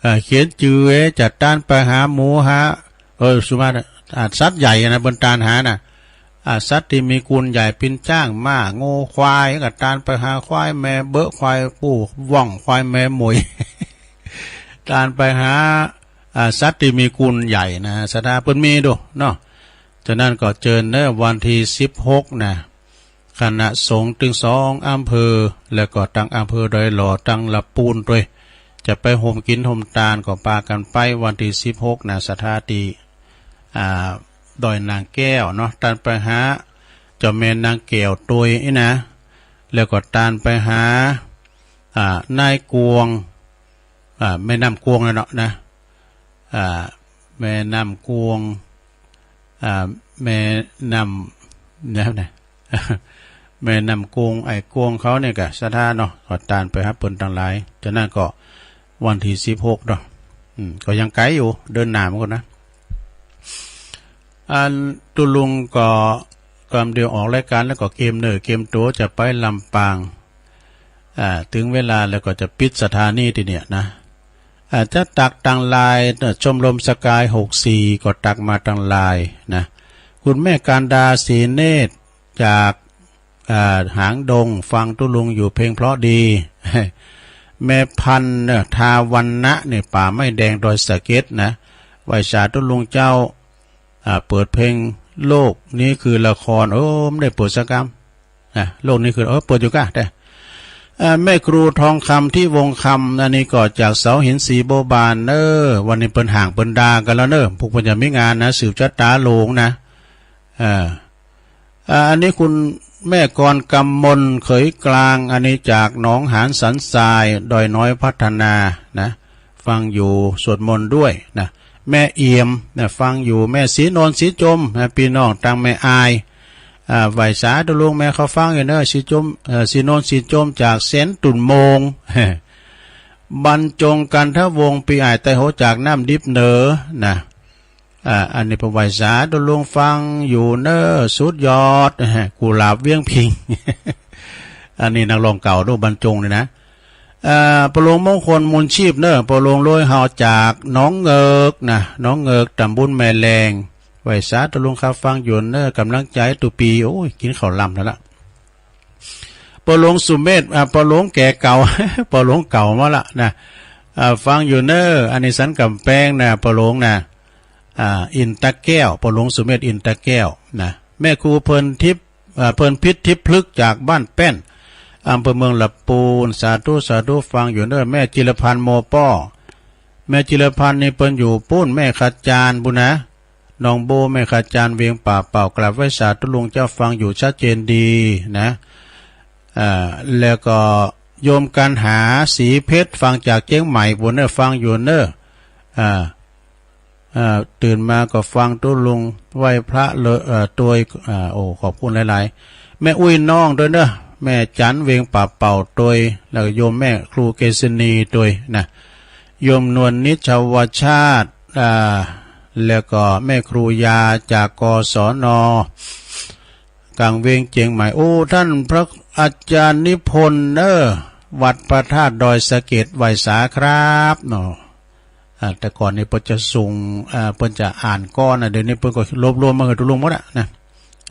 เอ่อ เขียนจื้อจากตานไปหาหมู่หา เออ สุมาตร อ่า สัตว์ใหญ่นะ เปิ้นตานหานะ อ่า สัตว์ที่มีกูลใหญ่ ปิ๋นจ๊าง ม้า งัว ควาย ก็ตานไปหาควายแม่เบอะ ควายปู่ว่อง ควายแม่หมวย ตานไปหา อ่า สัตว์ที่มีกูลใหญ่นะ ศรัทธาเปิ้นมีโดเนาะ ฉะนั้นก็เจิญเนอะ วันที่สิบหกนะ คณะสงฆ์ตึงสองอำเภอ แล้วก็ตังอำเภอดอยหล่อ ตังละปูนตวย จะไปโฮมกิ๋นโฮมตานก็ปากั๋นไป วันที่สิบหกนะ ศรัทธาตี้ อ่า ดอยนางแก้วเนาะ ตานไปหาเจ้าแม่นางแก้วตวยอี้นะ แล้วก็ตานไปหา อ่า นายกวง อ่า แม่น้ำกวงนั่นเนาะนะ อ่า แม่น้ำกวง อ่า แม่น้ำ นะ แม่น้ำกวง ไอ้กวงเขาเนี่ยก็ศรัทธาเนาะ ก็ตานไปหาเปิ้นตังหลาย ฉะนั้นก็วันที่สิบหกเนาะ อืม ก็ยังไกลอยู่ เดินหน้ามันก่อนนะ อันตุ๊ลุงก็กำเดียวออกรายการแล้วก็เกียมเนื้อเกียมตั๋วจะไปลำปาง อ่า ถึงเวลาแล้วก็จะปิดสถานีตี้เนี่ยนะ อ่า จะตักตังไลน์เนอะ ชมรมสกายหกสี่ ก็ตักมาตังไลน์นะ คุณแม่การดาศรีเนตรจาก อ่า หางดง ฟังตุ๊ลุงอยู่ เพลงเพราะดี แม่พันธุ์เนอะ ทาวันนะเนี่ย ป่าไม้แดงดอยสะเก็ดนะ ไหว้สาตุ๊ลุงเจ้า อ่า เปิดเพลง โลกนี้คือละคร โอ้ ไม่ได้เปิดสักกำ นะ โลกนี้คือ เออ เปิดอยู่ก้า แต่ อ่า แม่ครูทองคำที่วงคำ อันนี้ก็จากเสาหินสีบัวบานเนอะ วันนี้เปิ้นห่างเปิ้นดากั๋นแล้วเนอะ พวกเปิ้นจะมีงานนะ สืบชะตาหลวงนะ อ่า อ่า อันนี้คุณแม่กรกำมลเขยกลาง อันนี้จากหนองหานสันทราย ดอยน้อยพัฒนานะ ฟังอยู่ สวดมนต์ด้วยนะ แม่เอี่ยมนะ ฟังอยู่ แม่ศรีนนท์ศรีจมนะ พี่น้องตังแม่อาย อ่า ไหว้สาตุ๊ลุงแม่เขาฟังอยู่เนอะ ศรีจม เอ่อ ศรีนนท์ศรีจมจากแสนตุ่นโมง บรรจงกันทวงศ์ ปีอ้ายไต้โหจากน้ำดิบเหนือนะ อ่า อันนี้เปิ้นไหว้สาตุ๊ลุงฟังอยู่เนอะ สุดยอด กุหลาบเวียงพิง อันนี้นักร้องเก่าโดบรรจงนี่นะ อ่า ปอหลวงมงคลมูลชีพเนอะ ปอหลวงโรยเฮาจากหนองเงิกนะ หนองเงิก ตำบลแม่แลง ไหว้สาตุ๊ลุงครับ ฟังอยู่เนอะ กำลังใจ๋ตุ๊ปี โอ้ย กิ๋นข้าวลำแล้วละ ปอหลวงสุเมธ อ่า ปอหลวงแก่เก่า ปอหลวงเก่ามาละนะ อ่า ฟังอยู่เนอะ อันนี้สันกำแพงนะ ปอหลวงนะ อ่า อินตะแก้ว ปอหลวงสุเมธ อินตะแก้วนะ แม่ครูเพลินทิพย์ อ่า เพลินพิษทิพย์พฤกษ์จากบ้านแป้น อำเภอเมืองละปูน สาธุ สาธุ ฟังอยู่เนอะ แม่จิรพันธ์ โมป้อ แม่จิรพันธ์นี่เปิ้นอยู่ปู้น แม่ขจารย์ปู้นนะ น้องโบ แม่ขจารย์ เวียงป่าเป่า กราบไหว้สาตุ๊ลุงเจ้า ฟังอยู่ชัดเจนดีนะ อ่า แล้วก็โยมกันหา ศรีเพชร ฟังจากเจียงใหม่ปู้นเนอะ ฟังอยู่เนอะ อ่า อ่า ตื่นมาก็ฟังตุ๊ลุงไหว้พระเลย เอ่อ ตวย อ่า โอ้ ขอบคุณหลายๆ แม่อุ้ยน้องด้วยเนอะ แม่จัน เวียงป่าเป่าตวย แล้วก็โยมแม่ครูเกษณีตวยนะ โยมนวลนิชวชาติ อ่า แล้วก็แม่ครูยาจาก กศน. กลางเวียงเจียงใหม่ โอ้ ท่านพระอาจารย์นิพนธ์เนอะ วัดพระธาตุดอยสะเก็ด ไหว้สาครับเนาะ อ่า แต่ก่อนนี่เปิ้นจะส่ง อ่า เปิ้นจะอ่านก่อนนะ เดี๋ยวนี้เปิ้นก็รวบรวมมาหื้อตุ๊ลุงหมดอะนะ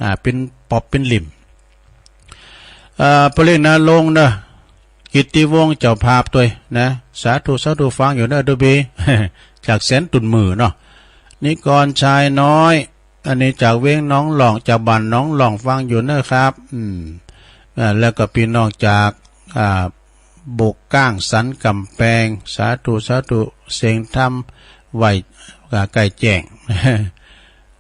อ่า เป็นปอบเป็นหลิ่ม อ่า ปริญญาลงเนอะ กิตติวงศ์เจ้าภาพตวยนะ สาธุ สาธุ ฟังอยู่เนอะ ดูบี จากแสนตุ่นหมื่นเนาะ นิกรชายน้อย อันนี้จากเวียงหนองหล่อง จากบ้านหนองหล่อง ฟังอยู่เนอะครับ อืม อ่า แล้วก็พี่น้องจาก อ่า บกก้างสันกำแพง สาธุ สาธุ เสียงธรรม ไหว้ อ่า ใกล้แจ้ง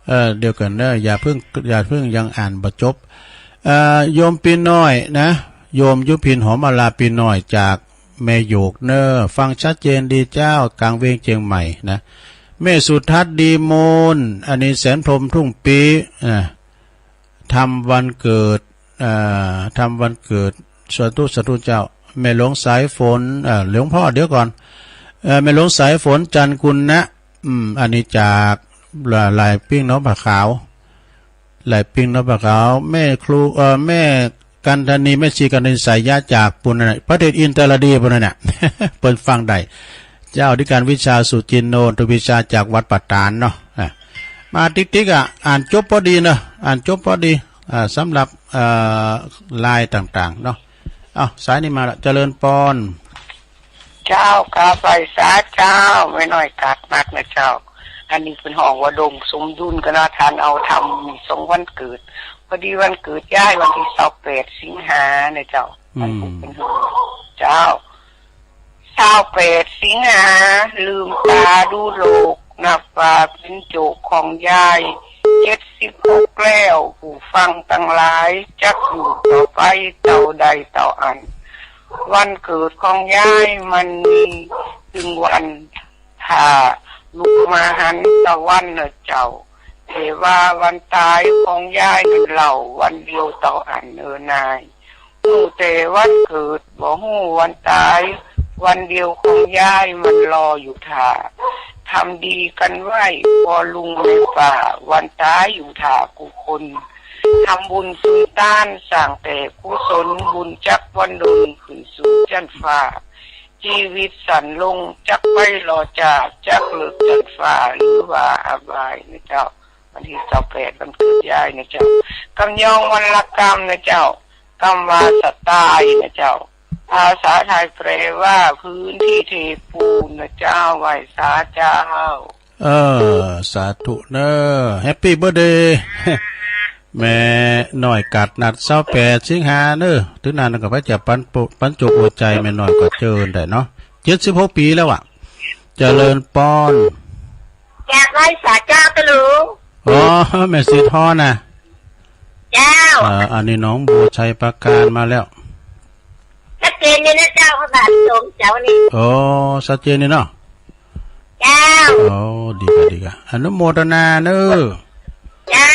เออ เดี๋ยวก่อนเนอะ อย่าเพิ่ง อย่าเพิ่ง ยังอ่านบ่จบ เอ่อ โยมปีน้อยนะ โยมยุพินหอมอลาปีน้อยจากแม่โยกเนอ ฟังชัดเจนดีเจ้า กลางเวียงเชียงใหม่นะ แม่สุทัศน์ดีมูล อันนี้แสนพรหมทุ่งปี อ่า ทำวันเกิด เอ่อ ทำวันเกิด สาธุ สาธุเจ้า แม่หลวงสายฝน เอ่อ หลวงพ่อเดี๋ยวก่อน เอ่อ แม่หลวงสายฝน จันทร์กุลนะ อืม อันนี้จาก ลายปิ้งนกผาขาว ลายปิ้งนกผาขาว แม่ครู เอ่อ แม่กันธนี แม่ชีกันธนี สายยะ จากปูนนั่นน่ะ ประเทศอินเตอร์ดีปูนนั่นน่ะ เปิ้นฟังได้ เจ้าอธิการวิชาสุจินโน ตุวิชา จากวัดป่าตาดเนาะ อ่ะ มาติ๊กๆ อ่ะ อ่านจบพอดีเนาะ อ่านจบพอดี อ่า สำหรับ เอ่อ ลายต่างๆ เนาะ เอ้า สายนี้มาละ เจริญปอน เจ้า กราบไหว้สาเจ้า แม่น้อยกาดนัดนะเจ้า อันนี้เปิ้นฮ้องว่าดวงสมดุลก็นะ ท่านเอาธรรมนี่ส่งวันเกิด พอดีวันเกิดยายวันที่ซาวแปดสิงหานะเจ้า อืม อันนี้เปิ้นฮ้อง เจ้า ซาวแปดสิงหา ลืมตาดูโลก นับว่าเป็นโจกของยาย เจ็ดสิบหกแล้ว ผู้ฟังตังหลาย จักอยู่ต่อไปเต้าใดเต้าอัน วันเกิดของยายมันมีถึงวัน ถ้าลุกมาหันตะวันเน่อเจ้า แต่ว่าวันตายของยายนั้นเล่าวันเดียวเต้าอันเน่อนาย ฮู้แต่วันเกิด บ่ฮู้วันตาย วันเดียวของยายมันรออยู่ท่า ทำดีกันไว้ พ่อลุงแม่ป้า วันตายอยู่ท่ากู้คน ทำบุญสุนทาน สร้างแต่กุศล บุญจักวันดลขึ้นสู่ชั้นฟ้า ชีวิตสั้นลง จักไปรอจ้า จักเลิกชั้นฟ้า หรือว่าอบายนะเจ้า วันที่ซาวแปดวันเกิดยายนะเจ้า กำยองวันละกำนะเจ้า กำว่าสไตล์นะเจ้า ภาษาไทยแปลว่าพื้นที่เทปูนนะเจ้า ไหว้สาเจ้า เออ สาธุเนอ แฮปปี้เบิร์ธเดย์ แม่น้อยกาดนัด ซาวแปดสิงหาเนอ ถึงนั้นก็ไปจะปันโป- ปันโจกหัวใจแม่น้อยก็เจิญได้เนาะ เจ็ดสิบหกปีแล้วอะ เจริญปอน อยากไหว้สาเจ้าตะลุง อ๋อ แม่สิทธิ์ฮ้อนนะ เจ้า อ่า อันนี้น้องบัวชัยประการมาแล้ว ชัดเจนนี่นะเจ้า พระบาทสมเจ้านี่ อ๋อ ชัดเจนนี่เนาะ เจ้า อ๋อ ดีกะ ดีกะ อนุโมทนาเนอ เจ้า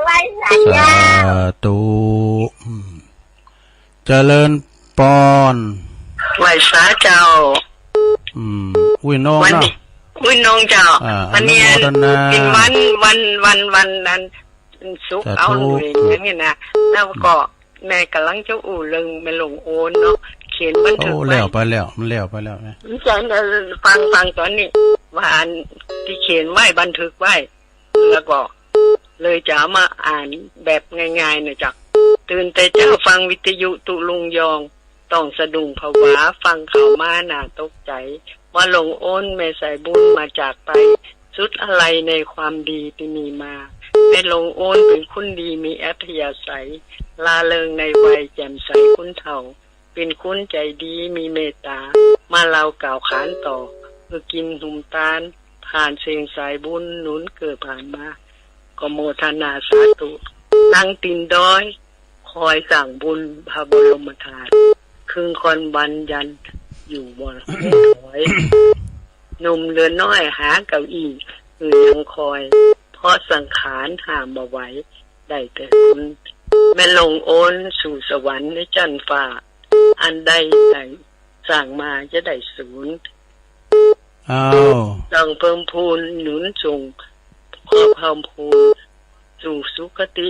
ไหว้สาเจ้า สาธุ อืม เจริญปอน ไหว้สาเจ้า อืม อุ้ยน้อง วัน เนาะ นี้ อุ้ยน้องเจ้า อ่า วันนี้ อนุโมทนา เป็นวัน วัน วัน วันนั้น สุข สาธุ เอาหน่วยอย่างนี้นะ แล้วก็แม่กำลังจะอู้เรื่องแม่หลวงโอนเนาะ เขียนบันทึก โอ้ ไว้ แล้วไปแล้ว มันแล้วไปแล้วนะ มันจะ เอ่อ ฟัง ฟังตอนนี้ ว่าอันที่เขียนไว้ บันทึกไว้ แล้วก็เลยจะเอามาอ่านแบบง่ายๆนะจ๊ะ ตื่นแต่เช้าฟังวิทยุตุลุงยอง ต้องสะดุ้งผวา ฟังข่าวมาน่าตกใจ ว่าหลวงโอนแม่สายบุญมาจากไป สุดอาลัยในความดีที่มีมา แม่หลวงโอนเป็นคนดีมีอัธยาศัย ร่าเริงในวัยแจ่มใสคุ้นเฒ่า เป็นคนใจดีมีเมตตา มาเล่ากล่าวขานต่อ เพื่อกินหุมตาน ผ่านเสียงสายบุญหนุนเกิดผ่านมา ก็โมทนาสาธุ นั่งตีนดอย คอยสร้างบุญพระบรมธาตุ ครึ่งค่อนวันยันอยู่บ่ถอย หนุ่มเหลือน้อยหาเก้าอี้ คือยังคอย เพราะสังขารห้ามบ่ไหว ได้แต่คุณ แม่หลวงโอนสู่สวรรค์ในชั้นฟ้า อันใดได้สร้างมาจะได้สูญ อ้าว ต้องเพิ่มพูนหนุนส่ง ขอเพิ่มพูนสู่สุคติ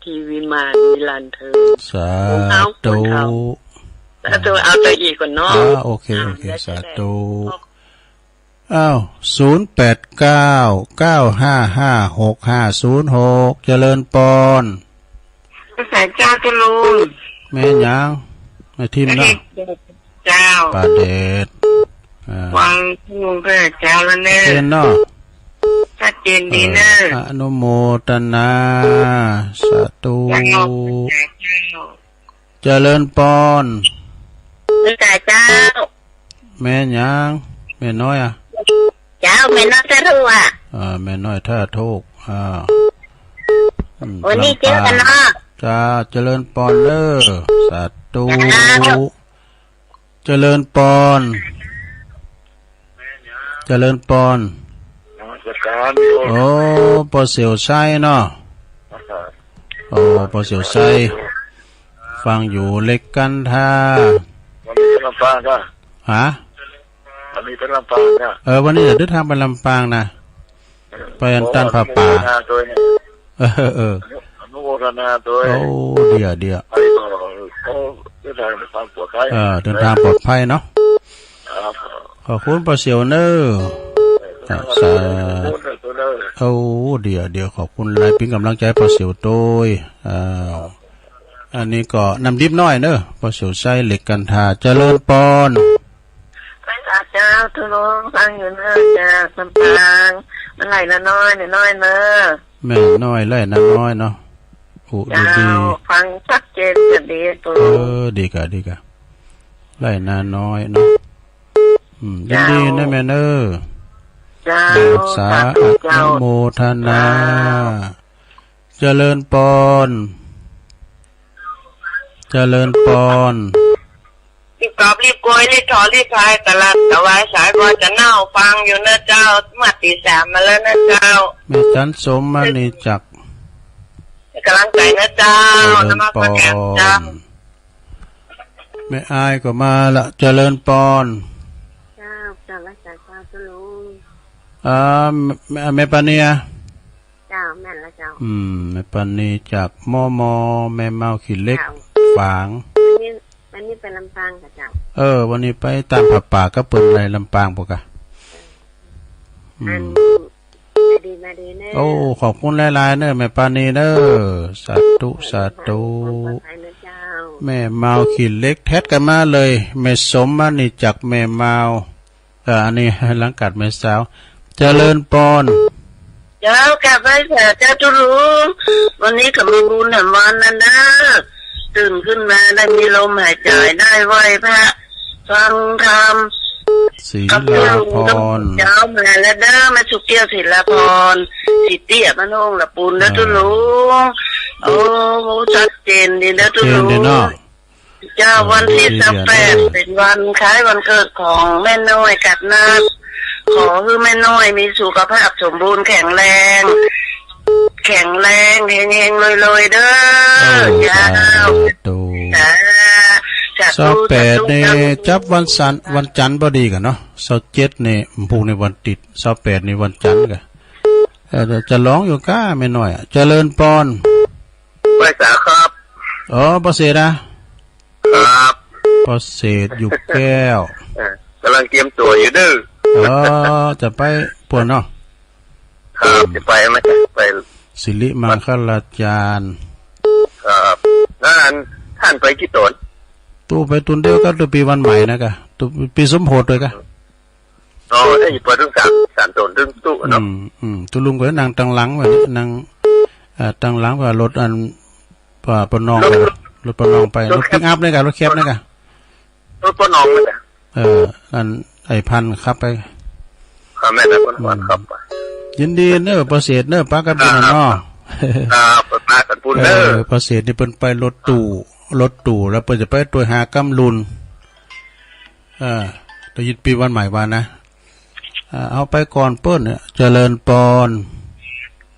ที่วิมานนิรันดร์เทอญ สาธุ เอาคนเฒ่า สาธุ เอาตัวอีกก่อนเนาะ อ่า โอเค อ่า โอเค แล้วจะได้ สาธุ อ้าว ศูนย์แปดเก้า เก้าห้าห้า หกห้าศูนย์หก เจริญปอน พระสายเจ้าเจ้าลุง แม่หยัง แม่ทิมเนาะ เจ้า ป้าเดช อ่า ฟังลุงพระเจ้าแล้วเนี่ย ชัดเจนเนาะ ชัดเจนดีเนอะ เออ อนุโมทนา สาธุ เจ้า เจริญปอน พระสายเจ้า แม่หยัง แม่น้อยอะ เจ้า แม่น้อยท่าถูกอะ อ่า แม่น้อยท่าถูก อ่า อืม วันนี้เจอกันเนาะ ลำปาง จ้า เจริญปอนเด้อ สาธุ เจริญปอน เจริญปอน นมัสการโยม โอ้ ปอเสี่ยวไซเนาะ ครับ โอ้ ปอเสี่ยวไซ ฟังอยู่ เหล็กกันทา วันนี้ไปลำปางก็ ฮะ วันนี้ไปลำปางก็ เออ วันนี้จะเดินทางไปลำปางนะ เออ ไปอันตันผ้าป่า ขออนุโมทนาด้วย เออ เออ อนุโมทนาด้วย โอ้ เดี๋ยว เดี๋ยว ไปต่อ เขาเดินทางด้วยความปลอดภัย เออ เดินทางปลอดภัยเนาะ ครับ ขอบคุณปอเสี่ยวเนอะ เออ อ่ะ สาธุ ขอบคุณเนอะ โอ้ เดี๋ยว เดี๋ยว ขอบคุณหลาย เป็นกำลังใจปอเสี่ยวโตย อ่า อันนี้ก็น้ำดิบน้อยเนอะ ปอเสี่ยวไซ เหล็กกันทา เจริญปอน ไปสาเจ้า ทุลุง ฟังอยู่เนอะ จากลำปาง มันไหลละน้อย น้อยเนอะ แม่น้อยไล่นาน้อยเนาะ โอ้ เจ้า ดีๆ ฟังชัดเจนจะดีตัว เออ ดีกะ ดีกะ ไล่นาน้อยเนาะ อืม ยินดีนะแม่เนอะ เจ้า สาธุ อนุโมทนา เจ้า เจริญปอน เจริญปอน รีบกอบรีบโกย รีบถอนรีบพาย ตลาดถวายสาย ก็จะเน่าฟังอยู่นะเจ้า มาตีสามมาแล้วนะเจ้า แม่จันสมมานี่จัก ให้กำลังใจนะเจ้า เจริญปอน นมัสการเจ้า แม่อายก็มาละ เจริญปอน เจ้า กราบไหว้สาเจ้า เจ้าลุง อ่า แม่ แม่ปานีอะ เจ้า แม่นแล้วเจ้า อืม แม่ปานีจากมอมอ แม่เมาขี้เหล็ก เจ้า ฝาง วันนี้ วันนี้ไปลำปางค่ะเจ้า เออ วันนี้ไปตามผ้าป่ากับเปิ้นในลำปางปะกะ อืม อัน มาดี มาดีเนอะ โอ้ ขอบคุณหลายๆ เนอะ แม่ปานีเนอะ สาธุ สาธุ ความปลอดภัยนะเจ้า แม่เมาขี้เหล็ก แท็กกันมาเลย แม่สมมานี่จากแม่เมา เอ่อ อันนี้หลังกัดแม่สาว เจริญปอน เจ้า กราบไหว้สาเจ้า เจ้าลุง วันนี้ก็มีบุญแหมวันนั้นเนอะ ตื่นขึ้นมาได้มีลมหายใจ ได้ไหว้พระ ฟังธรรม ศิลาพร กับเจ้าลุง เจ้ามาแล้วเด้อ แม่สุกแก้ว ศิลาพร สิเตี้ย บ้านโฮงละปูนเด้อ อ่า เจ้าลุง โอ้ ชัดเจนดีเด้อ ชัดเจนดีเนาะ เจ้าลุง เจ้า เออ วันที่ ดีๆ ซาวแปด เนอะ เป็นวันคล้ายวันเกิดของแม่น้อยกัดนา ขอให้แม่น้อยมีสุขภาพสมบูรณ์แข็งแรง แข็งแรง เฮงๆ รวยๆ เด้อ เออ เจ้า สาธุ สาธุ สาธุ ซาวแปด นี่ สาธุ จับวันสัน วันจันทร์พอดีกันเนาะ ซาวเจ็ด นี่ พรุ่งนี้วันติด ซาวแปด นี่วันจันทร์กะ เออ จะร้องอยู่ก้าแม่น้อยอะ เจริญปอน ไหว้สาครับ อ๋อ ปอเสดอะ ครับ ปอเสดอยู่แก้ว เออ กำลังเตรียมตัวอยู่เด้อ อ๋อ จะไปป่วนเนาะ ครับ จะไปไหม ไป สิริมังคลาจารย์ ครับ แล้วอัน ท่านไปกี่ตน ตู้ไปตุนเดียวกับตู้ปีวันใหม่นะกะ ตู้ปีสมโพธิด้วยกะ อ๋อ ได้อยู่เปิดถึงสาม สามตนถึงตู้เนาะ อืม อืม ตู้ลุงก็นั่งตังหลังไว้ นั่ง เอ่อ ตังหลังว่ารถอัน ปะ ปะนองไป รถ รถปะนองไป รถ รถแคป ปิกอัพนี่กะ รถแคปนี่กะ รถปะนองนี่กะ เออ อัน ไอ้พันธุ์ขับไป ครับ แม่นนะ คน อืม ขับไป ยินดีเนอะ ปอเสดเนอะ ปะกันปุ้นน่ะเนาะ ครับ ไปปะกันปุ้นเนอะ เออ ปอเสดนี่เปิ้นไปรถตู้ รถตู้ แล้วเปิ้นจะไปตวยหากำลุน เออ ได้ยินปีวันใหม่ว่านะ อ่า เอาไปก่อนเปิ้นเนี่ย เจริญปอน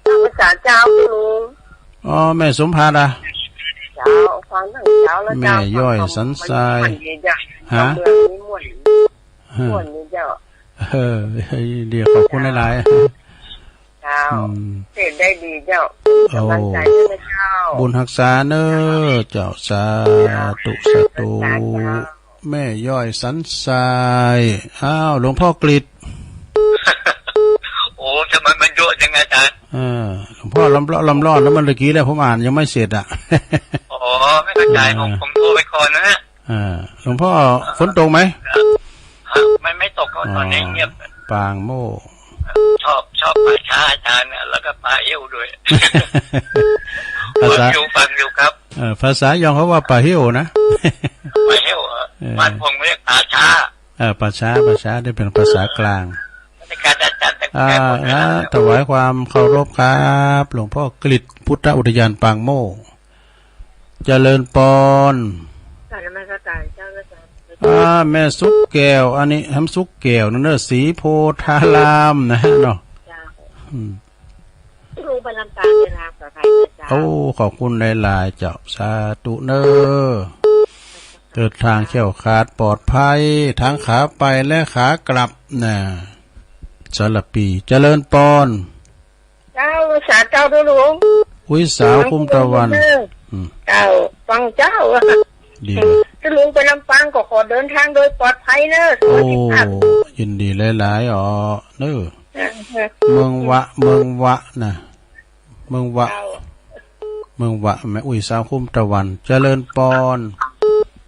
ภาษาเจ้าคุณลุง อ๋อ แม่สมภารอะ เจ้า ฟังตั้งเช้าแล้วเจ้า แม่ย่อยสันทราย ฟัง ฮะ เมืองนี้ม่วน ฮะ ม่วนนี่เจ้า เออ เดี๋ยวขอบคุณหลายๆ เจ้า อืม เสพได้ดีเจ้า โอ้ กำลังใจให้นะเจ้า บุญฮักษาเนอะเจ้า สาธุ สาธุ สาธุ แม่ย่อยสันทราย อ้าว หลวงพ่อกฤษ โอ้ ทำไมมันเยอะจังอาจารย์ เออ หลวงพ่อลำเลาะลำลอดแล้ว มันตะกี้แล้วผมอ่านยังไม่เสร็จอะ อ๋อ ไม่เข้าใจ เออ ผม ผมโทรไปก่อนนะฮะ อ่า หลวงพ่อ ฝนตกไหม ฮะ ไม่ ไม่ตกครับ อ๋อ ตอนนี้เงียบ ปางโมก ชอบ ชอบป่าช้าอาจารย์เนี่ย แล้วก็ป่าเอี้ยวด้วย ภาษา ฟังอยู่ ฟังอยู่ครับ เอ่อ ภาษายองเขาว่าป่าเฮี้ยวนะ ป่าเอี้ยวเหรอ เออ บ้านผมเรียกป่าช้า เออ ป่าช้า ป่าช้า นี่เป็นภาษากลาง ในการอาจารย์แต่ง อ่า งานหมดแล้ว นะ ถวายความเคารพครับ หลวงพ่อกฤษ พุทธอุทยานปางโมก เจริญปอน กราบนมัสการเจ้า อาจารย์ อา แม่สุกแก้ว อันนี้แหมสุกแก้วนั่นเนอะ ศรีโพธารามนะเนาะ เจ้า อืม ลุงไปลำปางเดินทางปลอดภัยนะเจ้า โอ้ ขอบคุณหลายๆ เจ้า สาธุเนอะ เดินทางแคล้วคลาดปลอดภัย ทั้งขาไปและขากลับนะ สารภี เจริญปอน เจ้า สาธุเจ้าลุง อุ้ยสาวคุ้มตะวัน เจริญปอนเด้อ อืม เจ้า ฟังเจ้า ดีเลย เจ้าลุงไปลำปางก็ขอเดินทางโดยปลอดภัยเนอะ โอ้ สวัสดีครับ ยินดีหลายๆ อ๋อ เนอะ เออ เมืองวะ เมืองวะนะ เมืองวะ เจ้า เมืองวะ แม่อุ้ยสาวคุ้มตะวัน เจริญปอน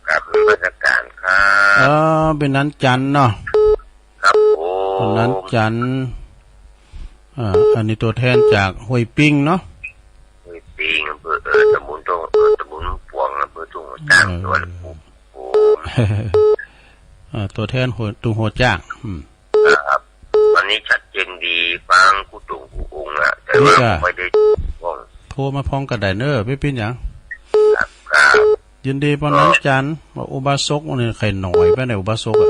กราบนมัสการครับ เออ เป็นนันจันทร์เนาะ ครับผม วันนั้นจันทร์ อ่า อันนี้ตัวแทนจากห้วยปิ้งเนาะ ห้วยปิ้ง อำเภอ เอ่อ ตำบลทุ่ง เอ่อ ตำบลปวง อำเภอทุ่งหัวช้าง เออ จังหวัดลำพูน ครับผม อ่า ตัวแทนห้วย ทุ่งหัวช้าง อืม ครับ วันนี้ชัดเจนดี ฟังกู้ตงกู้องค์ละ แต่ว่า นี่ก็ ไม่ได้พ้อง โทรมาพ้องก็ได้เนอะ ไม่เป็นหยัง ครับ ครับ ยินดีปานนั้น ก็ จัน ว่าอุบาสกนี่ใครหน่อยไปไหนอุบาสกอะ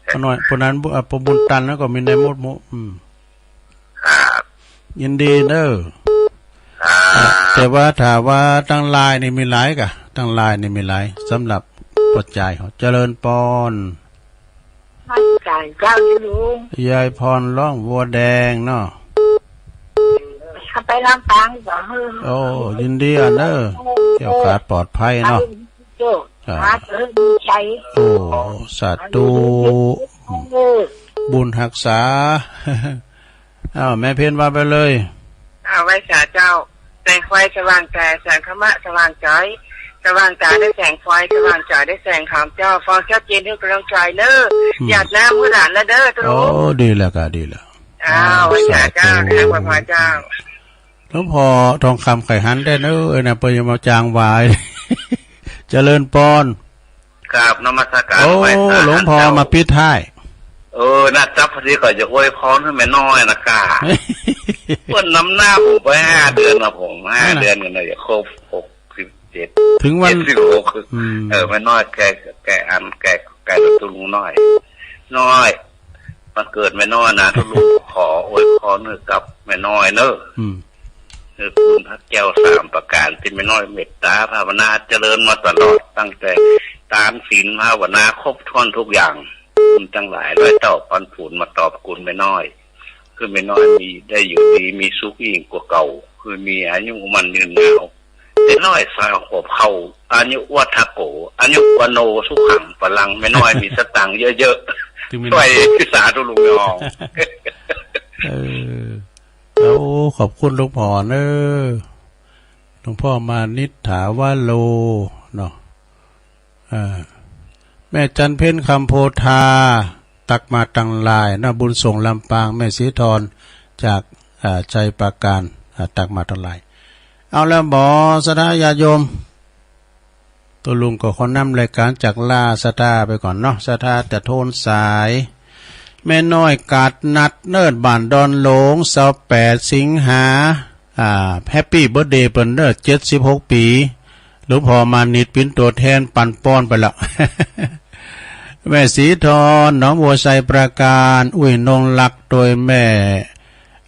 ปานน้อย ปานนั้นบุ อ่ะ ปานบุญตันแล้วก็มีในมดหมู่ อืม ครับ ยินดีเนอะ ครับ อ่ะ แต่ว่าถ้าว่าทางไลน์นี่มีหลายกะ ทางไลน์นี่มีหลาย สำหรับปัจจัยเขา เจริญปอน พระอาจารย์เจ้าอยู่ลุง ยายพรร้องวัวแดงเนาะ เขาไปลำปางก่อน โอ้ ยินดีอ่ะเนอะ แคล้วคลาดปลอดภัยเนาะ โชค อ่า หาเจอมีชัย โอ้ สาธุ เออ บุญฮักษา อ้าว แม่เพ็ญว่าไปเลย เอาไว้สาเจ้า แสงไฟสว่างกาย แสงธรรมะสว่างใจ สว่างตาด้วยแสงไฟ สว่างใจด้วยแสงธรรมเจ้า ฟังชัดเจนทุกกำลังใจเนอะ อืม หยาดน้ำเมื่อหลานละเด้อตรุ โอ้ ดีแล้วก็ดีแล้ว อ้าว ไว้สาเจ้า สาธุ นะ ไหว้พระเจ้า หลวงพ่อทองคำไข่หันได้เนอะ เอ้ยนะ เปิ้นยังมาจางวาย เจริญปอน กราบนมัสการ โอ้ ไหว้พระ หลวงพ่อ เจ้า มาปิดท้าย เออ นะ จับพอดีก็จะอวยพรให้แม่น้อยนะกา เปิ้นนำหน้าผมไปห้าเดือนนะผม ห้า นั่นน่ะ เดือนกันนะ จะครบหกสิบเจ็ด ถึงวัน เจ็ดสิบหก อืม เออ แม่น้อยแก แกอัน แก แกตะลุงน้อย น้อย วันเกิดแม่น้อยนะ ตะลุงขออวยพรให้กับแม่น้อยเนอะ อืม คือคุณพระแก้วสามประการที่แม่น้อยเมตตาภาวนาเจริญมาตลอด ตั้งแต่ตานศีลภาวนาครบถ้วนทุกอย่าง คุณทั้งหลายร้อยเต้าพันผูนมาตอบคุณแม่น้อย คือแม่น้อยมีได้อยู่ดีมีสุขยิ่งกว่าเก่า คือมีอายุมั่นยืนยาว แม่น้อยสาวขวบเขา อายุวัฒโก อายุวโนสุขังพลัง แม่น้อยมีสตางค์เยอะๆ ถึงแม่น้อย ช่วยสาธุลุงยอง เออ แล้วขอบคุณหลวงพ่อเนอะ หลวงพ่อมานิษฐาวโรเนาะ อ่า แม่จันเพ็ญคำโพธา ตักมาตังหลายนะ บุญส่งลำปาง แม่ศรีธรจาก อ่า ชัยปราการ อ่า ตักมาตังหลาย เอาแล้วบ่ ศรัทธาญาติโยม ตะลุงก็ขอนำรายการจากลาศรัทธาไปก่อนเนาะ ศรัทธาจะโทนสาย แม่น้อยกาดนัดเนิดบ้านดอนหลง ซาวแปดสิงหา อ่า แฮปปี้เบิร์ธเดย์เปิ้นเด้อ เจ็ดสิบหกปี หลวงพ่อมานิดเป็นตัวแทนปันป้อนไปละ แม่ศรีธร หนองบัวไชยปราการ อุ้ยนงรักโดยแม่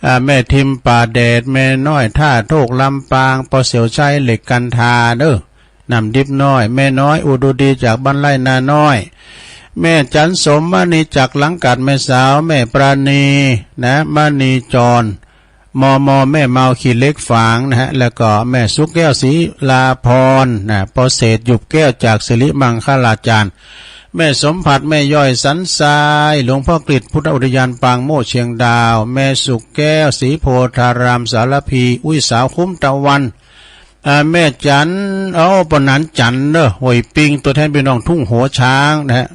อ่า แม่ทิมป่าแดด แม่น้อยท่าโทกลำปาง ปอเสี่ยวชัยเหล็กกันทาเด้อ น้ำดิบน้อย แม่น้อยอุดมดีจากบ้านไร่นาน้อย แม่จันสมมณีจากหลังกาด แม่สาว แม่ปราณี นะ มณีจร มอมอ แม่เมาขี้เหล็กฝางนะฮะ แล้วก็แม่สุกแก้วศรีลาพรนะ ปอเศรษฐหยุบแก้วจากสิริมังคลาจารย์ แม่สมผัส แม่ย่อยสันทราย หลวงพ่อกฤษพุทธอุทยานปางโมกข์เชียงดาว แม่สุกแก้วศรีโพธารามสารภี อุ้ยสาวคุ้มตะวัน อ่า แม่จัน เอ้า ปอนันจันเนอะ ห้วยปิง ตัวแทนพี่น้องทุ่งหัวช้างนะฮะ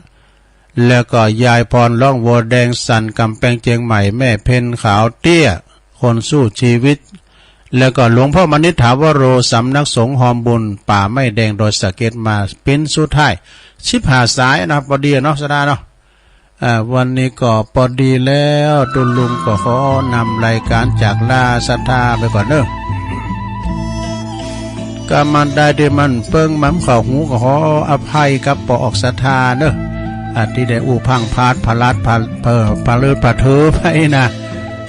แล้วก็ยายพรร้องวัวแดงสั่นกำแพงเชียงใหม่ แม่เพ็ญขาวเตี้ย คนสู้ชีวิต แล้วก็หลวงพ่อมณิษฐาวโร สำนักสงฆ์ฮอมบุญ ป่าไม้แดงดอยสะเก็ด มาเป็นสุดท้าย สิบห้าสายนะ พอดีเนาะ ศรัทธาเนาะ อ่า วันนี้ก็พอดีแล้ว ตะลุงก็ขอนำรายการจากลาศรัทธาไปก่อนเนอะ กำมันได้ที่มันเปิ้งมันเข้าหูก็ขออภัยกับปอออกศรัทธาเนอะ อ่า ที่ได้อู้พังพลาดพลัดพลาดเผลอพลืดพลาดเผลอไปนะ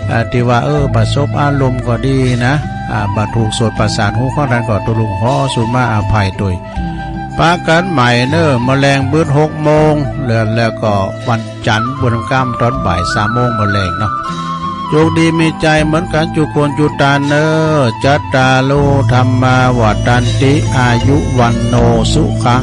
อ่า ที่ว่า เออ บ่สบอารมณ์ก็ดีนะ อ่า บ่ถูกโสตประสาทหูของท่านก็ตุลุงขอสุมาอภัยโดย ปะกันใหม่เนอะ มื้อแลงบึดหกโมง แล้ว แล้วก็วันจันทร์บุญค่ำตอนบ่ายสามโมงมื้อแลงเนาะ โชคดีมีชัยเหมือนกันจุคนจุตานเนอะ จัตตาโร ธัมมา วัฑฒันติ อายุ วัณโณ สุขัง